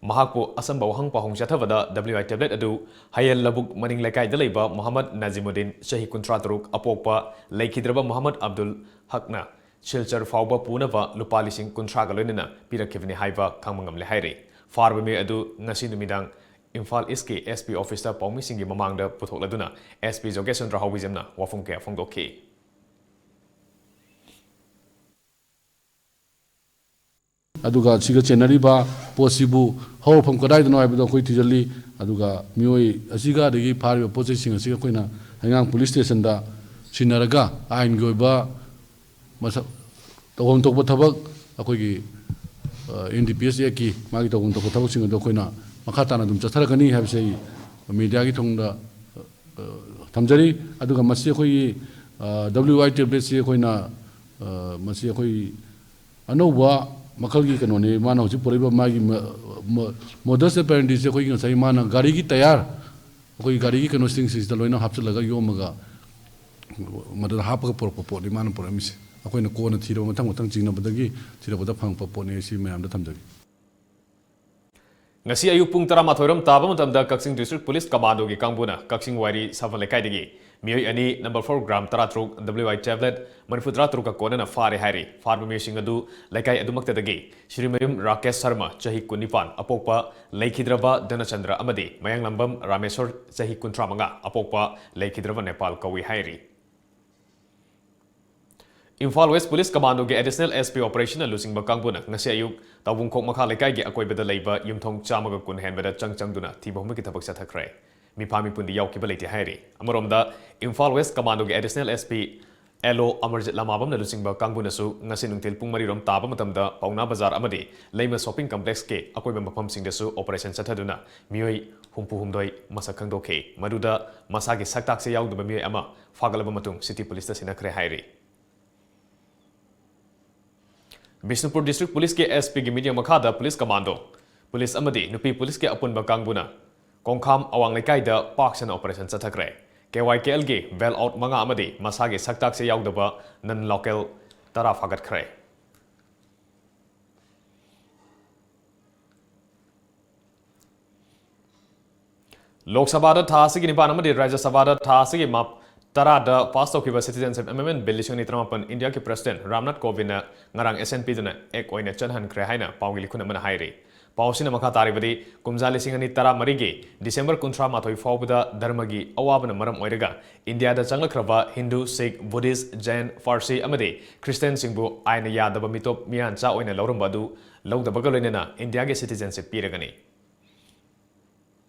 ꯃꯍꯥꯛꯄꯨ ꯑꯆꯝꯕ ꯋꯥꯍꯪ ꯄꯥꯎꯍꯪ ꯆꯠꯊꯕꯗ W I ꯇꯦꯕ꯭ꯂꯦꯠ ꯑꯗꯨ ꯍꯌꯦꯜ ꯂꯧꯕꯨꯛ ꯃꯅꯤꯡ ꯂꯩꯀꯥꯏꯗ ꯂꯩꯕ ꯃꯨꯍꯝꯃꯗ ꯅꯖꯤꯃꯨꯗꯤꯟ, ꯆꯍꯤ ꯀꯨꯟꯊ꯭ꯔꯥ ꯇꯔꯨꯛ, ꯑꯄꯣꯛꯄ ꯂꯩꯈꯤꯗ꯭ꯔꯕ ꯃꯨꯍꯝꯃꯗ ꯑꯕꯗꯨꯜ ꯍꯛꯅ ꯁꯤꯜꯆꯔ ꯐꯥꯎꯕ ꯄꯨꯅꯕ ꯂꯨꯄꯥ ꯂꯤꯁꯤꯡ ꯀꯨꯟꯊ꯭ꯔꯥꯒ ꯂꯣꯏꯅꯅ ꯄꯤꯔꯛꯈꯤꯕꯅꯤ ꯍꯥꯏꯕ ꯈꯪꯕ ꯉꯝꯂꯦ ꯍꯥꯏꯔꯤ꯫ ꯐꯥꯔꯕ ꯃꯤꯑꯣꯏ ꯑꯗꯨ ꯉꯁꯤ ꯅꯨꯃꯤꯗꯥꯡ ꯏꯝꯐꯥꯜ ꯏꯁꯀꯤ S P ꯑꯣꯐꯤꯁꯇ ꯄꯥꯎꯃꯤꯁꯤꯡꯒꯤ ꯃꯃꯥꯡꯗ ꯄꯨꯊꯣꯛꯂꯗꯨꯅ S P ꯖꯣꯒꯦꯁ ꯆꯟꯗ꯭ꯔ ꯍꯥꯎꯕꯤꯖꯝꯅ ꯋꯥꯐꯝ ꯀꯌꯥ ꯐꯣꯡꯗꯣꯛꯈꯤ꯫ ꯑꯗꯨꯒ ꯁꯤꯒ ꯆꯦꯟꯅꯔꯤꯕ ꯄꯣꯠꯁꯤꯕꯨ ꯍꯧꯔꯛꯐꯝ ꯀꯗꯥꯏꯗꯅꯣ ꯍꯥꯏꯕꯗꯣ ꯑꯩꯈꯣꯏ ꯊꯤꯖꯤꯜꯂꯤ꯫ ꯑꯗꯨꯒ ꯃꯤꯑꯣꯏ ꯑꯁꯤꯒ ꯑꯗꯒꯤ ꯐꯥꯔꯤꯕ ꯄꯣꯠ ꯆꯩꯁꯤꯡ ꯑꯁꯤꯒ ꯑꯩꯈꯣꯏꯅ ꯍꯩꯉꯥꯡ ꯄꯨꯂꯤꯁ ꯁ꯭ꯇꯦꯁꯟꯗ ꯁꯤꯟꯅꯔꯒ ꯑꯥꯏꯟꯒꯤ ꯑꯣꯏꯕ ꯃꯁꯛ ꯇꯧꯐꯝ ꯊꯣꯛꯄ ꯊꯕꯛ ꯑꯩꯈꯣꯏꯒꯤ ꯑꯦꯟ ꯗꯤ ꯄꯤ ꯑꯦꯁ ꯑꯦꯛꯀꯤ ꯃꯥꯒꯤ ꯇꯧꯐꯝ ꯊꯣꯛꯄ ꯊꯕꯛꯁꯤꯡ ꯑꯗꯣ ꯑꯩꯈꯣꯏꯅ ꯃꯈꯥ ꯇꯥꯅ ꯑꯗꯨꯝ ꯆꯠꯊꯔꯛꯀꯅꯤ ꯍꯥꯏꯕꯁꯦ ꯑꯩ ꯃꯦꯗꯤꯌꯥꯒꯤ ꯊꯣꯡꯗ ꯊꯝꯖꯔꯤ꯫ ꯑꯗꯨꯒ ꯃꯁꯤ ꯑꯩꯈꯣꯏꯒꯤ ꯗꯕ꯭ꯂꯤꯎ ꯑꯥꯏ ꯇꯦꯕ꯭ꯂꯦꯠꯁꯤ ꯑꯩꯈꯣꯏꯅ ꯃꯁꯤ ꯑꯩꯈꯣꯏ ꯑꯅꯧꯕ ꯃꯈꯜꯒꯤ ꯀꯩꯅꯣꯅꯤ꯫ ꯃꯥꯅ ꯍꯧꯖꯤꯛ ꯄꯨꯔꯛꯏꯕ ꯃꯥꯒꯤ ꯃꯣꯗꯁ ꯑꯦꯄꯦꯔꯦꯟꯗꯤꯁꯦ ꯑꯩꯈꯣꯏꯒꯤ ꯉꯁꯥꯏ ꯃꯥꯅ ꯒꯥꯔꯤꯒꯤ ꯇꯌꯥꯔ, ꯑꯩꯈꯣꯏꯒꯤ ꯒꯥꯔꯤꯒꯤ ꯀꯩꯅꯣꯁꯤꯡꯁꯤꯗ ꯂꯣꯏꯅ ꯍꯥꯞꯆꯤꯜꯂꯒ ꯌꯣꯝꯃꯒ ꯃꯗꯨꯗ ꯍꯥꯞꯄꯒ ꯄꯨꯔꯛꯄ ꯄꯣꯠꯅꯤ ꯃꯥꯅ ꯄꯨꯔꯛꯑꯝꯃꯤꯁꯦ꯫ ꯑꯩꯈꯣꯏꯅ ꯀꯣꯟꯅ ꯊꯤꯔꯕ ꯃꯊꯪ ꯃꯊꯪ ꯆꯤꯡꯅꯕꯗꯒꯤ ꯊꯤꯔꯛꯄꯗ ꯐꯪꯉꯛꯄ ꯄꯣꯠꯅꯤ꯫ ꯁꯤ ꯃꯌꯥꯝꯗ ꯊꯝꯖꯒꯦ꯫ ꯉꯁꯤ ꯑꯌꯨꯛ ꯄꯨꯡ ꯇꯔꯥꯃꯥꯊꯣꯏ ꯔꯣꯝ ꯇꯥꯕ ꯃꯇꯝꯗ ꯀꯛꯆꯤꯡ ꯗꯤꯁꯇ꯭ꯔꯤꯛ ꯄꯨꯂꯤꯁ ꯀꯃꯥꯟꯗꯣꯒꯤ ꯀꯥꯡꯕꯨꯅ ꯀꯛꯆꯤꯡ ꯋꯥꯏꯔꯤ ꯁꯥꯐꯜ ꯂꯩꯀꯥꯏꯗꯒꯤ ꯃꯤꯑꯣꯏ ꯑꯅꯤ, ꯅꯝꯕꯔ ꯐꯣꯔ ꯒ꯭ꯔꯥꯝ ꯇꯔꯥꯇꯔꯨꯛ, ꯗꯕ꯭ꯂꯤꯎ ꯑꯥꯏ ꯇꯦꯕ꯭ꯂꯦꯠ ꯃꯔꯤꯐꯨ ꯇꯔꯥ ꯇꯔꯨꯛꯀ ꯀꯣꯟꯅꯅ ꯐꯥꯔꯦ ꯍꯥꯏꯔꯤ꯫ ꯐꯥꯔꯕ ꯃꯤꯑꯣꯏꯁꯤꯡ ꯑꯗꯨ ꯂꯩꯀꯥꯏ ꯑꯗꯨꯃꯛꯇꯗꯒꯤ ꯁ꯭ꯔꯤꯃꯌꯨꯝ ꯔꯥꯀꯦꯁ ꯁꯔꯃ, ꯆꯍꯤ ꯀꯨꯟꯅꯤꯄꯥꯟ, ꯑꯄꯣꯛꯄ ꯂꯩꯈꯤꯗ꯭ꯔꯕ ꯙꯅꯆꯟꯗ꯭ꯔ ꯑꯃꯗꯤ ꯃꯌꯥꯡꯂꯝꯕꯝ ꯔꯥꯃꯦꯁꯣꯔ, ꯆꯍꯤ ꯀꯨꯟꯊ꯭ꯔꯥ ꯃꯉꯥ, ꯑꯄꯣꯛꯄ ꯂꯩꯈꯤꯗ꯭ꯔꯕ ꯅꯦꯄꯥꯜ ꯀꯧꯏ ꯍꯥꯏꯔꯤ꯫ ꯏꯝꯐꯥꯜ ꯋꯦꯁ ꯄꯨꯂꯤꯁ ꯀꯃꯥꯟꯗꯣꯒꯤ ꯑꯦꯗꯤꯁꯅꯦꯜ ꯑꯦꯁ ꯄꯤ ꯑꯣꯄꯔꯦꯁꯟꯅ ꯂꯨꯆꯤꯡꯕ ꯀꯥꯡꯕꯨꯅ ꯉꯁꯤ ꯑꯌꯨꯛ ꯇꯥꯎꯕꯨꯡꯈꯣꯛ ꯃꯈꯥ ꯂꯩꯀꯥꯏꯒꯤ ꯑꯀꯣꯏꯕꯗ ꯂꯩꯕ ꯌꯨꯝꯊꯣꯡ ꯆꯥꯝꯃꯒ ꯀꯨꯟ ꯍꯦꯟꯕꯗ ꯆꯪ ꯆꯪꯗꯨꯅ ꯊꯤꯕ ꯍꯨꯝꯕꯒꯤ ꯊꯕꯛ ꯆꯠꯊꯈ꯭ꯔꯦ꯫ ꯃꯤꯐꯥ ꯃꯤꯄꯨꯟꯗꯤ ꯌꯥꯎꯈꯤꯕ ꯂꯩꯇꯦ ꯍꯥꯏꯔꯤ꯫ ꯑꯃꯔꯣꯝꯗ, ꯏꯝꯐꯥꯜ ꯋꯦꯁ ꯀꯃꯥꯟꯗꯣꯒꯤ additional S P L O Amarjit ꯂꯃꯥꯕꯝꯅ ꯂꯨꯆꯤꯡꯕ ꯀꯥꯡꯕꯨꯅꯁꯨ ꯉꯁꯤ ꯅꯨꯡꯊꯤꯜ ꯄꯨꯡ ꯃꯔꯤ ꯔꯣꯝ ꯇꯥꯕ ꯃꯇꯝꯗ ꯄꯥꯎꯅꯥ ꯕꯖꯥꯔ ꯑꯃꯗꯤ ꯂꯩꯃ ꯁꯣꯞꯄꯤꯡ ꯀꯝꯄ꯭ꯂꯦꯛꯁꯀꯤ ꯑꯀꯣꯏꯕ ꯃꯐꯝꯁꯤꯡꯗꯁꯨ ꯑꯣꯄꯔꯦꯁꯟ ꯆꯠꯊꯗꯨꯅ ꯃꯤꯑꯣꯏ ꯍꯨꯝꯐꯨ ꯍꯨꯝꯗꯣꯏ ꯃꯁꯛ ꯈꯪꯗꯣꯛꯈꯤ꯫ ꯃꯗꯨꯗ ꯃꯁꯥꯒꯤ ꯁꯛꯇꯥꯛꯁꯦ ꯌꯥꯎꯗꯕ ꯃꯤꯑꯣꯏ ꯑꯃ ꯐꯥꯒꯠꯂꯕ ꯃꯇꯨꯡ ꯁꯤꯇꯤ ꯄꯨꯂꯤꯁꯇ ꯁꯤꯟꯅꯈ꯭ꯔꯦ ꯍꯥꯏꯔꯤ꯫ ꯕꯤꯁꯅꯨꯄꯨꯔ ꯗꯤꯁꯇ꯭ꯔꯤꯛ ꯄꯨꯂꯤꯁꯀꯤ ꯑꯦꯁ ꯄꯤꯒꯤ ꯃꯤꯠꯌꯦꯡ ꯃꯈꯥꯗ ꯄꯨꯂꯤꯁ ꯀꯃꯥꯟꯗꯣ, ꯄꯨꯂꯤꯁ ꯑꯃꯗꯤ ꯅꯨꯄꯤ ꯄꯨꯂꯤꯁꯀꯤ ꯑꯄꯨꯟꯕ ꯀꯥꯡꯕꯨꯅ ꯀꯣꯡꯈꯥꯝ ꯑꯋꯥꯡ ꯂꯩꯀꯥꯏꯗ ꯄꯥꯛ ꯁꯟꯅ ꯑꯣꯄꯔꯦꯁꯟ ꯆꯠꯊꯈ꯭ꯔꯦ꯫ ꯀꯦ ꯋꯥꯏ ꯀꯦ ꯑꯦꯜꯒꯤ ꯕꯦꯜ ꯑꯥꯎꯠ ꯃꯉꯥ ꯑꯃꯗꯤ ꯃꯁꯥꯒꯤ ꯁꯛꯇꯥꯛꯁꯦ ꯌꯥꯎꯗꯕ ꯅꯟ ꯂꯣꯀꯦꯜ ꯇꯔꯥ ꯐꯥꯒꯠꯈ꯭ꯔꯦ꯫ ꯂꯣꯛ ꯁꯚꯥꯗ ꯊꯥ ꯑꯁꯤꯒꯤ ꯅꯤꯄꯥꯟ ꯑꯃꯗꯤ ꯔꯥꯖ꯭ꯌ ꯁꯚꯥꯗ ꯊꯥ ꯑꯁꯤꯒꯤ ꯃꯥꯞ ꯇꯔꯥꯗ ꯄꯥꯁ ꯇꯧꯈꯤꯕ ꯁꯤꯇꯤꯖꯦꯟꯁꯤꯞ ꯑꯦꯃꯦꯟꯗꯃꯦꯟ ꯕꯤꯜ ꯂꯤꯁꯤꯡ ꯑꯅꯤ ꯇꯔꯥꯃꯥꯄꯟ ꯏꯟꯗꯤꯌꯥꯒꯤ ꯄ꯭ꯔꯁꯤꯗꯦꯟꯠ ꯔꯥꯝꯅꯥꯊ ꯀꯣꯕꯤꯟꯗꯅ ꯉꯔꯥꯡ ꯑꯦꯁꯦꯟ ꯄꯤꯗꯨꯅ ꯑꯦꯛ ꯑꯣꯏꯅ ꯆꯠꯍꯟꯈ꯭ꯔꯦ ꯍꯥꯏꯅ ꯄꯥꯎꯒꯤ ꯂꯤꯈꯨꯟ ꯑꯃꯅ ꯍꯥꯏꯔꯤ꯫ ꯄꯥꯎ ꯑꯁꯤꯅ ꯃꯈꯥ ꯇꯥꯔꯤꯕꯗꯤ, ꯀꯨꯝꯖꯥ ꯂꯤꯁꯤꯡ ꯑꯅꯤ ꯇꯔꯥꯃꯔꯤꯒꯤ ꯗꯤꯁꯦꯝꯕꯔ ꯀꯨꯟꯊ꯭ꯔꯥ ꯃꯥꯊꯣꯏ ꯐꯥꯎꯕꯗ ꯙꯔꯃꯒꯤ ꯑꯋꯥꯕꯅ ꯃꯔꯝ ꯑꯣꯏꯔꯒ ꯏꯟꯗꯤꯌꯥꯗ ꯆꯪꯂꯛꯈ꯭ꯔꯕ ꯍꯤꯟꯗꯨ, ꯁꯤꯈ, ꯕꯨꯙꯤꯁ꯭ꯠ, ꯖꯩꯟ, ꯐꯥꯔꯁꯤ ꯑꯃꯗꯤ ꯈ꯭ꯔꯤꯁꯇꯤꯌꯥꯟꯁꯤꯡꯕꯨ ꯑꯥꯏꯟꯅ ꯌꯥꯗꯕ ꯃꯤꯇꯣꯞ ꯃꯤꯌꯥꯟꯆꯥ ꯑꯣꯏꯅ ꯂꯧꯔꯝꯕ ꯑꯗꯨ ꯂꯧꯗꯕꯒ ꯂꯣꯏꯅꯅ ꯏꯟꯗꯤꯌꯥꯒꯤ ꯁꯤꯇꯤꯖꯦꯟꯁꯤꯞ ꯄꯤꯔꯒꯅꯤ꯫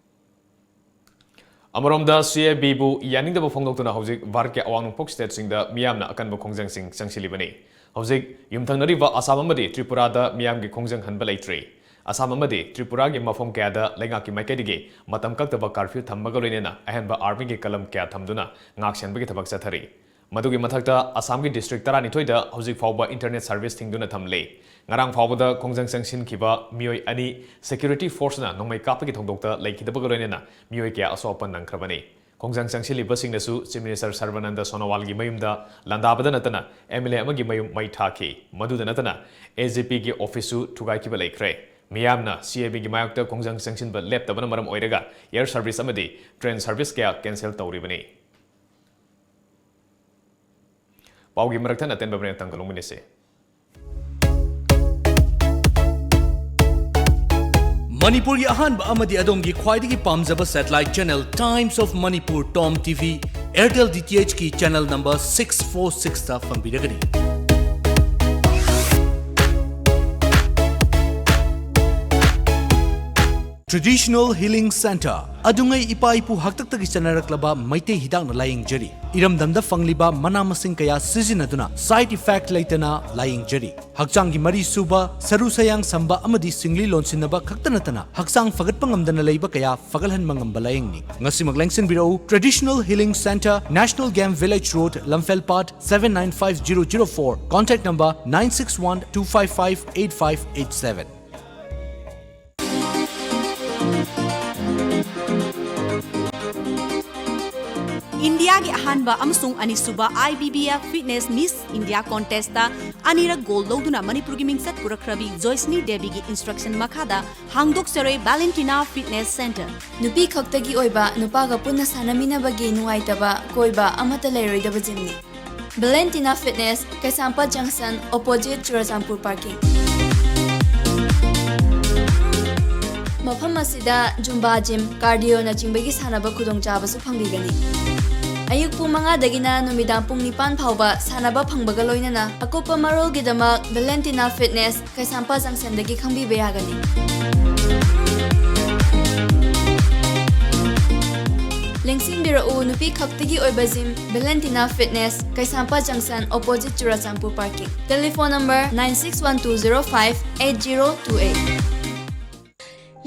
ꯑꯃꯔꯣꯝꯗ, ꯁꯤ ꯑꯦ ꯕꯤꯕꯨ ꯌꯥꯅꯤꯡꯗꯕ ꯐꯣꯡꯗꯣꯛꯇꯨꯅ ꯍꯧꯖꯤꯛ ꯚꯥꯔꯠꯀꯤ ꯑꯋꯥꯡ ꯅꯣꯡꯄꯣꯛ ꯁ꯭ꯇꯦꯠꯁꯤꯡꯗ ꯃꯤꯌꯥꯝꯅ ꯑꯀꯟꯕ ꯈꯣꯡꯖꯪꯁꯤꯡ ꯆꯪꯁꯤꯜꯂꯤꯕꯅꯤ꯫ ꯍꯧꯖꯤꯛ ꯌꯨꯝꯊꯪꯅꯔꯤꯕ ꯑꯁꯥꯝ ꯑꯃꯗꯤ ꯇ꯭ꯔꯤꯄꯨꯔꯥꯗ ꯃꯤꯌꯥꯝꯒꯤ ꯈꯣꯡꯖꯪ ꯍꯟꯕ ꯂꯩꯇ꯭ꯔꯤ꯫ ꯑꯁꯥꯝ ꯑꯃꯗꯤ ꯇ꯭ꯔꯤꯄꯨꯔꯥꯒꯤ ꯃꯐꯝ ꯀꯌꯥꯗ ꯂꯩꯉꯥꯛꯀꯤ ꯃꯥꯏꯀꯩꯗꯒꯤ ꯃꯇꯝ ꯀꯛꯇꯕ ꯀꯥꯔꯐ꯭ꯌꯨ ꯊꯝꯕꯒ ꯂꯣꯏꯅꯅ ꯑꯍꯦꯟꯕ ꯑꯥꯔꯃꯤꯒꯤ ꯀꯂꯝ ꯀꯌꯥ ꯊꯝꯗꯨꯅ ꯉꯥꯛꯁꯦꯟꯕꯒꯤ ꯊꯕꯛ ꯆꯠꯊꯔꯤ꯫ ꯃꯗꯨꯒꯤ ꯃꯊꯛꯇ ꯑꯁꯥꯝꯒꯤ ꯗꯤꯁꯇ꯭ꯔꯤꯛ ꯇꯔꯥꯅꯤꯊꯣꯏꯗ ꯍꯧꯖꯤꯛ ꯐꯥꯎꯕ ꯏꯟꯇꯔꯅꯦꯠ ꯁꯔꯚꯤꯁ ꯊꯤꯡꯗꯨꯅ ꯊꯝꯂꯤ꯫ ꯉꯔꯥꯡ ꯐꯥꯎꯕꯗ ꯈꯣꯡꯖꯪ ꯆꯪꯁꯤꯟꯈꯤꯕ ꯃꯤꯑꯣꯏ ꯑꯅꯤ ꯁꯦꯀ꯭ꯌꯨꯔꯤꯇꯤ ꯐꯣꯔꯁꯅ ꯅꯣꯡꯃꯩ ꯀꯥꯞꯄꯒꯤ ꯊꯧꯗꯣꯛꯇ ꯂꯩꯈꯤꯗꯕꯒ ꯂꯣꯏꯅꯅ ꯃꯤꯑꯣꯏ ꯀꯌꯥ ꯑꯁꯣꯛ ꯑꯄꯟ ꯅꯪꯈ꯭ꯔꯕꯅꯤ꯫ ꯈꯣꯡꯖꯪ ꯆꯪꯁꯤꯜꯂꯤꯕꯁꯤꯡꯅꯁꯨ ꯆꯤꯐ ꯃꯤꯅꯤꯁꯇꯔ ꯁꯔꯕꯥꯅꯟꯗ ꯁꯣꯅꯣꯋꯥꯜꯒꯤ ꯃꯌꯨꯝꯗ ꯂꯥꯟꯗꯥꯕꯗ ꯅꯠꯇꯅ ꯑꯦꯝ ꯑꯦꯜ ꯑꯦ ꯑꯃꯒꯤ ꯃꯌꯨꯝ ꯃꯩ ꯊꯥꯈꯤ꯫ ꯃꯗꯨꯗ ꯅꯠꯇꯅ ꯑꯦ ꯖꯤ ꯄꯤꯒꯤ ꯑꯣꯐꯤꯁꯁꯨ ꯊꯨꯒꯥꯏꯈꯤꯕ ꯂꯩꯈ꯭ꯔꯦ꯫ ꯃꯤꯌꯥꯝꯅ ꯁꯤ ꯑꯦ ꯕꯤꯒꯤ ꯃꯥꯌꯣꯛꯇ ꯈꯣꯡꯖꯪ ꯆꯪꯁꯤꯟꯕ ꯂꯦꯞꯇꯕꯅ ꯃꯔꯝ ꯑꯣꯏꯔꯒ ꯑꯦꯌꯔ ꯁꯔꯚꯤꯁ ꯑꯃꯗꯤ ꯇ꯭ꯔꯦꯟ ꯁꯔꯚꯤꯁ ꯀꯌꯥ ꯀꯦꯟꯁꯦꯜ ꯇꯧꯔꯤꯕꯅꯤ꯫ ꯄꯥꯎꯒꯤ ꯃꯔꯛ ꯊꯠꯅ ꯑꯇꯦꯟꯕ ꯃꯔꯤ ꯇꯪꯒ ꯂꯧꯃꯤꯟꯅꯁꯤ꯫ ꯃꯅꯤꯄꯨꯔꯒꯤ ꯑꯍꯥꯟꯕ ꯑꯃꯗꯤ ꯑꯗꯣꯝꯒꯤ ꯈ꯭ꯋꯥꯏꯗꯒꯤ ꯄꯥꯝꯖꯕ satellite channel Times of Manipur, TOM TV, Airtel D T H ꯀꯤ channel number six four six ꯇ ꯐꯪꯕꯤꯔꯒꯅꯤ꯫ Traditional Healing Centre, ꯑꯗꯨꯉꯩ ꯏꯄꯥ ꯏꯄꯨ ꯍꯥꯛꯇꯛꯇꯒꯤ ꯆꯠꯅꯔꯛꯂꯕ ꯃꯩꯇꯩ ꯍꯤꯗꯥꯛꯅ ꯂꯥꯌꯦꯡꯖꯔꯤ꯫ ꯏꯔꯝꯗꯝꯗ ꯐꯪꯂꯤꯕ ꯃꯅꯥ ꯃꯁꯤꯡ ꯀꯌꯥ ꯁꯤꯖꯤꯟꯅꯗꯨꯅ side effect ꯂꯩꯇꯅ ꯂꯥꯌꯦꯡꯖꯔꯤ꯫ ꯍꯛꯆꯥꯡꯒꯤ ꯃꯔꯤ ꯁꯨꯕ, ꯁꯔꯨ ꯁꯌꯥꯡ ꯁꯝꯕ ꯑꯃꯗꯤ ꯁꯤꯡꯂꯤ ꯂꯣꯟꯁꯤꯟꯅꯕ ꯈꯛꯇ ꯅꯠꯇꯅ ꯍꯛꯆꯥꯡ ꯐꯒꯠꯄ ꯉꯝꯗꯅ ꯂꯩꯕ ꯀꯌꯥ ꯐꯒꯠꯍꯟꯕ ꯉꯝꯕ ꯂꯥꯌꯦꯡꯅꯤ꯫ ꯉꯁꯤꯃꯛ ꯂꯦꯡꯁꯤꯟꯕꯤꯔꯛꯎ, Traditional Healing Centre, National Game Village Road, Lamphel Path, seven nine five zero zero four, contact number nine six one two five five eight five eight seven. ꯏꯟꯗꯤꯌꯥꯒꯤ ꯑꯍꯥꯟꯕ ꯑꯃꯁꯨꯡ ꯑꯅꯤꯁꯨꯕ I B B F Fitness Miss India Contest ꯇ ꯑꯅꯤꯔꯛ goal ꯂꯧꯗꯨꯅ ꯃꯅꯤꯄꯨꯔꯒꯤ ꯃꯤꯡꯆꯠ ꯄꯨꯔꯛꯈ꯭ꯔꯕꯤ ꯖꯣꯏꯁꯅꯤ ꯗꯦꯕꯤꯒꯤ instruction ꯃꯈꯥꯗ ꯍꯥꯡꯗꯣꯛꯆꯔꯦ Valentina Fitness Centre꯫ ꯅꯨꯄꯤ ꯈꯛꯇꯒꯤ ꯑꯣꯏꯕ, ꯅꯨꯄꯥꯒ ꯄꯨꯟꯅ ꯁꯥꯟꯅꯃꯤꯟꯅꯕꯒꯤ ꯅꯨꯡꯉꯥꯏꯇꯕ, ꯀꯣꯏꯕ ꯑꯃꯠꯇ ꯂꯩꯔꯣꯏꯗꯕ gym ꯅꯤ꯫ Valentina Fitness, ꯀꯩꯁꯥꯝꯄꯥꯠ junction, opposite ꯆꯨꯔꯆꯥꯟꯄꯨꯔ parking꯫ ꯃꯐꯝ ꯑꯁꯤꯗ Zumba gym, cardio ꯅꯆꯤꯡꯕꯒꯤ ꯁꯥꯟꯅꯕ ꯈꯨꯗꯣꯡꯆꯥꯕꯁꯨ ꯐꯪꯕꯤꯒꯅꯤ꯫ ꯑꯌꯨꯛ ꯄꯨꯡ ꯃꯉꯥꯗꯒꯤꯅ ꯅꯨꯃꯤꯗꯥꯡ ꯄꯨꯡ ꯅꯤꯄꯥꯟ ꯐꯥꯎꯕ ꯁꯥꯟꯅꯕ ꯐꯪꯕꯒ ꯂꯣꯏꯅꯅ ꯑꯀꯨꯞꯄ ꯃꯔꯣꯜꯒꯤꯗꯃꯛ Valentina Fitness, ꯀꯩꯁꯥꯝꯄꯥꯠ junction ꯗꯒꯤ ꯈꯪꯕꯤꯕ ꯌꯥꯒꯅꯤ꯫ ꯂꯦꯡꯁꯤꯟꯕꯤꯔꯛꯎ ꯅꯨꯄꯤ ꯈꯛꯇꯒꯤ ꯑꯣꯏꯕ gym Valentina Fitness, ꯀꯩꯁꯥꯝꯄꯥꯠ junction, opposite Churachandpur parking. Telephone number nine six one two zero five eight zero two eight.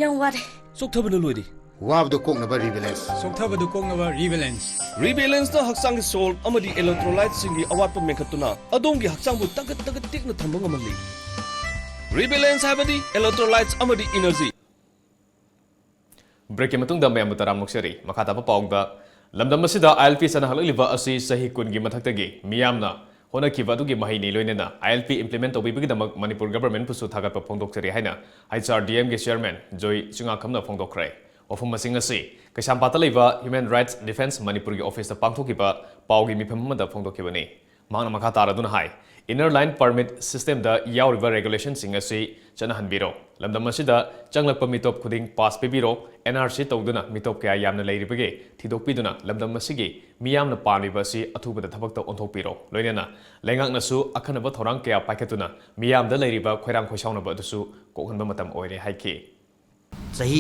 ꯌꯥꯝ ꯋꯥꯔꯦ꯫ ꯆꯣꯛꯊꯕꯅ ꯂꯣꯏꯔꯦ꯫ ꯋꯥꯕꯗꯨ ꯀꯣꯛꯅꯕ Rebalance꯫ ꯆꯣꯛꯊꯕꯗꯨ ꯀꯣꯛꯅꯕ Rebalance꯫ Rebalanceꯅ ꯍꯛꯆꯥꯡꯒꯤ salt ꯑꯃꯗꯤ electrolyteꯁꯤꯡꯒꯤ ꯑꯋꯥꯠꯄ ꯃꯦꯟꯈꯠꯇꯨꯅ ꯑꯗꯣꯝꯒꯤ ꯍꯛꯆꯥꯡꯕꯨ ꯇꯒꯠ ꯇꯒꯠ ꯇꯦꯛꯅ ꯊꯝꯕ ꯉꯝꯍꯜꯂꯤ꯫ Rebalance ꯍꯥꯏꯕꯗꯤ electrolytes ꯑꯃꯗꯤ energy꯫ Breakꯀꯤ ꯃꯇꯨꯡꯗ ꯃꯌꯥꯝꯕꯨ ꯇꯔꯥꯝꯅ ꯑꯣꯛꯆꯔꯤ꯫ ꯃꯈꯥ ꯇꯥꯕ ꯄꯥꯎꯗ, ꯂꯝꯗꯝ ꯑꯁꯤꯗ ILP ꯆꯠꯅꯍꯜꯂꯛꯂꯤꯕ ꯑꯁꯤ ꯆꯍꯤ ꯀꯨꯟꯒꯤ ꯃꯊꯛꯇꯒꯤ ꯃꯤꯌꯥꯝꯅ ꯍꯣꯠꯅꯈꯤꯕ ꯑꯗꯨꯒꯤ ꯃꯍꯩꯅꯤ꯫ ꯂꯣꯏꯅꯅ ILP implement ꯇꯧꯕꯤꯕꯒꯤꯗꯃꯛ ꯃꯅꯤꯄꯨꯔ governmentꯄꯨꯁꯨ ꯊꯥꯒꯠꯄ ꯐꯣꯡꯗꯣꯛꯆꯔꯤ ꯍꯥꯏꯅ HRDMꯒꯤ chairman ꯖꯣꯏ ꯆꯤꯡꯉꯥꯈꯝꯅ ꯐꯣꯡꯗꯣꯛꯈ꯭ꯔꯦ꯫ ꯋꯥꯐꯝꯁꯤꯡ ꯑꯁꯤ ꯀꯩꯁꯥꯝꯄꯥꯠꯇ ꯂꯩꯕ Human Rights Defence ꯃꯅꯤꯄꯨꯔꯒꯤ officeꯇ ꯄꯥꯡꯊꯣꯛꯈꯤꯕ ꯄꯥꯎꯒꯤ ꯃꯤꯐꯝ ꯑꯃꯗ ꯐꯣꯡꯗꯣꯛꯈꯤꯕꯅꯤ꯫ ꯃꯍꯥꯛꯅ ꯃꯈꯥ ꯇꯥꯔꯗꯨꯅ ꯍꯥꯏ, Inner Line Permit systemꯗ ꯌꯥꯎꯔꯤꯕ regulationꯁꯤꯡ ꯑꯁꯤ ꯆꯠꯅꯍꯟꯕꯤꯔꯣ꯫ ꯂꯝꯗꯝ ꯑꯁꯤꯗ ꯆꯪꯂꯛꯄ ꯃꯤꯇꯣꯞ ꯈꯨꯗꯤꯡ pass ꯄꯤꯕꯤꯔꯣ꯫ NRC ꯇꯧꯗꯨꯅ ꯃꯤꯇꯣꯞ ꯀꯌꯥ ꯌꯥꯝꯅ ꯂꯩꯔꯤꯕꯒꯦ ꯊꯤꯗꯣꯛꯄꯤꯗꯨꯅ ꯂꯝꯗꯝ ꯑꯁꯤꯒꯤ ꯃꯤꯌꯥꯝꯅ ꯄꯥꯝꯂꯤꯕ ꯑꯁꯤ ꯑꯊꯨꯕꯗ ꯊꯕꯛꯇ ꯑꯣꯟꯊꯣꯛꯄꯤꯔꯣ꯫ ꯂꯣꯏꯅꯅ ꯂꯩꯉꯥꯛꯅꯁꯨ ꯑꯈꯟꯅꯕ ꯊꯧꯔꯥꯡ ꯀꯌꯥ ꯄꯥꯏꯈꯠꯇꯨꯅ ꯃꯤꯌꯥꯝꯗ ꯂꯩꯔꯤꯕ ꯈꯣꯏꯔꯥꯡ ꯈꯣꯏꯁꯥꯎꯅꯕ ꯑꯗꯨꯁꯨ ꯀꯣꯛꯍꯟꯕ ꯃꯇꯝ ꯑꯣꯏꯔꯦ ꯍꯥꯏꯈꯤ꯫ ꯆꯍꯤ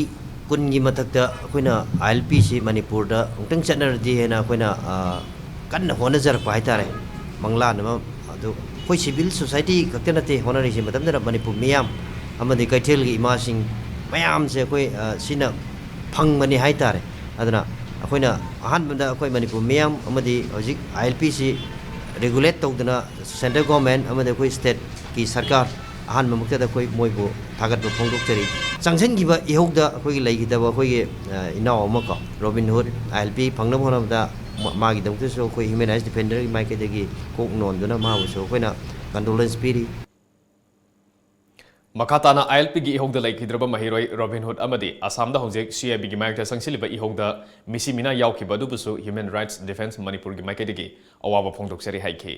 ꯀꯨꯟꯒꯤ ꯃꯊꯛꯇ ꯑꯩꯈꯣꯏꯅ ILPꯁꯤ ꯃꯅꯤꯄꯨꯔꯗ ꯑꯃꯨꯛꯇꯪ ꯆꯠꯅꯔꯗꯤ ꯍꯥꯏꯅ ꯑꯩꯈꯣꯏꯅ, ꯑ, ꯀꯟꯅ ꯍꯣꯠꯅꯖꯔꯛꯄ ꯍꯥꯏꯇꯥꯔꯦ꯫ ꯃꯪꯂꯥꯟ ꯑꯃ, ꯑꯗꯨ ꯑꯩꯈꯣꯏ civil society ꯈꯛꯇ ꯅꯠꯇꯦ ꯍꯣꯠꯅꯔꯤꯁꯦ, ꯃꯇꯝꯗꯨꯗ ꯃꯅꯤꯄꯨꯔ ꯃꯤꯌꯥꯝ ꯑꯃꯗꯤ ꯀꯩꯊꯦꯜꯒꯤ ꯏꯃꯥꯁꯤꯡ ꯃꯌꯥꯝꯁꯦ ꯑꯩꯈꯣꯏ, ꯑ, ꯁꯤꯅ ꯐꯪꯕꯅꯤ ꯍꯥꯏꯇꯥꯔꯦ꯫ ꯑꯗꯨꯅ ꯑꯩꯈꯣꯏꯅ ꯑꯍꯥꯟꯕꯗ ꯑꯩꯈꯣꯏ ꯃꯅꯤꯄꯨꯔ ꯃꯤꯌꯥꯝ ꯑꯃꯗꯤ ꯍꯧꯖꯤꯛ ILPꯁꯤ regulate ꯇꯧꯗꯅ central government ꯑꯃꯗꯤ ꯑꯩꯈꯣꯏ stateꯀꯤ ꯁꯔꯀꯥꯔ ꯑꯍꯥꯟꯕꯃꯛꯇꯗ ꯑꯩꯈꯣꯏ ꯃꯣꯏꯕꯨ ꯊꯥꯒꯠꯄ ꯐꯣꯡꯗꯣꯛꯆꯔꯤ꯫ ꯆꯪꯁꯤꯟꯈꯤꯕ ꯏꯍꯧꯗ ꯑꯩꯈꯣꯏꯒꯤ ꯂꯩꯈꯤꯗꯕ ꯑꯩꯈꯣꯏꯒꯤ, ꯑ, ꯏꯅꯥꯎ ꯑꯃ ꯀꯣ, ꯔꯣꯕꯤꯟ ꯍꯨꯗ, ILP ꯐꯪꯅꯕ ꯍꯣꯠꯅꯕꯗ ꯃꯥ-, ꯃꯥꯒꯤꯗꯃꯛꯇꯁꯨ ꯑꯩꯈꯣꯏ Human Rights Defenderꯒꯤ ꯃꯥꯏꯀꯩꯗꯒꯤ ꯀꯣꯛ ꯅꯣꯟꯗꯨꯅ ꯃꯥꯕꯨꯁꯨ ꯑꯩꯈꯣꯏꯅ condolence ꯄꯤꯔꯤ꯫ ꯃꯈꯥ ꯇꯥꯅ ILPꯒꯤ ꯏꯍꯧꯗ ꯂꯩꯈꯤꯗ꯭ꯔꯕ ꯃꯍꯩꯔꯣꯏ ꯔꯣꯕꯤꯟ ꯍꯨꯗ ꯑꯃꯗꯤ ꯑꯁꯥꯝꯗ ꯍꯧꯖꯤꯛ CIBꯒꯤ ꯃꯥꯌꯣꯛꯇ ꯆꯪꯁꯤꯜꯂꯤꯕ ꯏꯍꯧꯗ ꯃꯤꯁꯤ ꯃꯤꯅꯥ ꯌꯥꯎꯈꯤꯕ ꯑꯗꯨꯕꯨꯁꯨ Human Rights Defence ꯃꯅꯤꯄꯨꯔꯒꯤ ꯃꯥꯏꯀꯩꯗꯒꯤ ꯑꯋꯥꯕ ꯐꯣꯡꯗꯣꯛꯆꯔꯤ ꯍꯥꯏꯈꯤ꯫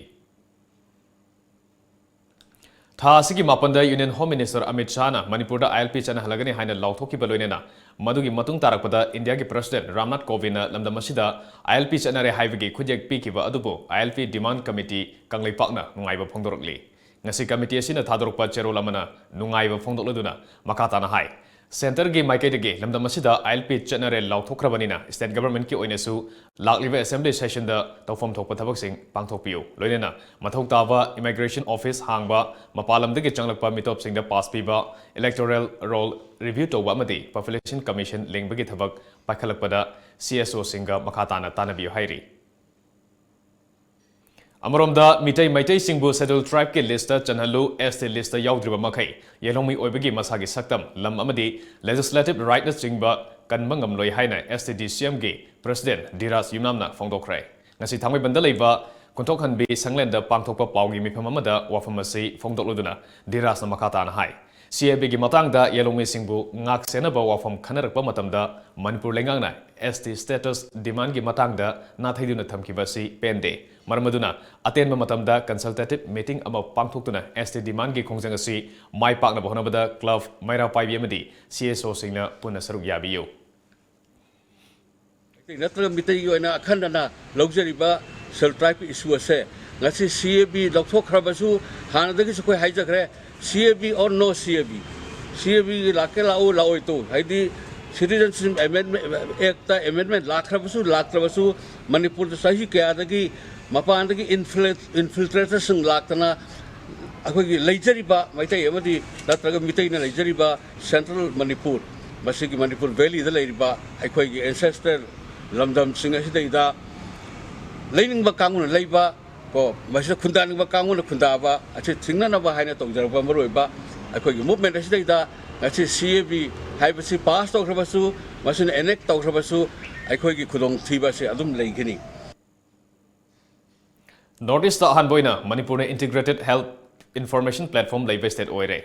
ꯊꯥ ꯑꯁꯤꯒꯤ ꯃꯥꯄꯟꯗ Union Home Minister ꯑꯃꯤꯠ ꯁꯥꯍꯅ ꯃꯅꯤꯄꯨꯔꯗ ILP ꯆꯠꯅꯍꯜꯂꯒꯅꯤ ꯍꯥꯏꯅ ꯂꯥꯎꯊꯣꯛꯈꯤꯕ ꯂꯣꯏꯅꯅ ꯃꯗꯨꯒꯤ ꯃꯇꯨꯡ ꯇꯥꯔꯛꯄꯗ ꯏꯟꯗꯤꯌꯥꯒꯤ President ꯔꯥꯝꯅꯥꯊ ꯀꯣꯕꯤꯟꯗꯅ ꯂꯝꯗꯝ ꯑꯁꯤꯗ ILP ꯆꯠꯅꯔꯦ ꯍꯥꯏꯕꯒꯤ ꯈꯨꯠꯌꯦꯛ ꯄꯤꯈꯤꯕ ꯑꯗꯨꯕꯨ ILP Demand Committee ꯀꯪꯂꯩꯄꯥꯛꯅ ꯅꯨꯡꯉꯥꯏꯕ ꯐꯣꯡꯗꯣꯔꯛꯂꯤ꯫ ꯉꯁꯤ committee ꯑꯁꯤꯅ ꯊꯥꯗꯣꯔꯛꯄ ꯆꯦꯔꯣꯜ ꯑꯃꯅ ꯅꯨꯡꯉꯥꯏꯕ ꯐꯣꯡꯗꯣꯛꯂꯗꯨꯅ ꯃꯈꯥ ꯇꯥꯅ ꯍꯥꯏ, Centreꯒꯤ ꯃꯥꯏꯀꯩꯗꯒꯤ ꯂꯝꯗꯝ ꯑꯁꯤꯗ ILP ꯆꯠꯅꯔꯦ ꯂꯥꯎꯊꯣꯛꯈ꯭ꯔꯕꯅꯤꯅ, state governmentꯀꯤ ꯑꯣꯏꯅꯁꯨ ꯂꯥꯛꯂꯤꯕ assembly sessionꯗ ꯇꯧꯐꯝ ꯊꯣꯛꯄ ꯊꯕꯛꯁꯤꯡ ꯄꯥꯡꯊꯣꯛꯄꯤꯌꯨ꯫ ꯂꯣꯏꯅꯅ ꯃꯊꯧ ꯇꯥꯕ immigration office ꯍꯥꯡꯕ, ꯃꯄꯥꯟ ꯂꯝꯗꯒꯤ ꯆꯪꯂꯛꯄ ꯃꯤꯇꯣꯞꯁꯤꯡꯗ pass ꯄꯤꯕ, electoral roll review ꯇꯧꯕ ꯑꯃꯗꯤ population commission ꯂꯤꯡꯕꯒꯤ ꯊꯕꯛ ꯄꯥꯏꯈꯠꯂꯛꯄꯗ CSOꯁꯤꯡꯒ ꯃꯈꯥ ꯇꯥꯅ ꯇꯥꯟꯅꯕꯤꯌꯨ ꯍꯥꯏꯔꯤ꯫ ꯑꯃꯔꯣꯝꯗ, ꯃꯤꯇꯩ ꯃꯩꯇꯩꯁꯤꯡꯕꯨ Scheduled Tribeꯀꯤ listꯇ ꯆꯟꯍꯜꯂꯨ, ST listꯇ ꯌꯥꯎꯗ꯭ꯔꯤꯕ ꯃꯈꯩ ꯌꯦꯜꯍꯧꯃꯤ ꯑꯣꯏꯕꯒꯤ ꯃꯁꯥꯒꯤ ꯁꯛꯇꯝ, ꯂꯝ ꯑꯃꯗꯤ legislative rightꯅꯆꯤꯡꯕ ꯀꯟꯕ ꯉꯝꯂꯣꯏ ꯍꯥꯏꯅ STDCMꯒꯤ president ꯙꯤꯔꯥꯖ ꯌꯨꯝꯅꯥꯝꯅ ꯐꯣꯡꯗꯣꯛꯈ꯭ꯔꯦ꯫ ꯉꯁꯤ ꯊꯥꯡꯃꯩꯕꯟꯗ ꯂꯩꯕ ꯀꯨꯟꯊꯣꯛꯍꯟꯕꯤ ꯁꯪꯂꯦꯟꯗ ꯄꯥꯡꯊꯣꯛꯄ ꯄꯥꯎꯒꯤ ꯃꯤꯐꯝ ꯑꯃꯗ ꯋꯥꯐꯝ ꯑꯁꯤ ꯐꯣꯡꯗꯣꯛꯂꯗꯨꯅ ꯙꯤꯔꯥꯖꯅ ꯃꯈꯥ ꯇꯥꯅ ꯍꯥꯏ, CABꯒꯤ ꯃꯇꯥꯡꯗ ꯌꯦꯜꯍꯧꯃꯤꯁꯤꯡꯕꯨ ꯉꯥꯛ ꯁꯦꯟꯅꯕ ꯋꯥꯐꯝ ꯈꯟꯅꯔꯛꯄ ꯃꯇꯝꯗ ꯃꯅꯤꯄꯨꯔ ꯂꯩꯉꯥꯛꯅ ST status demandꯒꯤ ꯃꯇꯥꯡꯗ ꯅꯥꯊꯩꯗꯨꯅ ꯊꯝꯈꯤꯕ ꯑꯁꯤ ꯄꯦꯟꯗꯦ꯫ ꯃꯔꯝ ꯑꯗꯨꯅ ꯑꯇꯦꯟꯕ ꯃꯇꯝꯗ consultative meeting ꯑꯃ ꯄꯥꯡꯊꯣꯛꯇꯨꯅ ST demandꯒꯤ ꯈꯣꯡꯖꯪ ꯑꯁꯤ ꯃꯥꯏ ꯄꯥꯛꯅꯕ ꯍꯣꯠꯅꯕꯗ club, ꯃꯩꯔꯥ ꯄꯥꯏꯕꯤ ꯑꯃꯗꯤ CSOꯁꯤꯡꯅ ꯄꯨꯟꯅ ꯁꯔꯨꯛ ꯌꯥꯕꯤꯌꯨ꯫ ꯃꯩꯇꯩ ꯅꯠꯇ꯭ꯔꯒ ꯃꯤꯇꯩꯒꯤ ꯑꯣꯏꯅ ꯑꯈꯟꯅꯅ ꯂꯧꯖꯔꯤꯕ Scheduled Tribeꯀꯤ issue ꯑꯁꯦ ꯉꯁꯤ CAB ꯂꯧꯊꯣꯛꯈ꯭ꯔꯕꯁꯨ, ꯍꯥꯟꯅꯗꯒꯤꯁꯨ ꯑꯩꯈꯣꯏ ꯍꯥꯏꯖꯈ꯭ꯔꯦ, CAB or no CAB, CABꯒꯤ ꯂꯥꯛꯀꯦ ꯂꯥꯛꯎ, ꯂꯥꯛꯑꯣꯏ ꯇꯣꯛꯎ, ꯍꯥꯏꯗꯤ Citizenship Amendment Actꯇ amendment ꯂꯥꯛꯈ꯭ꯔꯕꯁꯨ ꯂꯥꯛꯇ꯭ꯔꯕꯁꯨ, ꯃꯅꯤꯄꯨꯔꯗ ꯆꯍꯤ ꯀꯌꯥꯗꯒꯤ ꯃꯄꯥꯟꯗꯒꯤ infil-, infiltratorꯁꯤꯡ ꯂꯥꯛꯇꯅ ꯑꯩꯈꯣꯏꯒꯤ ꯂꯩꯖꯔꯤꯕ ꯃꯩꯇꯩ ꯑꯃꯗꯤ ꯅꯠꯇ꯭ꯔꯒ ꯃꯤꯇꯩꯅ ꯂꯩꯖꯔꯤꯕ Central ꯃꯅꯤꯄꯨꯔ, ꯃꯁꯤꯒꯤ ꯃꯅꯤꯄꯨꯔ valleyꯗ ꯂꯩꯔꯤꯕ ꯑꯩꯈꯣꯏꯒꯤ ancestral ꯂꯝꯗꯝꯁꯤꯡ ꯑꯁꯤꯗꯩꯗ ꯂꯩꯅꯤꯡꯕ ꯀꯥꯡꯕꯨꯅ ꯂꯩꯕ, ꯀꯣ, ꯃꯁꯤꯗ ꯈꯨꯟꯗꯥꯅꯤꯡꯕ ꯀꯥꯡꯕꯨꯅ ꯈꯨꯟꯗꯥꯕ ꯑꯁꯤ ꯊꯤꯡꯅꯅꯕ ꯍꯥꯏꯅ ꯇꯧꯖꯔꯛꯄ ꯃꯔꯨꯑꯣꯏꯕ ꯑꯩꯈꯣꯏꯒꯤ movement ꯑꯁꯤꯗꯩꯗ ꯉꯁꯤ CAB ꯍꯥꯏꯕꯁꯤ pass ꯇꯧꯈ꯭ꯔꯕꯁꯨ, ꯃꯁꯤꯅ enact ꯇꯧꯈ꯭ꯔꯕꯁꯨ, ꯑꯩꯈꯣꯏꯒꯤ ꯈꯨꯗꯣꯡꯊꯤꯕ ꯑꯁꯤ ꯑꯗꯨꯝ ꯂꯩꯒꯅꯤ꯫ North Eastꯇ ꯑꯍꯥꯟꯕ ꯑꯣꯏꯅ ꯃꯅꯤꯄꯨꯔꯅ Integrated Health Information Platform ꯂꯩꯕ state ꯑꯣꯏꯔꯦ꯫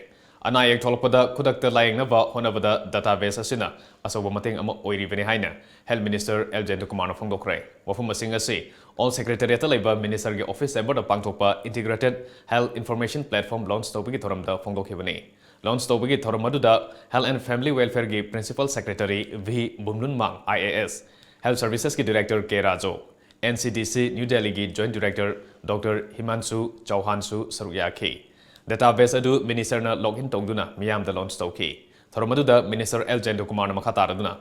ꯑꯅꯥ ꯑꯌꯦꯛ ꯊꯣꯛꯂꯛꯄꯗ ꯈꯨꯗꯛꯇ ꯂꯥꯌꯦꯡꯅꯕ ꯍꯣꯠꯅꯕꯗ database ꯑꯁꯤꯅ ꯑꯆꯧꯕ ꯃꯇꯦꯡ ꯑꯃ ꯑꯣꯏꯔꯤꯕꯅꯤ ꯍꯥꯏꯅ Health Minister ꯑꯦꯜ ꯖꯌꯟꯇꯀꯨꯃꯥꯔꯅ ꯐꯣꯡꯗꯣꯛꯈ꯭ꯔꯦ꯫ ꯋꯥꯐꯝ ꯑꯁꯤꯡ ꯑꯁꯤ All Secretariatꯇ ꯂꯩꯕ ministerꯒꯤ office chamberꯗ ꯄꯥꯡꯊꯣꯛꯄ Integrated Health Information Platform launch ꯇꯧꯕꯒꯤ ꯊꯧꯔꯝꯗ ꯐꯣꯡꯗꯣꯛꯈꯤꯕꯅꯤ꯫ Launch ꯇꯧꯕꯒꯤ ꯊꯧꯔꯝ ꯑꯗꯨꯗ Health and Family Welfareꯒꯤ Principal Secretary V Vumlunmang IAS, Health Servicesꯀꯤ Director K Raju, NCDC New Delhiꯒꯤ Joint Director Doctor ꯍꯤꯃꯥꯟꯁꯨ ꯆꯧꯍꯥꯟꯁꯨ ꯁꯔꯨꯛ ꯌꯥꯈꯤ꯫ Database ꯑꯗꯨ ministerꯅ login ꯇꯧꯗꯨꯅ ꯃꯤꯌꯥꯝꯗ launch ꯇꯧꯈꯤ꯫ ꯊꯧꯔꯝ ꯑꯗꯨꯗ Minister ꯑꯦꯜ ꯖꯌꯟꯇꯀꯨꯃꯥꯔꯅ ꯃꯈꯥ ꯇꯥꯔꯗꯨꯅ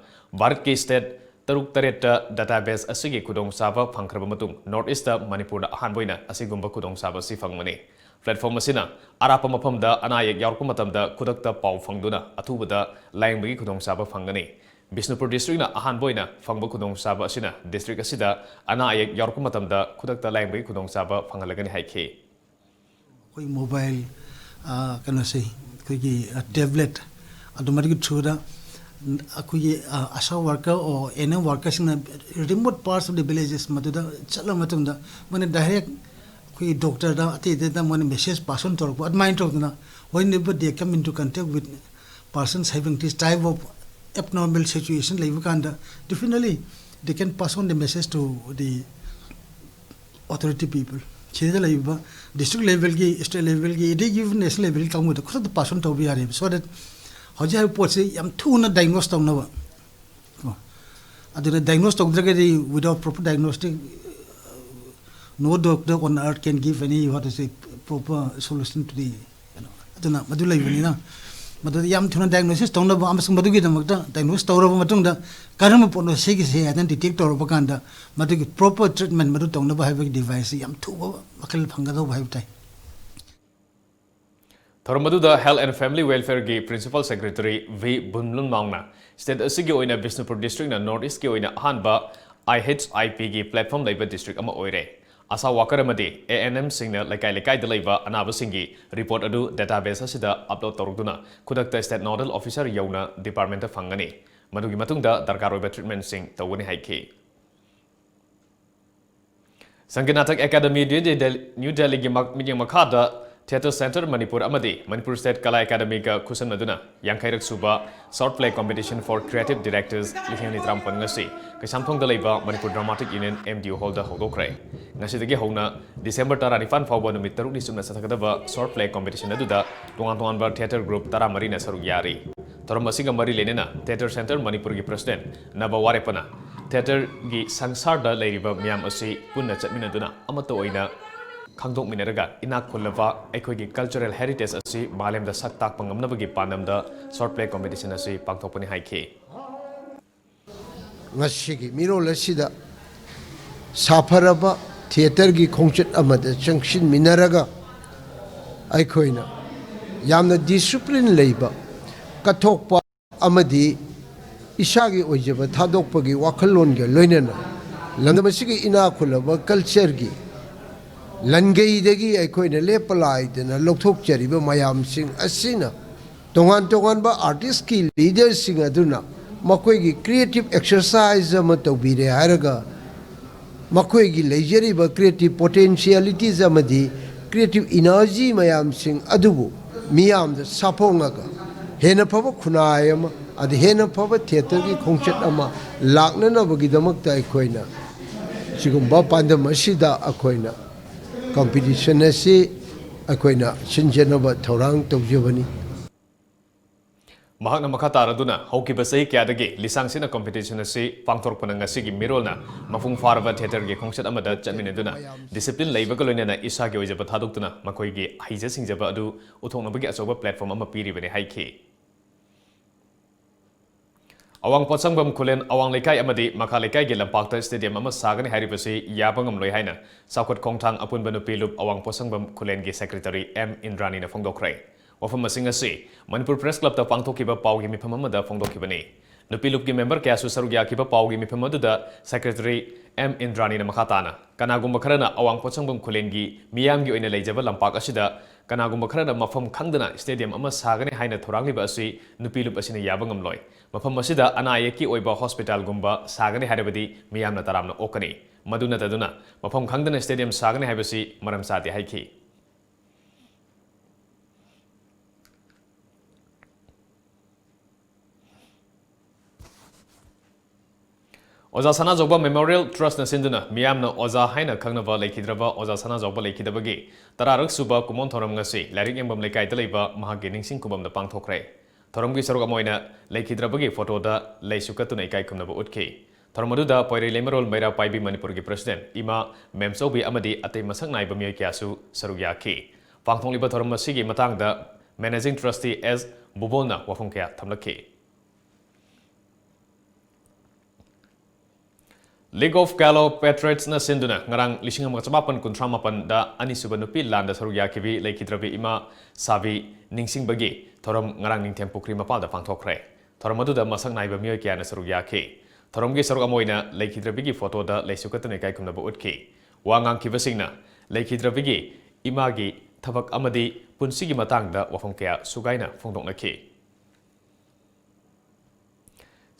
ꯚꯥꯔꯠꯀꯤ state ꯇꯔꯨꯛ ꯇꯔꯦꯠꯇ database ꯑꯁꯤꯒꯤ ꯈꯨꯗꯣꯡꯆꯥꯕ ꯐꯪꯈ꯭ꯔꯕ ꯃꯇꯨꯡ North Eastꯇ ꯃꯅꯤꯄꯨꯔꯗ ꯑꯍꯥꯟꯕ ꯑꯣꯏꯅ ꯑꯁꯤꯒꯨꯝꯕ ꯈꯨꯗꯣꯡꯆꯥꯕ ꯑꯁꯤ ꯐꯪꯕꯅꯤ꯫ Platform ꯑꯁꯤꯅ ꯑꯔꯥꯞꯄ ꯃꯐꯝꯗ ꯑꯅꯥ ꯑꯌꯦꯛ ꯌꯥꯎꯔꯛꯄ ꯃꯇꯝꯗ ꯈꯨꯗꯛꯇ ꯄꯥꯎ ꯐꯪꯗꯨꯅ ꯑꯊꯨꯕꯗ ꯂꯥꯌꯦꯡꯕꯒꯤ ꯈꯨꯗꯣꯡꯆꯥꯕ ꯐꯪꯒꯅꯤ꯫ ꯕꯤꯁꯅꯨꯄꯨꯔ districtꯅ ꯑꯍꯥꯟꯕ ꯑꯣꯏꯅ ꯐꯪꯕ ꯈꯨꯗꯣꯡꯆꯥꯕ ꯑꯁꯤꯅ district ꯑꯁꯤꯗ ꯑꯅꯥ ꯑꯌꯦꯛ ꯌꯥꯎꯔꯛꯄ ꯃꯇꯝꯗ ꯈꯨꯗꯛꯇ ꯂꯥꯌꯦꯡꯕꯒꯤ ꯈꯨꯗꯣꯡꯆꯥꯕ ꯐꯪꯍꯜꯂꯒꯅꯤ ꯍꯥꯏꯈꯤ꯫ ꯑꯩꯈꯣꯏ mobile, ꯑ, ꯀꯩꯅꯣꯁꯦ, ꯑꯩꯈꯣꯏꯒꯤ, ꯑ, tablet, ꯑꯗꯨꯃꯗꯨꯒꯤ throughꯗ ꯑꯩꯈꯣꯏꯒꯤ, ꯑ, ASHA worker or ANM workerꯁꯤꯡꯅ remote parts of the villages ꯃꯗꯨꯗ ꯆꯠꯂ ꯃꯇꯨꯡꯗ ꯃꯣꯏꯅ direct ꯑꯩꯈꯣꯏꯒꯤ doctorꯗ, ꯑꯇꯩ ꯑꯇꯩꯗ ꯃꯣꯏꯅ message pass on ꯇꯧꯔꯛꯄ, ꯑꯗꯨꯃꯥꯏꯅ ꯇꯧꯗꯅ, whenever they come into contact with persons having this type of abnormal situation ꯂꯩꯕ ꯀꯥꯟꯗ, definitely they can pass on the message to the authority people, ꯁꯤꯗ ꯂꯩꯔꯤꯕ district levelꯒꯤ, state levelꯒꯤ, ꯑꯗꯒꯤ even national levelꯒꯤ ꯀꯥꯡꯕꯨꯗ ꯈꯨꯗꯛꯇ pass on ꯇꯧꯕ ꯌꯥꯔꯦꯕ, so that ꯍꯧꯖꯤꯛ ꯍꯥꯏꯔꯤꯕ ꯄꯣꯠꯁꯤ ꯌꯥꯝ ꯊꯨꯅ diagnose ꯇꯧꯅꯕ꯫ ꯀꯣ꯫ ꯑꯗꯨꯅ diagnose ꯇꯧꯗ꯭ꯔꯒꯗꯤ, without proper diagnostic, no doctor on earth can give any, what is it, proper solution to the, you know, ꯑꯗꯨꯅ ꯃꯗꯨ ꯂꯩꯕꯅꯤꯅ, ꯃꯗꯨꯗ ꯌꯥꯝ ꯊꯨꯅ diagnosis ꯇꯧꯅꯕ ꯑꯃꯁꯨꯡ ꯃꯗꯨꯒꯤꯗꯃꯛꯇ diagnose ꯇꯧꯔꯕ ꯃꯇꯨꯡꯗ ꯀꯔꯝꯕ ꯄꯣꯠꯅꯣ ꯁꯤꯒꯤꯁꯦ ꯍꯥꯏꯗꯅ detect ꯇꯧꯔꯕ ꯀꯥꯟꯗ ꯃꯗꯨꯒꯤ proper treatment ꯃꯗꯨ ꯇꯧꯅꯕ ꯍꯥꯏꯕꯒꯤ deviceꯁꯤ ꯌꯥꯝ ꯊꯨꯕ ꯃꯈꯜ ꯐꯪꯒꯗꯧꯕ ꯍꯥꯏꯕ ꯇꯥꯏ꯫ ꯊꯧꯔꯝ ꯑꯗꯨꯗ Health and Family Welfareꯒꯤ Principal Secretary ꯚꯤ ꯚꯨꯟꯂꯨꯟꯃꯥꯎꯅ state ꯑꯁꯤꯒꯤ ꯑꯣꯏꯅ ꯕꯤꯁꯅꯨꯄꯨꯔ districtꯅ North Eastꯀꯤ ꯑꯣꯏꯅ ꯑꯍꯥꯟꯕ IHIPꯒꯤ platform ꯂꯩꯕ district ꯑꯃ ꯑꯣꯏꯔꯦ꯫ ASHA worker ꯑꯃꯗꯤ ANMꯁꯤꯡꯅ ꯂꯩꯀꯥꯏ ꯂꯩꯀꯥꯏꯗ ꯂꯩꯕ ꯑꯅꯥꯕꯁꯤꯡꯒꯤ report ꯑꯗꯨ database ꯑꯁꯤꯗ upload ꯇꯧꯔꯛꯇꯨꯅ ꯈꯨꯗꯛꯇ state nodal officer ꯌꯧꯅ departmentꯇ ꯐꯪꯒꯅꯤ꯫ ꯃꯗꯨꯒꯤ ꯃꯇꯨꯡꯗ ꯗꯔꯀꯥꯔ ꯑꯣꯏꯕ treatmentꯁꯤꯡ ꯇꯧꯒꯅꯤ ꯍꯥꯏꯈꯤ꯫ Sangeet Natak academy new Dell-, new ꯗꯦꯜꯂꯤꯒꯤ ꯃꯛ-, ꯃꯤꯠꯌꯦꯡ ꯃꯈꯥꯗ Theatre Centre ꯃꯅꯤꯄꯨꯔ ꯑꯃꯗꯤ ꯃꯅꯤꯄꯨꯔ State ꯀꯂꯥ ꯑꯦꯀꯥꯗꯃꯤꯒ ꯈꯨꯠꯁꯝꯅꯗꯨꯅ ꯌꯥꯡꯈꯩꯔꯛ ꯁꯨꯕ Short Play Competition for Creative Directors ꯂꯤꯁꯤꯡ ꯑꯅꯤ ꯇꯔꯥꯃꯥꯄꯟ ꯉꯁꯤ ꯀꯩꯁꯥꯝꯊꯣꯡꯗ ꯂꯩꯕ ꯃꯅꯤꯄꯨꯔ Dramatic Union, MDU hallꯗ ꯍꯧꯗꯣꯛꯈ꯭ꯔꯦ꯫ ꯉꯁꯤꯗꯒꯤ ꯍꯧꯅ December ꯇꯔꯥꯅꯤꯄꯥꯟ ꯐꯥꯎꯕ ꯅꯨꯃꯤꯠ ꯇꯔꯨꯛꯅꯤ ꯆꯨꯞꯅ ꯆꯠꯊꯒꯗꯕ Short Play Competition ꯑꯗꯨꯗ ꯇꯣꯉꯥꯟ ꯇꯣꯉꯥꯟꯕ theatre group ꯇꯔꯥꯃꯔꯤꯅ ꯁꯔꯨꯛ ꯌꯥꯔꯤ꯫ ꯊꯧꯔꯝ ꯑꯁꯤꯒ ꯃꯔꯤ ꯂꯩꯅꯅ Theatre Centre ꯃꯅꯤꯄꯨꯔꯒꯤ President ꯅꯕ ꯋꯥꯔꯦꯞꯄꯅ theatreꯒꯤ ꯁꯪꯁꯥꯔꯗ ꯂꯩꯔꯤꯕ ꯃꯤꯌꯥꯝ ꯑꯁꯤ ꯄꯨꯟꯅ ꯆꯠꯃꯤꯟꯅꯗꯨꯅ ꯑꯃꯠꯇ ꯑꯣꯏꯅ ꯈꯪꯗꯣꯛꯃꯤꯟꯅꯔꯒ ꯏꯅꯥꯛ ꯈꯨꯜꯂꯕ ꯑꯩꯈꯣꯏꯒꯤ cultural heritage ꯑꯁꯤ ꯃꯥꯂꯦꯝꯗ ꯁꯛ ꯇꯥꯛꯄ ꯉꯝꯅꯕꯒꯤ ꯄꯥꯟꯗꯝꯗ short play competition ꯑꯁꯤ ꯄꯥꯡꯊꯣꯛꯄꯅꯤ ꯍꯥꯏꯈꯤ꯫ ꯉꯁꯤꯒꯤ ꯃꯤꯔꯣꯜ ꯑꯁꯤꯗ ꯁꯥꯐꯔꯕ theatreꯒꯤ ꯈꯣꯡꯆꯠ ꯑꯃꯗ ꯆꯪꯁꯤꯟꯃꯤꯟꯅꯔꯒ ꯑꯩꯈꯣꯏꯅ ꯌꯥꯝꯅ discipline ꯂꯩꯕ, ꯀꯠꯊꯣꯛꯄ ꯑꯃꯗꯤ ꯏꯁꯥꯒꯤ ꯑꯣꯏꯖꯕ ꯊꯥꯗꯣꯛꯄꯒꯤ ꯋꯥꯈꯜꯂꯣꯟꯒ ꯂꯣꯏꯅꯅ ꯂꯝꯗꯝ ꯑꯁꯤꯒꯤ ꯏꯅꯥꯛ ꯈꯨꯜꯂꯕ cultureꯒꯤ ꯂꯟꯒꯩꯗꯒꯤ ꯑꯩꯈꯣꯏꯅ ꯂꯦꯞꯄ ꯂꯥꯏꯗꯅ ꯂꯧꯊꯣꯛꯆꯔꯤꯕ ꯃꯌꯥꯝꯁꯤꯡ ꯑꯁꯤꯅ ꯇꯣꯉꯥꯟ ꯇꯣꯉꯥꯟꯕ artistꯀꯤ leaderꯁꯤꯡ ꯑꯗꯨꯅ ꯃꯈꯣꯏꯒꯤ creative exercise ꯑꯃ ꯇꯧꯕꯤꯔꯦ ꯍꯥꯏꯔꯒ ꯃꯈꯣꯏꯒꯤ ꯂꯩꯖꯔꯤꯕ creative potentialities ꯑꯃꯗꯤ creative energy ꯃꯌꯥꯝꯁꯤꯡ ꯑꯗꯨꯕꯨ ꯃꯤꯌꯥꯝꯗ ꯁꯥꯐꯣꯡꯉꯒ ꯍꯦꯟꯅ ꯐꯕ ꯈꯨꯟꯅꯥꯏ ꯑꯃ ꯑꯗ ꯍꯦꯟꯅ ꯐꯕ theatreꯒꯤ ꯈꯣꯡꯆꯠ ꯑꯃ ꯂꯥꯛꯅꯅꯕꯒꯤꯗꯃꯛꯇ ꯑꯩꯈꯣꯏꯅ ꯁꯤꯒꯨꯝꯕ ꯄꯥꯟꯗꯝ ꯑꯁꯤꯗ ꯑꯩꯈꯣꯏꯅ competition ꯑꯁꯤ ꯑꯩꯈꯣꯏꯅ ꯁꯤꯟꯖꯅꯕ ꯊꯧꯔꯥꯡ ꯇꯧꯖꯕꯅꯤ꯫ ꯃꯍꯥꯛꯅ ꯃꯈꯥ ꯇꯥꯔꯗꯨꯅ ꯍꯧꯈꯤꯕ ꯆꯍꯤ ꯀꯌꯥꯗꯒꯤ ꯂꯤꯁꯥꯡꯁꯤꯠꯅ competition ꯑꯁꯤ ꯄꯥꯡꯊꯣꯔꯛꯄꯅ ꯉꯁꯤꯒꯤ ꯃꯤꯔꯣꯜꯅ ꯃꯄꯨꯡ ꯐꯥꯔꯕ theatreꯒꯤ ꯈꯣꯡꯆꯠ ꯑꯃꯗ ꯆꯠꯃꯤꯟꯅꯗꯨꯅ discipline ꯂꯩꯕꯒ ꯂꯣꯏꯅꯅ ꯏꯁꯥꯒꯤ ꯑꯣꯏꯖꯕ ꯊꯥꯗꯣꯛꯇꯨꯅ ꯃꯈꯣꯏꯒꯤ ꯍꯩꯖ ꯁꯤꯡꯖꯕ ꯑꯗꯨ ꯎꯠꯊꯣꯛꯅꯕꯒꯤ ꯑꯆꯧꯕ platform ꯑꯃ ꯄꯤꯔꯤꯕꯅꯤ ꯍꯥꯏꯈꯤ꯫ ꯑꯋꯥꯡ ꯄꯣꯠꯁꯪꯕꯝ ꯈꯨꯂꯦꯟ ꯑꯋꯥꯡ ꯂꯩꯀꯥꯏ ꯑꯃꯗꯤ ꯃꯈꯥ ꯂꯩꯀꯥꯏꯒꯤ ꯂꯝꯄꯥꯛꯇ stadium ꯑꯃ ꯁꯥꯒꯅꯤ ꯍꯥꯏꯔꯤꯕꯁꯤ ꯌꯥꯕ ꯉꯝꯂꯣꯏ ꯍꯥꯏꯅ ꯆꯥꯎꯈꯠ ꯈꯣꯡꯊꯥꯡ ꯑꯄꯨꯟꯕ ꯅꯨꯄꯤ ꯂꯨꯞ ꯑꯋꯥꯡ ꯄꯣꯠꯁꯪꯕꯝ ꯈꯨꯂꯦꯟꯒꯤ secretary ꯑꯦꯝ ꯏꯟꯗ꯭ꯔꯥꯅꯤꯅ ꯐꯣꯡꯗꯣꯛꯈ꯭ꯔꯦ꯫ ꯋꯥꯐꯝ ꯑꯁꯤꯡ ꯑꯁꯤ ꯃꯅꯤꯄꯨꯔ Press Clubꯇ ꯄꯥꯡꯊꯣꯛꯈꯤꯕ ꯄꯥꯎꯒꯤ ꯃꯤꯐꯝ ꯑꯃꯗ ꯐꯣꯡꯗꯣꯛꯈꯤꯕꯅꯤ꯫ ꯅꯨꯄꯤ ꯂꯨꯞꯀꯤ member ꯀꯌꯥꯁꯨ ꯁꯔꯨꯛ ꯌꯥꯈꯤꯕ ꯄꯥꯎꯒꯤ ꯃꯤꯐꯝ ꯑꯗꯨꯗ secretary ꯑꯦꯝ ꯏꯟꯗ꯭ꯔꯥꯅꯤꯅ ꯃꯈꯥ ꯇꯥꯅ, ꯀꯅꯥꯒꯨꯝꯕ ꯈꯔꯅ ꯑꯋꯥꯡ ꯄꯣꯠꯁꯪꯕꯝ ꯈꯨꯂꯦꯟꯒꯤ ꯃꯤꯌꯥꯝꯒꯤ ꯑꯣꯏꯅ ꯂꯩꯖꯕ ꯂꯝꯄꯥꯛ ꯑꯁꯤꯗ ꯀꯅꯥꯒꯨꯝꯕ ꯈꯔꯅ ꯃꯐꯝ ꯈꯪꯗꯅ stadium ꯑꯃ ꯁꯥꯒꯅꯤ ꯍꯥꯏꯅ ꯊꯧꯔꯥꯡꯂꯤꯕ ꯑꯁꯤ ꯅꯨꯄꯤ ꯂꯨꯞ ꯑꯁꯤꯅ ꯌꯥꯕ ꯉꯝꯂꯣꯏ꯫ ꯃꯐꯝ ꯑꯁꯤꯗ ꯑꯅꯥ ꯑꯌꯦꯛꯀꯤ ꯑꯣꯏꯕ hospitalꯒꯨꯝꯕ ꯁꯥꯒꯅꯤ ꯍꯥꯏꯔꯕꯗꯤ ꯃꯤꯌꯥꯝꯅ ꯇꯔꯥꯝꯅ ꯑꯣꯛꯀꯅꯤ꯫ ꯃꯗꯨ ꯅꯠꯇꯗꯨꯅ ꯃꯐꯝ ꯈꯪꯗꯅ stadium ꯁꯥꯒꯅꯤ ꯍꯥꯏꯕꯁꯤ ꯃꯔꯝ ꯆꯥꯗꯦ ꯍꯥꯏꯈꯤ꯫ ꯑꯣꯖꯥ ꯁꯅꯥꯖꯥꯎꯕ Memorial Trustꯅ ꯁꯤꯟꯗꯨꯅ ꯃꯤꯌꯥꯝꯅ ꯑꯣꯖꯥ ꯍꯥꯏꯅ ꯈꯪꯅꯕ ꯂꯩꯈꯤꯗ꯭ꯔꯕ ꯑꯣꯖꯥ ꯁꯅꯥꯖꯥꯎꯕ ꯂꯩꯈꯤꯗꯕꯒꯤ ꯇꯔꯥꯔꯛ ꯁꯨꯕ ꯀꯨꯝꯑꯣꯟ ꯊꯧꯔꯝ ꯉꯁꯤ ꯂꯥꯏꯔꯤꯛ ꯌꯦꯡꯐꯝ ꯂꯩꯀꯥꯏꯗ ꯂꯩꯕ ꯃꯍꯥꯛꯀꯤ ꯅꯤꯡꯁꯤꯡ ꯈꯨꯕꯝꯗ ꯄꯥꯡꯊꯣꯛꯈ꯭ꯔꯦ꯫ ꯊꯧꯔꯝꯒꯤ ꯁꯔꯨꯛ ꯑꯃ ꯑꯣꯏꯅ ꯂꯩꯈꯤꯗ꯭ꯔꯕꯒꯤ photoꯗ ꯂꯩꯁꯨ ꯀꯠꯇꯨꯅ ꯏꯀꯥꯏ ꯈꯨꯝꯅꯕ ꯎꯠꯈꯤ꯫ ꯊꯧꯔꯝ ꯑꯗꯨꯗ ꯄꯣꯏꯔꯩ ꯂꯩꯃꯔꯣꯜ ꯃꯩꯔꯥ ꯄꯥꯏꯕꯤ ꯃꯅꯤꯄꯨꯔꯒꯤ President ꯏꯃꯥ ꯃꯦꯝꯆꯧꯕꯤ ꯑꯃꯗꯤ ꯑꯇꯩ ꯃꯁꯛ ꯅꯥꯏꯕ ꯃꯤꯑꯣꯏ ꯀꯌꯥꯁꯨ ꯁꯔꯨꯛ ꯌꯥꯈꯤ꯫ ꯄꯥꯡꯊꯣꯛꯂꯤꯕ ꯊꯧꯔꯝ ꯑꯁꯤꯒꯤ ꯃꯇꯥꯡꯗ Managing Trustee S ꯕꯨꯕꯣꯜꯅ ꯋꯥꯐꯝ ꯀꯌꯥ ꯊꯝꯂꯛꯈꯤ꯫ League of Galo Patriotsꯅ ꯁꯤꯟꯗꯨꯅ ꯉꯔꯥꯡ ꯂꯤꯁꯤꯡ ꯑꯃꯒ ꯆꯃꯥꯄꯟ ꯀꯨꯟꯊ꯭ꯔꯥ ꯃꯥꯄꯟꯗ ꯑꯅꯤꯁꯨꯕ ꯅꯨꯄꯤ ꯂꯥꯟꯗ ꯁꯔꯨꯛ ꯌꯥꯈꯤꯕꯤ ꯂꯩꯈꯤꯗ꯭ꯔꯕꯤ ꯏꯃꯥ ꯁꯥꯕꯤ ꯅꯤꯡꯁꯤꯡꯕꯒꯤ ꯊꯧꯔꯝ ꯉꯔꯥꯡ ꯅꯤꯡꯊꯦꯝ ꯄꯨꯈ꯭ꯔꯤ ꯃꯄꯥꯜꯗ ꯄꯥꯡꯊꯣꯛꯈ꯭ꯔꯦ꯫ ꯊꯧꯔꯝ ꯑꯗꯨꯗ ꯃꯁꯛ ꯅꯥꯏꯕ ꯃꯤꯑꯣꯏ ꯀꯌꯥꯅ ꯁꯔꯨꯛ ꯌꯥꯈꯤ꯫ ꯊꯧꯔꯝꯒꯤ ꯁꯔꯨꯛ ꯑꯃ ꯑꯣꯏꯅ ꯂꯩꯈꯤꯗ꯭ꯔꯕꯤꯒꯤ photoꯗ ꯂꯩꯁꯨ ꯀꯠꯇꯨꯅ ꯏꯀꯥꯏ ꯈꯨꯝꯅꯕ ꯎꯠꯈꯤ꯫ ꯋꯥ ꯉꯥꯡꯈꯤꯕꯁꯤꯡꯅ ꯂꯩꯈꯤꯗ꯭ꯔꯕꯤꯒꯤ ꯏꯃꯥꯒꯤ ꯊꯕꯛ ꯑꯃꯗꯤ ꯄꯨꯟꯁꯤꯒꯤ ꯃꯇꯥꯡꯗ ꯋꯥꯐꯝ ꯀꯌꯥ ꯁꯨꯒꯥꯏꯅ ꯐꯣꯡꯗꯣꯛꯅꯈꯤ꯫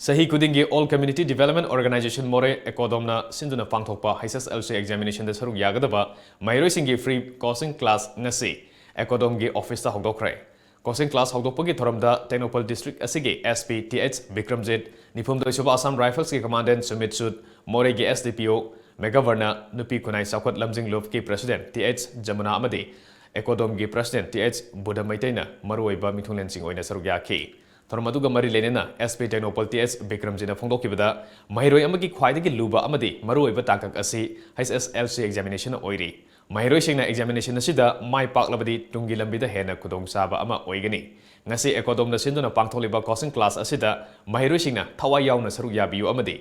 ꯆꯍꯤ ꯈꯨꯗꯤꯡꯒꯤ All Community Development Organisation ꯃꯣꯔꯦ ꯑꯦꯀꯣꯗꯣꯝꯅ ꯁꯤꯟꯗꯨꯅ ꯄꯥꯡꯊꯣꯛꯄ H S L C examinationꯗ ꯁꯔꯨꯛ ꯌꯥꯒꯗꯕ ꯃꯍꯩꯔꯣꯏꯁꯤꯡꯒꯤ free coaching class ꯉꯁꯤ ꯑꯦꯀꯣꯗꯣꯝꯒꯤ officeꯇ ꯍꯧꯗꯣꯛꯈ꯭ꯔꯦ꯫ Coaching class ꯍꯧꯗꯣꯛꯄꯒꯤ ꯊꯧꯔꯝꯗ ꯇꯦꯡꯅꯧꯄꯜ district ꯑꯁꯤꯒꯤ S P T H Bikramjit, ꯅꯤꯐꯨꯍꯨꯝꯗꯣꯏ ꯁꯨꯕ Assam Riflesꯀꯤ commandant ꯁꯨꯃꯤꯠ ꯁꯨꯠ, ꯃꯣꯔꯦꯒꯤ S D P O ꯃꯦꯘꯥꯚꯔꯅ, ꯅꯨꯄꯤ ꯈꯨꯟꯅꯥꯏ ꯆꯥꯎꯈꯠ ꯂꯝꯖꯤꯡ ꯂꯨꯞꯀꯤ president T H ꯖꯃꯨꯅꯥ ꯑꯃꯗꯤ ꯑꯦꯀꯣꯗꯣꯝꯒꯤ president T H ꯕꯨꯙ ꯃꯩꯇꯩꯅ ꯃꯔꯨꯑꯣꯏꯕ ꯃꯤꯊꯨꯡꯂꯦꯟꯁꯤꯡ ꯑꯣꯏꯅ ꯁꯔꯨꯛ ꯌꯥꯈꯤ꯫ ꯊꯧꯔꯝ ꯑꯗꯨꯒ ꯃꯔꯤ ꯂꯩꯅꯅ S P Tengnoupal T H ꯕꯤꯀ꯭ꯔꯝꯖꯤꯠꯅ ꯐꯣꯡꯗꯣꯛꯈꯤꯕꯗ, ꯃꯍꯩꯔꯣꯏ ꯑꯃꯒꯤ ꯈ꯭ꯋꯥꯏꯗꯒꯤ ꯂꯨꯕ ꯑꯃꯗꯤ ꯃꯔꯨꯑꯣꯏꯕ ꯇꯥꯡꯀꯛ ꯑꯁꯤ H S L C examination ꯑꯣꯏꯔꯤ꯫ ꯃꯍꯩꯔꯣꯏꯁꯤꯡꯅ examination ꯑꯁꯤꯗ ꯃꯥꯏ ꯄꯥꯛꯂꯕꯗꯤ ꯇꯨꯡꯒꯤ ꯂꯝꯕꯤꯗ ꯍꯦꯟꯅ ꯈꯨꯗꯣꯡꯆꯥꯕ ꯑꯃ ꯑꯣꯏꯒꯅꯤ꯫ ꯉꯁꯤ ꯑꯦꯀꯣꯗꯣꯝꯅ ꯁꯤꯟꯗꯨꯅ ꯄꯥꯡꯊꯣꯛꯂꯤꯕ coaching class ꯑꯁꯤꯗ ꯃꯍꯩꯔꯣꯏꯁꯤꯡꯅ ꯊꯋꯥꯏ ꯌꯥꯎꯅ ꯁꯔꯨꯛ ꯌꯥꯕꯤꯌꯨ ꯑꯃꯗꯤ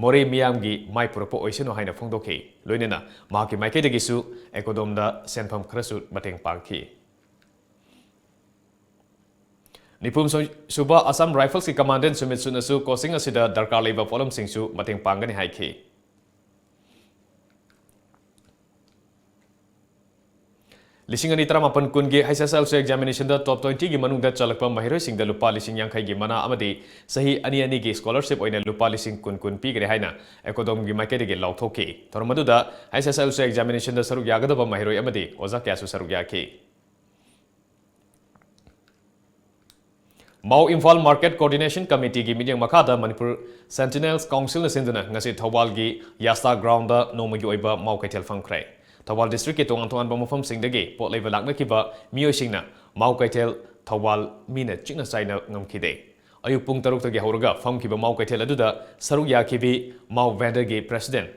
ꯃꯣꯔꯦ ꯃꯤꯌꯥꯝꯒꯤ ꯃꯥꯏ ꯄꯨꯔꯛꯄ ꯑꯣꯏꯁꯅꯨ ꯍꯥꯏꯅ ꯐꯣꯡꯗꯣꯛꯈꯤ꯫ ꯂꯣꯏꯅꯅ ꯃꯍꯥꯛꯀꯤ ꯃꯥꯏꯀꯩꯗꯒꯤꯁꯨ ꯑꯦꯀꯣꯗꯣꯝꯗ ꯁꯦꯟꯐꯝ ꯈꯔꯁꯨ ꯃꯇꯦꯡ ꯄꯥꯡꯈꯤ꯫ ꯅꯤꯐꯨ ꯁꯨꯕ Assam Riflesꯀꯤ commandant ꯁꯨꯃꯤꯠ ꯁꯨꯠꯅꯁꯨ coaching ꯑꯁꯤꯗ ꯗꯔꯀꯥꯔ ꯂꯩꯕ ꯄꯣꯠꯂꯝꯁꯤꯡꯁꯨ ꯃꯇꯦꯡ ꯄꯥꯡꯒꯅꯤ ꯍꯥꯏꯈꯤ꯫ ꯂꯤꯁꯤꯡ ꯑꯅꯤ ꯇꯔꯥꯃꯥꯄꯟ ꯀꯨꯟꯒꯤ H S L C examinationꯗ top twentyꯒꯤ ꯃꯅꯨꯡꯗ ꯆꯜꯂꯛꯄ ꯃꯍꯩꯔꯣꯏꯁꯤꯡꯗ ꯂꯨꯄꯥ ꯂꯤꯁꯤꯡ ꯌꯥꯡꯈꯩꯒꯤ ꯃꯅꯥ ꯑꯃꯗꯤ ꯆꯍꯤ ꯑꯅꯤ ꯑꯅꯤꯒꯤ scholarship ꯑꯣꯏꯅ ꯂꯨꯄꯥ ꯂꯤꯁꯤꯡ ꯀꯨꯟ ꯀꯨꯟ ꯄꯤꯒꯅꯤ ꯍꯥꯏꯅ ꯑꯦꯀꯣꯗꯣꯝꯒꯤ ꯃꯥꯏꯀꯩꯗꯒꯤ ꯂꯥꯎꯊꯣꯛꯈꯤ꯫ ꯊꯧꯔꯝ ꯑꯗꯨꯗ H S L C examinationꯗ ꯁꯔꯨꯛ ꯌꯥꯒꯗꯕ ꯃꯍꯩꯔꯣꯏ ꯑꯃꯗꯤ ꯑꯣꯖꯥ ꯀꯌꯥꯁꯨ ꯁꯔꯨꯛ ꯌꯥꯈꯤ꯫ ꯃꯥꯎ ꯏꯝꯐꯥꯜ Market Coordination Committeeꯒꯤ ꯃꯤꯠꯌꯦꯡ ꯃꯈꯥꯗ Manipur Sentinels Councilꯅ ꯁꯤꯟꯗꯨꯅ ꯉꯁꯤ ꯊꯧꯕꯥꯜꯒꯤ ꯌꯥꯁꯇꯥ groundꯗ ꯅꯣꯡꯃꯒꯤ ꯑꯣꯏꯕ ꯃꯥꯎ ꯀꯩꯊꯦꯜ ꯐꯝꯈ꯭ꯔꯦ꯫ ꯊꯧꯕꯥꯜ districtꯀꯤ ꯇꯣꯉꯥꯟ ꯇꯣꯉꯥꯟꯕ ꯃꯐꯝꯁꯤꯡꯗꯒꯤ ꯄꯣꯠ ꯂꯩꯕ ꯂꯥꯛꯅꯈꯤꯕ ꯃꯤꯑꯣꯏꯁꯤꯡꯅ ꯃꯥꯎ ꯀꯩꯊꯦꯜ ꯊꯧꯕꯥꯜ ꯃꯤꯅ ꯆꯤꯛꯅ ꯆꯥꯏꯅ ꯉꯝꯈꯤꯗꯦ꯫ ꯑꯌꯨꯛ ꯄꯨꯡ ꯇꯔꯨꯛꯇꯒꯤ ꯍꯧꯔꯒ ꯐꯝꯈꯤꯕ ꯃꯥꯎ ꯀꯩꯊꯦꯜ ꯑꯗꯨꯗ ꯁꯔꯨꯛ ꯌꯥꯈꯤꯕꯤ ꯃꯥꯎ ꯚꯦꯟꯗꯔꯒꯤ ꯄ꯭ꯔꯦꯁꯤꯗꯦꯟꯠ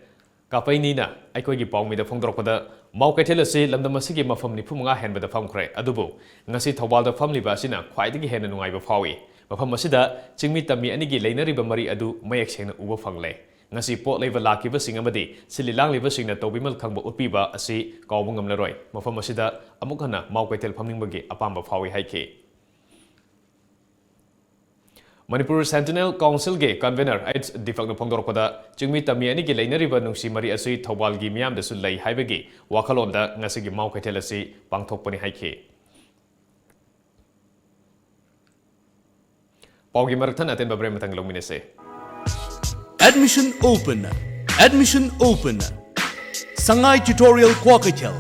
ꯀꯥꯄꯩꯅꯤꯅ ꯑꯩꯈꯣꯏꯒꯤ ꯄꯥꯎꯃꯤꯗ ꯐꯣꯡꯗꯣꯔꯛꯄꯗ, ꯃꯥꯎ ꯀꯩꯊꯦꯜ ꯑꯁꯤ ꯂꯝꯗꯝ ꯑꯁꯤꯒꯤ ꯃꯐꯝ ꯅꯤꯐꯨ ꯃꯉꯥ ꯍꯦꯟꯕꯗ ꯐꯝꯈ꯭ꯔꯦ, ꯑꯗꯨꯕꯨ ꯉꯁꯤ ꯊꯧꯕꯥꯜꯗ ꯐꯝꯂꯤꯕ ꯑꯁꯤꯅ ꯈ꯭ꯋꯥꯏꯗꯒꯤ ꯍꯦꯟꯅ ꯅꯨꯡꯉꯥꯏꯕ ꯐꯥꯎꯏ꯫ ꯃꯐꯝ ꯑꯁꯤꯗ ꯆꯤꯡꯃꯤ ꯇꯝꯃꯤ ꯑꯅꯤꯒꯤ ꯂꯩꯅꯔꯤꯕ ꯃꯔꯤ ꯑꯗꯨ ꯃꯌꯦꯛ ꯁꯦꯡꯅ ꯎꯕ ꯐꯪꯂꯦ꯫ ꯉꯁꯤ ꯄꯣꯠ ꯂꯩꯕ ꯂꯥꯛꯈꯤꯕꯁꯤꯡ ꯑꯃꯗꯤ ꯁꯤꯜꯂꯤ ꯂꯥꯡꯂꯤꯕꯁꯤꯡꯅ ꯇꯧꯕꯤꯃꯜ ꯈꯪꯕ ꯎꯠꯄꯤꯕ ꯑꯁꯤ ꯀꯥꯎꯕ ꯉꯝꯂꯔꯣꯏ꯫ ꯃꯐꯝ ꯑꯁꯤꯗ ꯑꯃꯨꯛ ꯍꯟꯅ ꯃꯥꯎ ꯀꯩꯊꯦꯜ ꯐꯝꯅꯤꯡꯕꯒꯤ ꯑꯄꯥꯝꯕ ꯐꯥꯎꯏ ꯍꯥꯏꯈꯤ꯫ ꯃꯅꯤꯄꯨꯔ ꯁꯦꯟꯇꯤꯅꯦꯜ ꯀꯥꯎꯟꯁꯤꯜꯒꯤ ꯀꯟꯚꯦꯅꯔ ꯑꯩꯆ ꯗꯤꯄꯛꯅ ꯐꯣꯡꯗꯣꯔꯛꯄꯗ, ꯆꯤꯡꯃꯤ ꯇꯝꯃꯤ ꯑꯅꯤꯒꯤ ꯂꯩꯅꯔꯤꯕ ꯅꯨꯡꯁꯤ ꯃꯔꯤ ꯑꯁꯤ ꯊꯧꯕꯥꯜꯒꯤ ꯃꯤꯌꯥꯝꯗꯁꯨ ꯂꯩ ꯍꯥꯏꯕꯒꯤ ꯋꯥꯈꯜꯂꯣꯟꯗ ꯉꯁꯤꯒꯤ ꯃꯥꯎ ꯀꯩꯊꯦꯜ ꯑꯁꯤ ꯄꯥꯡꯊꯣꯛꯄꯅꯤ ꯍꯥꯏꯈꯤ꯫ ꯄꯥꯎꯒꯤ ꯃꯔꯛ ꯊꯠꯅ ꯑꯇꯦꯟꯕ ꯕ꯭ꯔꯦꯛ ꯑꯃꯇꯪ ꯂꯧꯃꯤꯟꯅꯁꯦ꯫ Admission open. Admission open. Sangai Tutorial Kwokatel.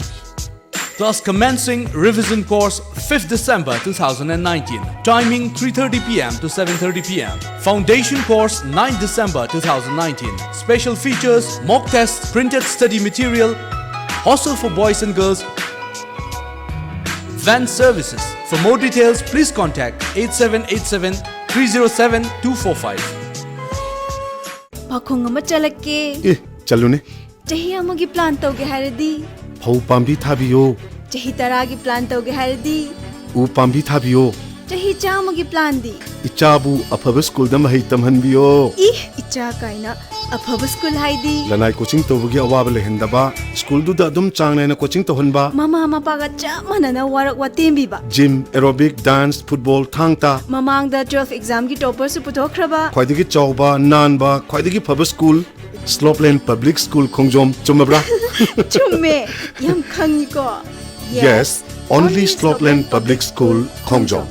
Class commencing revision course fifth December two thousand nineteen. Timing three thirty p m to seven thirty p m. Foundation course ninth December two thousand nineteen. Special features: mock test, printed study material, hostel for boys and girls, van services. For more details, please contact eight seven eight seven three zero seven two four five. ꯄꯥꯈꯣꯡ ꯑꯃ ꯆꯠꯂꯛꯀꯦ꯫ ꯑꯦ, ꯆꯠꯂꯨꯅꯦ꯫ ꯆꯍꯤ ꯑꯃꯒꯤ plan ꯇꯧꯒꯦ ꯍꯥꯏꯔꯗꯤ? ꯐꯧ ꯄꯥꯝꯕꯤ ꯊꯥꯕꯤꯌꯣ꯫ ꯆꯍꯤ ꯇꯔꯥꯒꯤ plan ꯇꯧꯒꯦ ꯍꯥꯏꯔꯗꯤ? ꯎ ꯄꯥꯝꯕꯤ ꯊꯥꯕꯤꯌꯣ꯫ ꯆꯍꯤ ꯆꯥꯝꯃꯒꯤ ꯄ꯭ꯂꯥꯟꯗꯤ? ꯏꯆꯥꯕꯨ ꯑꯐꯕ ꯁ꯭ꯀꯨꯜꯗ ꯃꯍꯩ ꯇꯝꯍꯟꯕꯤꯌꯣ꯫ ꯏ, ꯏꯆꯥ ꯀꯥꯏꯅ꯫ ꯑꯐꯕ ꯁ꯭ꯀꯨꯜ ꯍꯥꯏꯗꯤ? ꯂꯅꯥꯏ ꯀꯣꯆꯤꯡ ꯇꯧꯕꯒꯤ ꯑꯋꯥꯕ ꯂꯩꯍꯟꯗꯕ, ꯁ꯭ꯀꯨꯜꯗꯨꯗ ꯑꯗꯨꯝ ꯆꯥꯡ ꯅꯥꯏꯅ ꯀꯣꯆꯤꯡ ꯇꯧꯍꯟꯕ꯫ ꯃꯃꯥ ꯃꯄꯥꯒ ꯆꯞ ꯃꯥꯟꯅꯅ ꯋꯥꯔꯛ ꯋꯥꯇꯦꯝꯕꯤꯕ꯫ ꯖꯤꯝ, ꯑꯦꯔꯣꯕꯤꯛ, ꯗꯥꯟꯁ, ꯐꯨꯠꯕꯣꯜ, ꯊꯥꯡ ꯇꯥ꯫ ꯃꯃꯥꯡꯗ ꯇꯨꯋꯦꯜꯐ ꯑꯦꯛꯖꯥꯝꯒꯤ ꯇꯣꯄꯔꯁꯨ ꯄꯨꯊꯣꯛꯈ꯭ꯔꯕ꯫ ꯈ꯭ꯋꯥꯏꯗꯒꯤ ꯆꯥꯎꯕ, ꯅꯥꯟꯕ, ꯈ꯭ꯋꯥꯏꯗꯒꯤ ꯐꯕ ꯁ꯭ꯀꯨꯜ, ꯁ꯭ꯂꯣꯞꯂꯦꯟ ꯄꯕ꯭ꯂꯤꯛ ꯁ꯭ꯀꯨꯜ ꯈꯣꯡꯖꯣꯝ꯫ ꯆꯨꯝꯃꯕ꯭ꯔꯥ? ꯆꯨꯝꯃꯦ, ꯌꯥꯝ ꯈꯪꯉꯤꯀꯣ꯫ Yes, only ꯁ꯭ꯂꯣꯞꯂꯦꯟ public school Khongjom.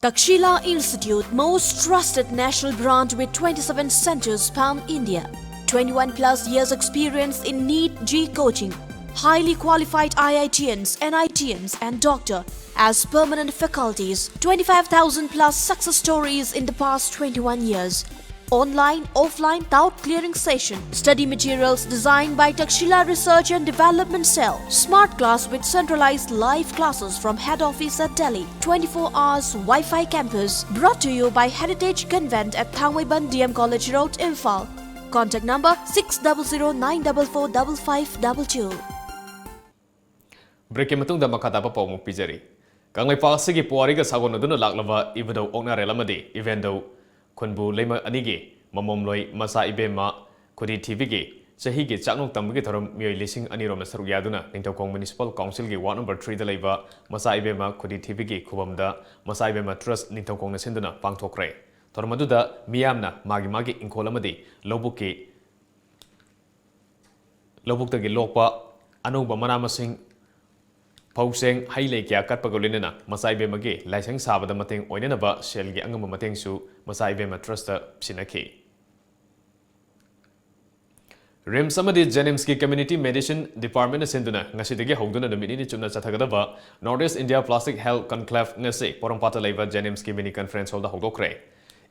Takshila Institute, most trusted national brand with twenty-seven centers pan India. Twenty-one plus years experience in NEET J E E coaching. Highly qualified I I T Ns, N I T Ns, and doctor as permanent faculties. Twenty-five thousand plus success stories in the past twenty-one years. Online, offline doubt clearing session. Study materials designed by Takshila Research and Development Cell. Smart class with centralized live classes from head office at Delhi. Twenty-four hours Wi-Fi campus. Brought to you by Heritage Convent at Thangmeiban D M College Road, Imphal. Contact number six double zero nine double four double five double two. Break ꯀꯤ ꯃꯇꯨꯡꯗ ꯃꯈꯥ ꯇꯥꯕ ꯄꯥꯎ ꯑꯃꯨꯛ ꯄꯤꯖꯔꯤ꯫ ꯀꯪꯂꯩꯄꯥꯛ ꯑꯁꯤꯒꯤ ꯄꯨꯋꯥꯔꯤꯒ ꯁꯥꯒꯣꯟꯅꯗꯨꯅ ꯂꯥꯛꯂꯕ ꯏꯕꯨꯙꯧ ꯑꯣꯛꯅꯥꯔꯦꯜ ꯑꯃꯗꯤ ꯏꯕꯦꯟꯙꯧ ꯈꯨꯟꯕꯨ ꯂꯩꯃ ꯑꯅꯤꯒꯤ ꯃꯃꯣꯝꯂꯣꯏ ꯃꯆꯥ ꯏꯕꯦꯝꯃ ꯈꯨꯗꯤ ꯊꯤꯕꯤꯒꯤ ꯆꯍꯤꯒꯤ ꯆꯥꯛꯅꯣꯛ ꯇꯝꯕꯒꯤ ꯊꯧꯔꯝ ꯃꯤꯑꯣꯏ ꯂꯤꯁꯤꯡ ꯑꯅꯤ ꯔꯣꯝꯅ ꯁꯔꯨꯛ ꯌꯥꯗꯨꯅ ꯅꯤꯡꯊꯧꯈꯣꯡ Municipal Council ꯒꯤ Ward number three ꯗ ꯂꯩꯕ ꯃꯆꯥ ꯏꯕꯦꯝꯃ ꯈꯨꯗꯤ ꯊꯤꯕꯤꯒꯤ ꯈꯨꯕꯝꯗ ꯃꯆꯥ ꯏꯕꯦꯝꯃ Trust ꯅꯤꯡꯊꯧꯈꯣꯡꯅ ꯁꯤꯟꯗꯨꯅ ꯄꯥꯡꯊꯣꯛꯈ꯭ꯔꯦ꯫ ꯊꯧꯔꯝ ꯑꯗꯨꯗ ꯃꯤꯌꯥꯝꯅ ꯃꯥꯒꯤ ꯃꯥꯒꯤ ꯏꯪꯈꯣꯜ ꯑꯃꯗꯤ ꯂꯧꯕꯨꯛꯀꯤ ꯂꯧꯕꯨꯛꯇꯒꯤ ꯂꯣꯛꯄ ꯑꯅꯧꯕ ꯃꯅꯥ ꯃꯁꯤꯡ, ꯐꯧ ꯆꯦꯡ, ꯍꯩ ꯂꯩ ꯀꯌꯥ ꯀꯠꯄꯒ ꯂꯣꯏꯅꯅ ꯃꯆꯥ ꯏꯕꯦꯝꯃꯒꯤ ꯂꯥꯏꯁꯪ ꯁꯥꯕꯗ ꯃꯇꯦꯡ ꯑꯣꯏꯅꯅꯕ ꯁꯦꯜꯒꯤ ꯑꯉꯝꯕ ꯃꯇꯦꯡꯁꯨ ꯃꯆꯥ ꯏꯕꯦꯝꯃ Trust ꯇ ꯄꯤꯁꯤꯟꯅꯈꯤ꯫ RIMS ꯑꯃꯗꯤ JNIMS ꯀꯤ Community Medicine Department ꯅ ꯁꯤꯟꯗꯨꯅ ꯉꯁꯤꯗꯒꯤ ꯍꯧꯗꯨꯅ ꯅꯨꯃꯤꯠ ꯅꯤꯅꯤ ꯆꯨꯞꯅ ꯆꯠꯊꯒꯗꯕ North East India Plastic Health Conclave ꯉꯁꯤ ꯄꯣꯔꯣꯝꯄꯥꯠꯇ ꯂꯩꯕ JNIMS ꯀꯤ Mini Conference Hall the ꯍꯧꯗꯣꯛꯈ꯭ꯔꯦ꯫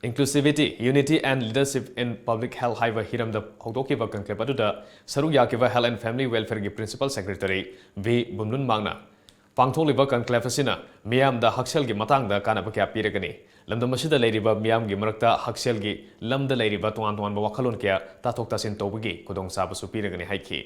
Inclusivity, Unity and Leadership in Public Health ꯍꯥꯏꯕ ꯍꯤꯔꯝꯗ ꯍꯧꯗꯣꯛꯈꯤꯕ conclave ꯑꯗꯨꯗ ꯁꯔꯨꯛ ꯌꯥꯈꯤꯕ Health and Family Welfare ꯒꯤ Principal Secretary ꯚꯤ ꯕꯨꯝꯂꯨꯟ ꯃꯥꯡꯅ, ꯄꯥꯡꯊꯣꯛꯂꯤꯕ conclave ꯑꯁꯤꯅ ꯃꯤꯌꯥꯝꯗ ꯍꯛꯁꯦꯜꯒꯤ ꯃꯇꯥꯡꯗ ꯀꯥꯟꯅꯕ ꯀꯌꯥ ꯄꯤꯔꯒꯅꯤ, ꯂꯝꯗꯝ ꯑꯁꯤꯗ ꯂꯩꯔꯤꯕ ꯃꯤꯌꯥꯝꯒꯤ ꯃꯔꯛꯇ ꯍꯛꯁꯦꯜꯒꯤ ꯂꯝꯗ ꯂꯩꯔꯤꯕ ꯇꯣꯉꯥꯟ ꯇꯣꯉꯥꯟꯕ ꯋꯥꯈꯜꯂꯣꯟ ꯀꯌꯥ ꯇꯥꯊꯣꯛ ꯇꯥꯁꯤꯟ ꯇꯧꯕꯒꯤ ꯈꯨꯗꯣꯡꯆꯥꯕꯁꯨ ꯄꯤꯔꯒꯅꯤ ꯍꯥꯏꯈꯤ꯫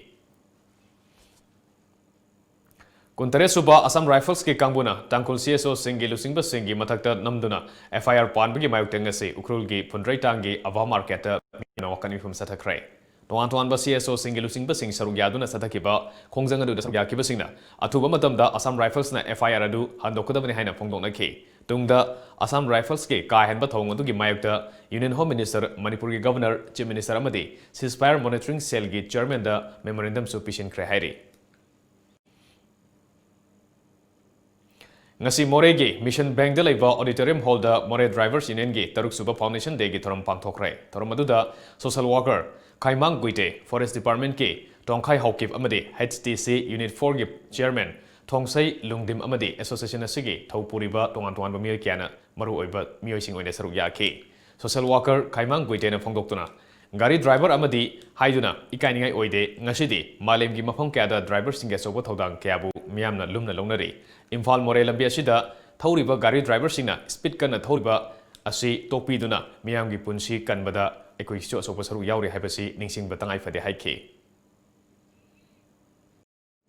ꯀꯨꯟꯇꯔꯦꯠ ꯁꯨꯕ Assam Rifles ꯀꯤ ꯀꯥꯡꯕꯨꯅ ꯇꯥꯡꯈꯨꯜ CSO ꯁꯤꯡꯒꯤ ꯂꯨꯆꯤꯡꯕꯁꯤꯡꯒꯤ ꯃꯊꯛꯇ ꯅꯝꯗꯨꯅ FIR ꯄꯥꯟꯕꯒꯤ ꯃꯥꯌꯣꯛꯇ ꯉꯁꯤ ꯎꯈ꯭ꯔꯨꯜꯒꯤ ꯐꯨꯟꯗ꯭ꯔꯩꯇꯥꯡꯒꯤ ꯑꯚꯥ market ꯇ ꯃꯤꯑꯣꯏ ꯋꯥꯀꯠ ꯃꯤꯐꯝ ꯆꯠꯊꯈ꯭ꯔꯦ꯫ ꯇꯣꯉꯥꯟ ꯇꯣꯉꯥꯟꯕ CSO ꯁꯤꯡꯒꯤ ꯂꯨꯆꯤꯡꯕꯁꯤꯡ ꯁꯔꯨꯛ ꯌꯥꯗꯨꯅ ꯆꯠꯊꯈꯤꯕ ꯈꯣꯡꯖꯪ ꯑꯗꯨꯗ ꯁꯔꯨꯛ ꯌꯥꯈꯤꯕꯁꯤꯡꯅ ꯑꯊꯨꯕ ꯃꯇꯝꯗ Assam Rifles ꯅ FIR ꯑꯗꯨ ꯍꯟꯗꯣꯛꯀꯗꯕꯅꯤ ꯍꯥꯏꯅ ꯐꯣꯡꯗꯣꯛꯅꯈꯤ꯫ ꯇꯨꯡꯗ Assam Rifles ꯀꯤ ꯀꯥ ꯍꯦꯟꯕ ꯊꯧꯑꯣꯡ ꯑꯗꯨꯒꯤ ꯃꯥꯌꯣꯛꯇ Union Home Minister, ꯃꯅꯤꯄꯨꯔꯒꯤ Governor, Chief Minister ꯑꯃꯗꯤ Ceasefire Monitoring Cell ꯒꯤ Chairman ꯗ memorandum ꯁꯨ ꯄꯤꯁꯤꯟꯈ꯭ꯔꯦ ꯍꯥꯏꯔꯤ꯫ ꯉꯁꯤ ꯃꯣꯔꯦꯒꯤ Mission Bank ꯗ ꯂꯩꯕ Auditorium Hall ꯗ ꯃꯣꯔꯦ Drivers Union ꯒꯤ ꯇꯔꯨꯛ ꯁꯨꯕ Foundation Day ꯒꯤ ꯊꯧꯔꯝ ꯄꯥꯡꯊꯣꯛꯈ꯭ꯔꯦ꯫ ꯊꯧꯔꯝ ꯑꯗꯨꯗ social worker ꯈꯥꯏꯃꯥꯡ ꯒꯨꯏꯇꯦ, Forest Department ꯀꯤ ꯇꯣꯡꯈꯥꯏ ꯍꯥꯎꯀꯤꯞ ꯑꯃꯗꯤ HTC Unit four ꯒꯤ Chairman ꯊꯣꯡꯁꯩ ꯂꯨꯡꯗꯤꯝ ꯑꯃꯗꯤ Association ꯑꯁꯤꯒꯤ ꯊꯧ ꯄꯨꯔꯤꯕ ꯇꯣꯉꯥꯟ ꯇꯣꯉꯥꯟꯕ ꯃꯤꯑꯣꯏ ꯀꯌꯥꯅ ꯃꯔꯨꯑꯣꯏꯕ ꯃꯤꯑꯣꯏꯁꯤꯡ ꯑꯣꯏꯅ ꯁꯔꯨꯛ ꯌꯥꯈꯤ꯫ ꯁꯣꯁꯤꯌꯦꯜ ꯋꯥꯀꯔ ꯈꯥꯏꯃꯥꯡ ꯒꯨꯏꯇꯦꯅ ꯐꯣꯡꯗꯣꯛꯇꯨꯅ, ꯒꯥꯔꯤ ꯗ꯭ꯔꯥꯏꯚꯔ ꯑꯃꯗꯤ ꯍꯥꯏꯗꯨꯅ ꯏꯀꯥꯏꯅꯤꯡꯉꯥꯏ ꯑꯣꯏꯗꯦ꯫ ꯉꯁꯤꯗꯤ ꯃꯥꯂꯦꯝꯒꯤ ꯃꯐꯝ ꯀꯌꯥꯗ ꯗ꯭ꯔꯥꯏꯚꯔꯁꯤꯡꯒꯤ ꯑꯆꯧꯕ ꯊꯧꯗꯥꯡ ꯀꯌꯥꯕꯨ ꯃꯤꯌꯥꯝꯅ ꯂꯨꯝꯅ ꯂꯧꯅꯔꯤ꯫ ꯏꯝꯐꯥꯜ ꯃꯣꯔꯦ ꯂꯝꯕꯤ ꯑꯁꯤꯗ ꯊꯧꯔꯤꯕ ꯒꯥꯔꯤ ꯗ꯭ꯔꯥꯏꯚꯔꯁꯤꯡꯅ ꯁ꯭ꯄꯤꯗ ꯀꯟꯅ ꯊꯧꯔꯤꯕ ꯑꯁꯤ ꯇꯣꯛꯄꯤꯗꯨꯅ ꯃꯤꯌꯥꯝꯒꯤ ꯄꯨꯟꯁꯤ ꯀꯟꯕꯗ ꯑꯩꯈꯣꯏꯒꯤꯁꯨ ꯑꯆꯧꯕ ꯁꯔꯨꯛ ꯌꯥꯎꯔꯤ ꯍꯥꯏꯕꯁꯤ ꯅꯤꯡꯁꯤꯡꯕ ꯇꯉꯥꯏ ꯐꯗꯦ ꯍꯥꯏꯈꯤ꯫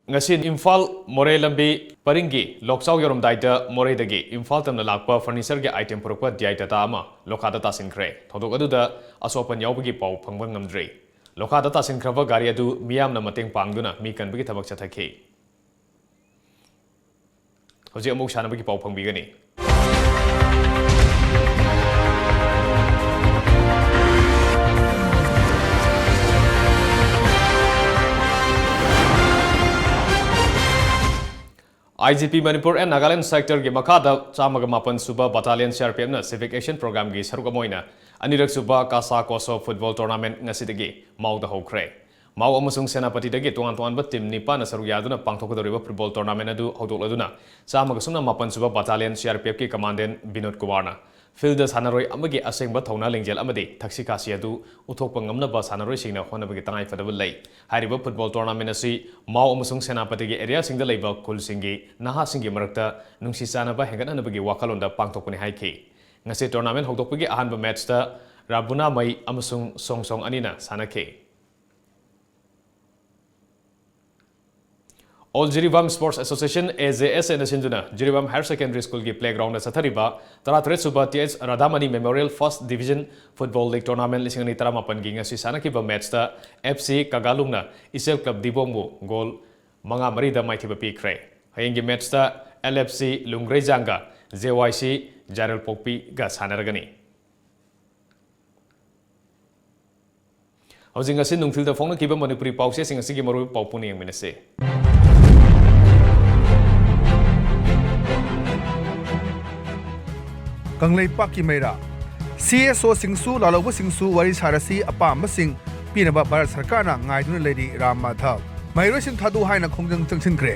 ꯉꯁꯤ ꯏꯝꯐꯥꯜ ꯃꯣꯔꯦ ꯂꯝꯕꯤ ꯄꯔꯤꯡꯒꯤ ꯂꯣꯛꯆꯥꯎ ꯌꯧꯔꯝꯗꯥꯏꯗ ꯃꯣꯔꯦꯗꯒꯤ ꯏꯝꯐꯥꯜ ꯇꯝꯅ ꯂꯥꯛꯄ ꯐꯔꯅꯤꯆꯔꯒꯤ ꯑꯥꯏꯇꯦꯝ ꯄꯨꯔꯛꯄ ꯗꯤ ꯑꯥꯏ ꯇꯥꯇꯥ ꯑꯃ ꯂꯣꯈꯥꯗ ꯇꯥꯁꯤꯟꯈ꯭ꯔꯦ꯫ ꯊꯧꯗꯣꯛ ꯑꯗꯨꯗ ꯑꯁꯣꯛ ꯑꯄꯟ ꯌꯥꯎꯕꯒꯤ ꯄꯥꯎ ꯐꯪꯕ ꯉꯝꯗ꯭ꯔꯤ꯫ ꯂꯣꯈꯥꯗ ꯇꯥꯁꯤꯟꯈ꯭ꯔꯕ ꯒꯥꯔꯤ ꯑꯗꯨ ꯃꯤꯌꯥꯝꯅ ꯃꯇꯦꯡ ꯄꯥꯡꯗꯨꯅ ꯃꯤ ꯀꯟꯕꯒꯤ ꯊꯕꯛ ꯆꯠꯊꯈꯤ꯫ ꯍꯧꯖꯤꯛ ꯑꯃꯨꯛ ꯁꯥꯟꯅꯕꯒꯤ ꯄꯥꯎ ꯐꯪꯕꯤꯒꯅꯤ꯫ I G P Manipur and Nagaland ꯁꯦꯛꯇꯔꯒꯤ ꯃꯈꯥꯗ ꯆꯥꯝꯃꯒ ꯃꯥꯄꯟ ꯁꯨꯕ ꯕꯇꯥꯂꯤꯌꯟ ꯁꯤ ꯑꯥꯔ ꯄꯤ ꯑꯦꯐꯅ ꯁꯤꯚꯤꯛ ꯑꯦꯛꯁꯟ ꯄ꯭ꯔꯣꯒ꯭ꯔꯥꯝꯒꯤ ꯁꯔꯨꯛ ꯑꯃ ꯑꯣꯏꯅ ꯑꯅꯤꯔꯛ ꯁꯨꯕ ꯀꯥꯁꯥ ꯀꯣꯁꯣ ꯐꯨꯠꯕꯣꯜ ꯇꯣꯔꯅꯥꯃꯦꯟꯠ ꯉꯁꯤꯗꯒꯤ ꯃꯥꯎꯗ ꯍꯧꯈ꯭ꯔꯦ꯫ ꯃꯥꯎ ꯑꯃꯁꯨꯡ ꯁꯦꯅꯥꯄꯇꯤꯗꯒꯤ ꯇꯣꯉꯥꯟ ꯇꯣꯉꯥꯟꯕ ꯇꯤꯝ ꯅꯤꯄꯥꯟꯅ ꯁꯔꯨꯛ ꯌꯥꯗꯨꯅ ꯄꯥꯡꯊꯣꯛꯀꯗꯧꯔꯤꯕ ꯐꯨꯠꯕꯣꯜ ꯇꯣꯔꯅꯥꯃꯦꯟꯠ ꯑꯗꯨ ꯍꯧꯗꯣꯛꯂꯗꯨꯅ ꯆꯥꯝꯃꯒ ꯁꯨꯞꯅ ꯃꯥꯄꯟ ꯁꯨꯕ ꯕꯇꯥꯂꯤꯌꯟ ꯁꯤ ꯑꯥꯔ ꯄꯤ ꯑꯦꯐꯀꯤ ꯀꯃꯥꯟꯗꯦꯟꯠ ꯕꯤꯅꯣꯗ ꯀꯨꯃꯥꯔꯅ ꯐꯤꯜꯗ ꯁꯥꯟꯅꯔꯣꯏ ꯑꯃꯒꯤ ꯑꯁꯦꯡꯕ ꯊꯧꯅꯥ ꯂꯤꯡꯖꯦꯜ ꯑꯃꯗꯤ ꯊꯛꯁꯤ ꯈꯥꯁꯤ ꯑꯗꯨ ꯎꯠꯊꯣꯛꯄ ꯉꯝꯅꯕ ꯁꯥꯟꯅꯔꯣꯏꯁꯤꯡꯅ ꯍꯣꯠꯅꯕꯒꯤ ꯇꯉꯥꯏꯐꯗꯕ ꯂꯩ꯫ ꯍꯥꯏꯔꯤꯕ ꯐꯨꯠꯕꯣꯜ ꯇꯣꯔꯅꯥꯃꯦꯟꯠ ꯑꯁꯤ ꯃꯥꯎ ꯑꯃꯁꯨꯡ ꯁꯦꯅꯥꯄꯇꯤꯒꯤ ꯑꯦꯔꯤꯌꯥꯁꯤꯡꯗ ꯂꯩꯕ ꯈꯨꯜꯁꯤꯡꯒꯤ ꯅꯍꯥꯁꯤꯡꯒꯤ ꯃꯔꯛꯇ ꯅꯨꯡꯁꯤ ꯆꯥꯟꯅꯕ ꯍꯦꯟꯒꯠꯍꯟꯅꯕꯒꯤ ꯋꯥꯈꯜꯂꯣꯟꯗ ꯄꯥꯡꯊꯣꯛꯄꯅꯤ ꯍꯥꯏꯈꯤ꯫ ꯉꯁꯤ ꯇꯣꯔꯅꯥꯃꯦꯟꯠ ꯍꯧꯗꯣꯛꯄꯒꯤ ꯑꯍꯥꯟꯕ ꯃꯦꯠꯆꯇ ꯔꯥꯕꯨꯅꯥꯃꯩ ꯑꯃꯁꯨꯡ ꯁꯣꯡꯁꯣꯡ ꯑꯅꯤꯅ ꯁꯥꯟꯅꯈꯤ꯫ All Jiribam sports association, A J S ꯑꯦꯅ ꯁꯤꯟꯗꯨꯅ ꯖꯤꯔꯤꯕꯥꯝ ꯍꯥꯌꯔ ꯁꯦꯀꯦꯟꯗꯔꯤ ꯁ꯭ꯀꯨꯜꯒꯤ ꯄ꯭ꯂꯦꯒ꯭ꯔꯥꯎꯟꯗ ꯆꯠꯊꯔꯤꯕ ꯇꯔꯥꯇꯔꯦꯠ ꯁꯨꯕ T H Radhamani memorial first division football league tournament ꯂꯤꯁꯤꯡ ꯑꯅꯤ ꯇꯔꯥꯃꯥꯄꯟꯒꯤ ꯉꯁꯤ ꯁꯥꯟꯅꯈꯤꯕ ꯃꯦꯠꯆꯇ ꯑꯦꯐ ꯁꯤ ꯀꯥꯒꯥꯂꯨꯡꯅ ꯏꯆꯦꯜ ꯀ꯭ꯂꯕ ꯗꯤꯕꯣꯡꯕꯨ ꯒꯣꯜ ꯃꯉꯥ ꯃꯔꯤꯗ ꯃꯥꯏꯊꯤꯕ ꯄꯤꯈ꯭ꯔꯦ꯫ ꯍꯌꯦꯡꯒꯤ ꯃꯦꯠꯆꯇ ꯑꯦꯜ ꯑꯦꯐ ꯁꯤ ꯂꯨꯡꯒ꯭ꯔꯩꯖꯥꯡꯒ ꯖꯦ ꯋꯥꯏ ꯁꯤ ꯖꯥꯏꯔꯦꯜꯄꯣꯛꯄꯤꯒ ꯁꯥꯟꯅꯔꯒꯅꯤ꯫ ꯍꯧꯖꯤꯛ ꯉꯁꯤ ꯅꯨꯡꯊꯤꯜꯗ ꯐꯣꯡꯅꯈꯤꯕ ꯃꯅꯤꯄꯨꯔꯤ ꯄꯥꯎꯆꯦꯁꯤꯡ ꯑꯁꯤꯒꯤ ꯃꯔꯨꯑꯣꯏꯕ ꯄꯥꯎ ꯄꯨꯟꯅ ꯌꯦꯡꯃꯤꯟꯅꯁꯤ꯫ ꯀꯪꯂꯩꯄꯥꯛꯀꯤ ꯃꯩꯔꯥ, ꯁꯤ ꯑꯦꯁ ꯑꯣꯁꯤꯡꯁꯨ ꯂꯥꯜꯍꯧꯕꯁꯤꯡꯁꯨ ꯋꯥꯔꯤ ꯁꯥꯔꯁꯤ, ꯑꯄꯥꯝꯕꯁꯤꯡ ꯄꯤꯅꯕ ꯚꯥꯔꯠ ꯁꯔꯀꯥꯔꯅ ꯉꯥꯏꯗꯨꯅ ꯂꯩꯔꯤ, ꯔꯥꯝ ꯃꯥꯙꯕ꯫ ꯃꯍꯩꯔꯣꯏꯁꯤꯡ ꯊꯥꯗꯣꯛꯎ ꯍꯥꯏꯅ ꯈꯣꯡꯖꯪ ꯆꯪꯁꯤꯟꯈ꯭ꯔꯦ꯫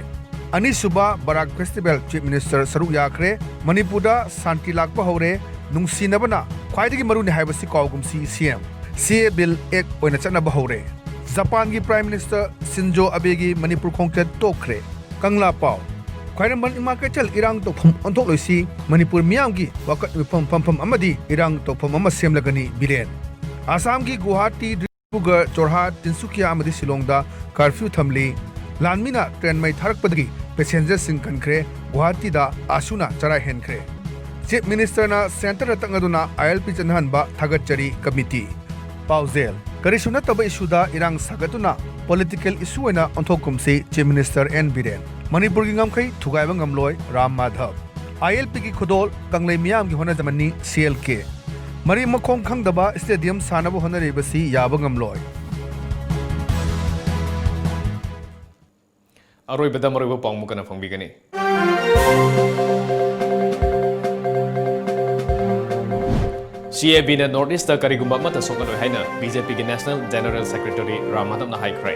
ꯑꯅꯤꯁꯨꯕ ꯕꯔꯥꯛ ꯐꯦꯁꯇꯤꯚꯦꯜ ꯆꯤꯐ ꯃꯤꯅꯤꯁꯇꯔ ꯁꯔꯨꯛ ꯌꯥꯈ꯭ꯔꯦ꯫ ꯃꯅꯤꯄꯨꯔꯗ ꯁꯥꯟꯇꯤ ꯂꯥꯛꯄ ꯍꯧꯔꯦ꯫ ꯅꯨꯡꯁꯤꯅꯕꯅ ꯈ꯭ꯋꯥꯏꯗꯒꯤ ꯃꯔꯨꯅꯤ ꯍꯥꯏꯕꯁꯤ ꯀꯥꯎꯒꯨꯝꯁꯤ ꯁꯤ ꯑꯦꯝ꯫ ꯁꯤ ꯑꯦ ꯕꯤꯜ ꯑꯦꯛ ꯑꯣꯏꯅ ꯆꯠꯅꯕ ꯍꯧꯔꯦ꯫ ꯖꯄꯥꯟꯒꯤ ꯄ꯭ꯔꯥꯏꯝ ꯃꯤꯅꯤꯁꯇꯔ ꯁꯤꯟꯖꯣ ꯑꯕꯦꯒꯤ ꯃꯅꯤꯄꯨꯔ ꯈꯣꯡꯆꯠ ꯇꯣꯛꯈ꯭ꯔꯦ꯫ ꯀꯪꯂꯥ ꯄꯥꯎ꯫ ꯈ꯭ꯋꯥꯏꯔꯝꯕꯟ ꯏꯃꯥ ꯀꯩꯊꯦꯜ ꯏꯔꯥꯡ ꯇꯧꯐꯝ ꯑꯣꯟꯊꯣꯛꯂꯣꯏꯁꯤ, ꯃꯅꯤꯄꯨꯔ ꯃꯤꯌꯥꯝꯒꯤ ꯋꯥꯀꯠ ꯃꯤꯐꯝ ꯐꯝꯐꯝ ꯑꯃꯗꯤ ꯏꯔꯥꯡ ꯇꯧꯐꯝ ꯑꯃ ꯁꯦꯝꯂꯒꯅꯤ ꯕꯤꯔꯦꯟ꯫ ꯑꯁꯥꯝꯒꯤ ꯒꯨꯋꯥꯍꯥꯇꯤ, ꯗꯤꯕ꯭ꯔꯨꯒꯔ, ꯖꯣꯔꯍꯥꯠ, ꯇꯤꯟꯁꯨꯀꯤꯌꯥ ꯑꯃꯗꯤ ꯁꯤꯂꯣꯡꯗ ꯀꯥꯔꯐ꯭ꯌꯨ ꯊꯝꯂꯤ꯫ ꯂꯥꯟꯃꯤꯅ ꯇ꯭ꯔꯦꯟ ꯃꯩ ꯊꯥꯔꯛꯄꯗꯒꯤ ꯄꯦꯁꯦꯟꯖꯔꯁꯤꯡ ꯀꯟꯈ꯭ꯔꯦ꯫ ꯒꯨꯋꯥꯍꯥꯇꯤꯗ ꯑꯥꯁꯨꯅ ꯆꯔꯥ ꯍꯦꯟꯈ꯭ꯔꯦ꯫ ꯆꯤꯐ ꯃꯤꯅꯤꯁꯇꯔꯅ ꯁꯦꯟꯇꯔꯗ ꯇꯛꯅꯗꯨꯅ ꯑꯥꯏ ꯑꯦꯜ ꯄꯤ ꯆꯠꯅꯍꯟꯕ ꯊꯥꯒꯠꯆꯔꯤ ꯀꯃꯤꯇꯤ꯫ ꯄꯥꯎꯖꯦꯜ: ꯀꯔꯤꯁꯨ ꯅꯠꯇꯕ ꯏꯁꯨꯗ ꯏꯔꯥꯡ ꯁꯥꯒꯠꯇꯨꯅ ꯄꯣꯂꯤꯇꯤꯀꯦꯜ ꯏꯁꯨ ꯑꯣꯏꯅ ꯑꯣꯟꯊꯣꯛꯀꯨꯝꯁꯤ, ꯆꯤꯐ ꯃꯤꯅꯤꯁꯇꯔ ꯑꯦꯟ ꯕꯤꯔꯦꯟ꯫ ꯃꯅꯤꯄꯨꯔꯒꯤ ꯉꯝꯈꯩ ꯊꯨꯒꯥꯏꯕ ꯉꯝꯂꯣꯏ, ꯔꯥꯝ ꯃꯥꯙꯕ꯫ ꯑꯥꯏ ꯑꯦꯜ ꯄꯤꯒꯤ ꯈꯨꯗꯣꯜ ꯀꯪꯂꯩ ꯃꯤꯌꯥꯝꯒꯤ ꯍꯣꯠꯅꯖꯃꯟꯅꯤ, ꯁꯤ ꯑꯦꯜ ꯀꯦ꯫ ꯃꯔꯤ ꯃꯈꯣꯡ ꯈꯪꯗꯕ ꯁ꯭ꯇꯦꯗꯤꯌꯝ ꯁꯥꯅꯕ ꯍꯣꯠꯅꯔꯤꯕꯁꯤ ꯌꯥꯕ ꯉꯝꯂꯣꯏ꯫ ꯑꯔꯣꯏꯕꯗ ꯃꯔꯨꯑꯣꯏꯕ ꯄꯥꯎ ꯑꯃꯨꯛ ꯍꯟꯅ ꯐꯣꯡꯕꯤꯒꯅꯤ꯫ ꯁꯤ ꯑꯦ ꯕꯤꯅ ꯅꯣꯔꯠ ꯏꯁꯇ ꯀꯔꯤꯒꯨꯝꯕ ꯑꯃꯠꯇ ꯁꯣꯛꯍꯜꯂꯣꯏ ꯍꯥꯏꯅ ꯕꯤ ꯖꯦ ꯄꯤꯒꯤ ꯅꯦꯁꯅꯦꯜ ꯖꯦꯅꯔꯦꯜ ꯁꯦꯀ꯭ꯔꯦꯇꯔꯤ ꯔꯥꯝ ꯃꯥꯙꯕꯅ ꯍꯥꯏꯈ꯭ꯔꯦ꯫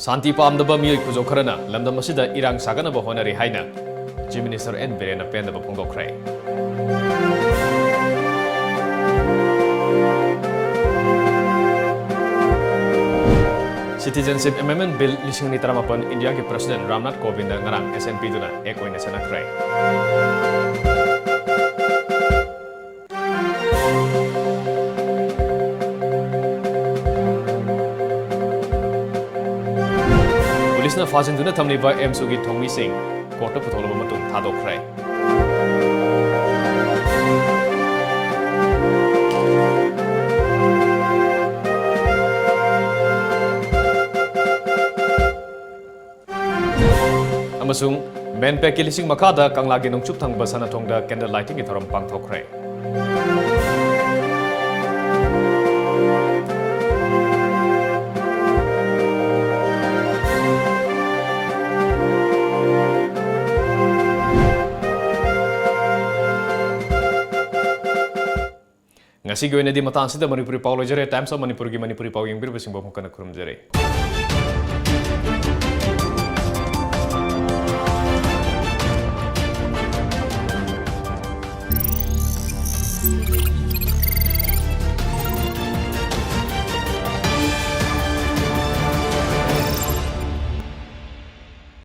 ꯁꯥꯟꯇꯤ ꯄꯥꯝꯗꯕ ꯃꯤꯑꯣꯏ ꯈꯨꯖꯣ ꯈꯔꯅ ꯂꯝꯗꯝ ꯑꯁꯤꯗ ꯏꯔꯥꯡ ꯁꯥꯒꯠꯅꯕ ꯍꯣꯠꯅꯔꯤ ꯍꯥꯏꯅ ꯆꯤꯐ ꯃꯤꯅꯤꯁꯇꯔ ꯑꯦꯟ ꯕꯤꯔꯦꯟꯅ ꯄꯦꯟꯗꯕ ꯐꯣꯡꯗꯣꯛꯈ꯭ꯔꯦ꯫ ꯁꯤꯇꯤꯖꯦꯟꯁꯤꯞ ꯑꯦꯃꯦꯟꯗꯃꯦꯟꯠ ꯕꯤꯜ ꯂꯤꯁꯤꯡ ꯑꯅꯤ ꯇꯔꯥꯃꯥꯄꯟ ꯏꯟꯗꯤꯌꯥꯒꯤ ꯄ꯭ꯔꯁꯤꯗꯦꯟꯠ ꯔꯥꯝꯅꯥꯊ ꯀꯣꯕꯤꯟꯗꯅ ꯉꯔꯥꯡ ꯑꯦꯁꯦꯝꯕ꯭ꯂꯤꯗꯨꯅ ꯑꯦꯛ ꯑꯣꯏꯅ ꯆꯠꯅꯈ꯭ꯔꯦ꯫ ꯄꯨꯂꯤꯁꯅ ꯐꯥꯖꯤꯟꯗꯨꯅ ꯊꯝꯂꯤꯕ ꯑꯦꯝꯁꯨꯒꯤ ꯊꯧꯃꯤꯁꯤꯡ ꯀꯣꯔꯠꯇ ꯄꯨꯊꯣꯛꯂꯕ ꯃꯇꯨꯡ ꯊꯥꯗꯣꯛꯈ꯭ꯔꯦ꯫ ꯑꯃꯁꯨꯡ ꯃꯦꯟꯄꯦꯛꯀꯤ ꯂꯤꯁꯤꯡ ꯃꯈꯥꯗ ꯀꯪꯂꯥꯒꯤ ꯅꯣꯡꯆꯨꯞ ꯊꯪꯕ ꯁꯅꯥꯊꯣꯡꯗ candle lightingꯒꯤ ꯊꯧꯔꯝ ꯄꯥꯡꯊꯣꯛꯈ꯭ꯔꯦ꯫ ꯁꯤꯒꯤ ꯑꯣꯏꯅꯗꯤ ꯃꯇꯥꯡꯁꯤꯗ ꯃꯅꯤꯄꯨꯔꯤ ꯄꯥꯎ ꯂꯣꯏꯖꯔꯦ꯫ Times of Manipurꯒꯤ ꯃꯅꯤꯄꯨꯔꯤ ꯄꯥꯎ ꯌꯦꯡꯕꯤꯔꯤꯕꯁꯤꯡꯕꯨ ꯑꯃꯨꯛ ꯍꯟꯅ ꯈꯨꯔꯨꯝꯖꯔꯤ꯫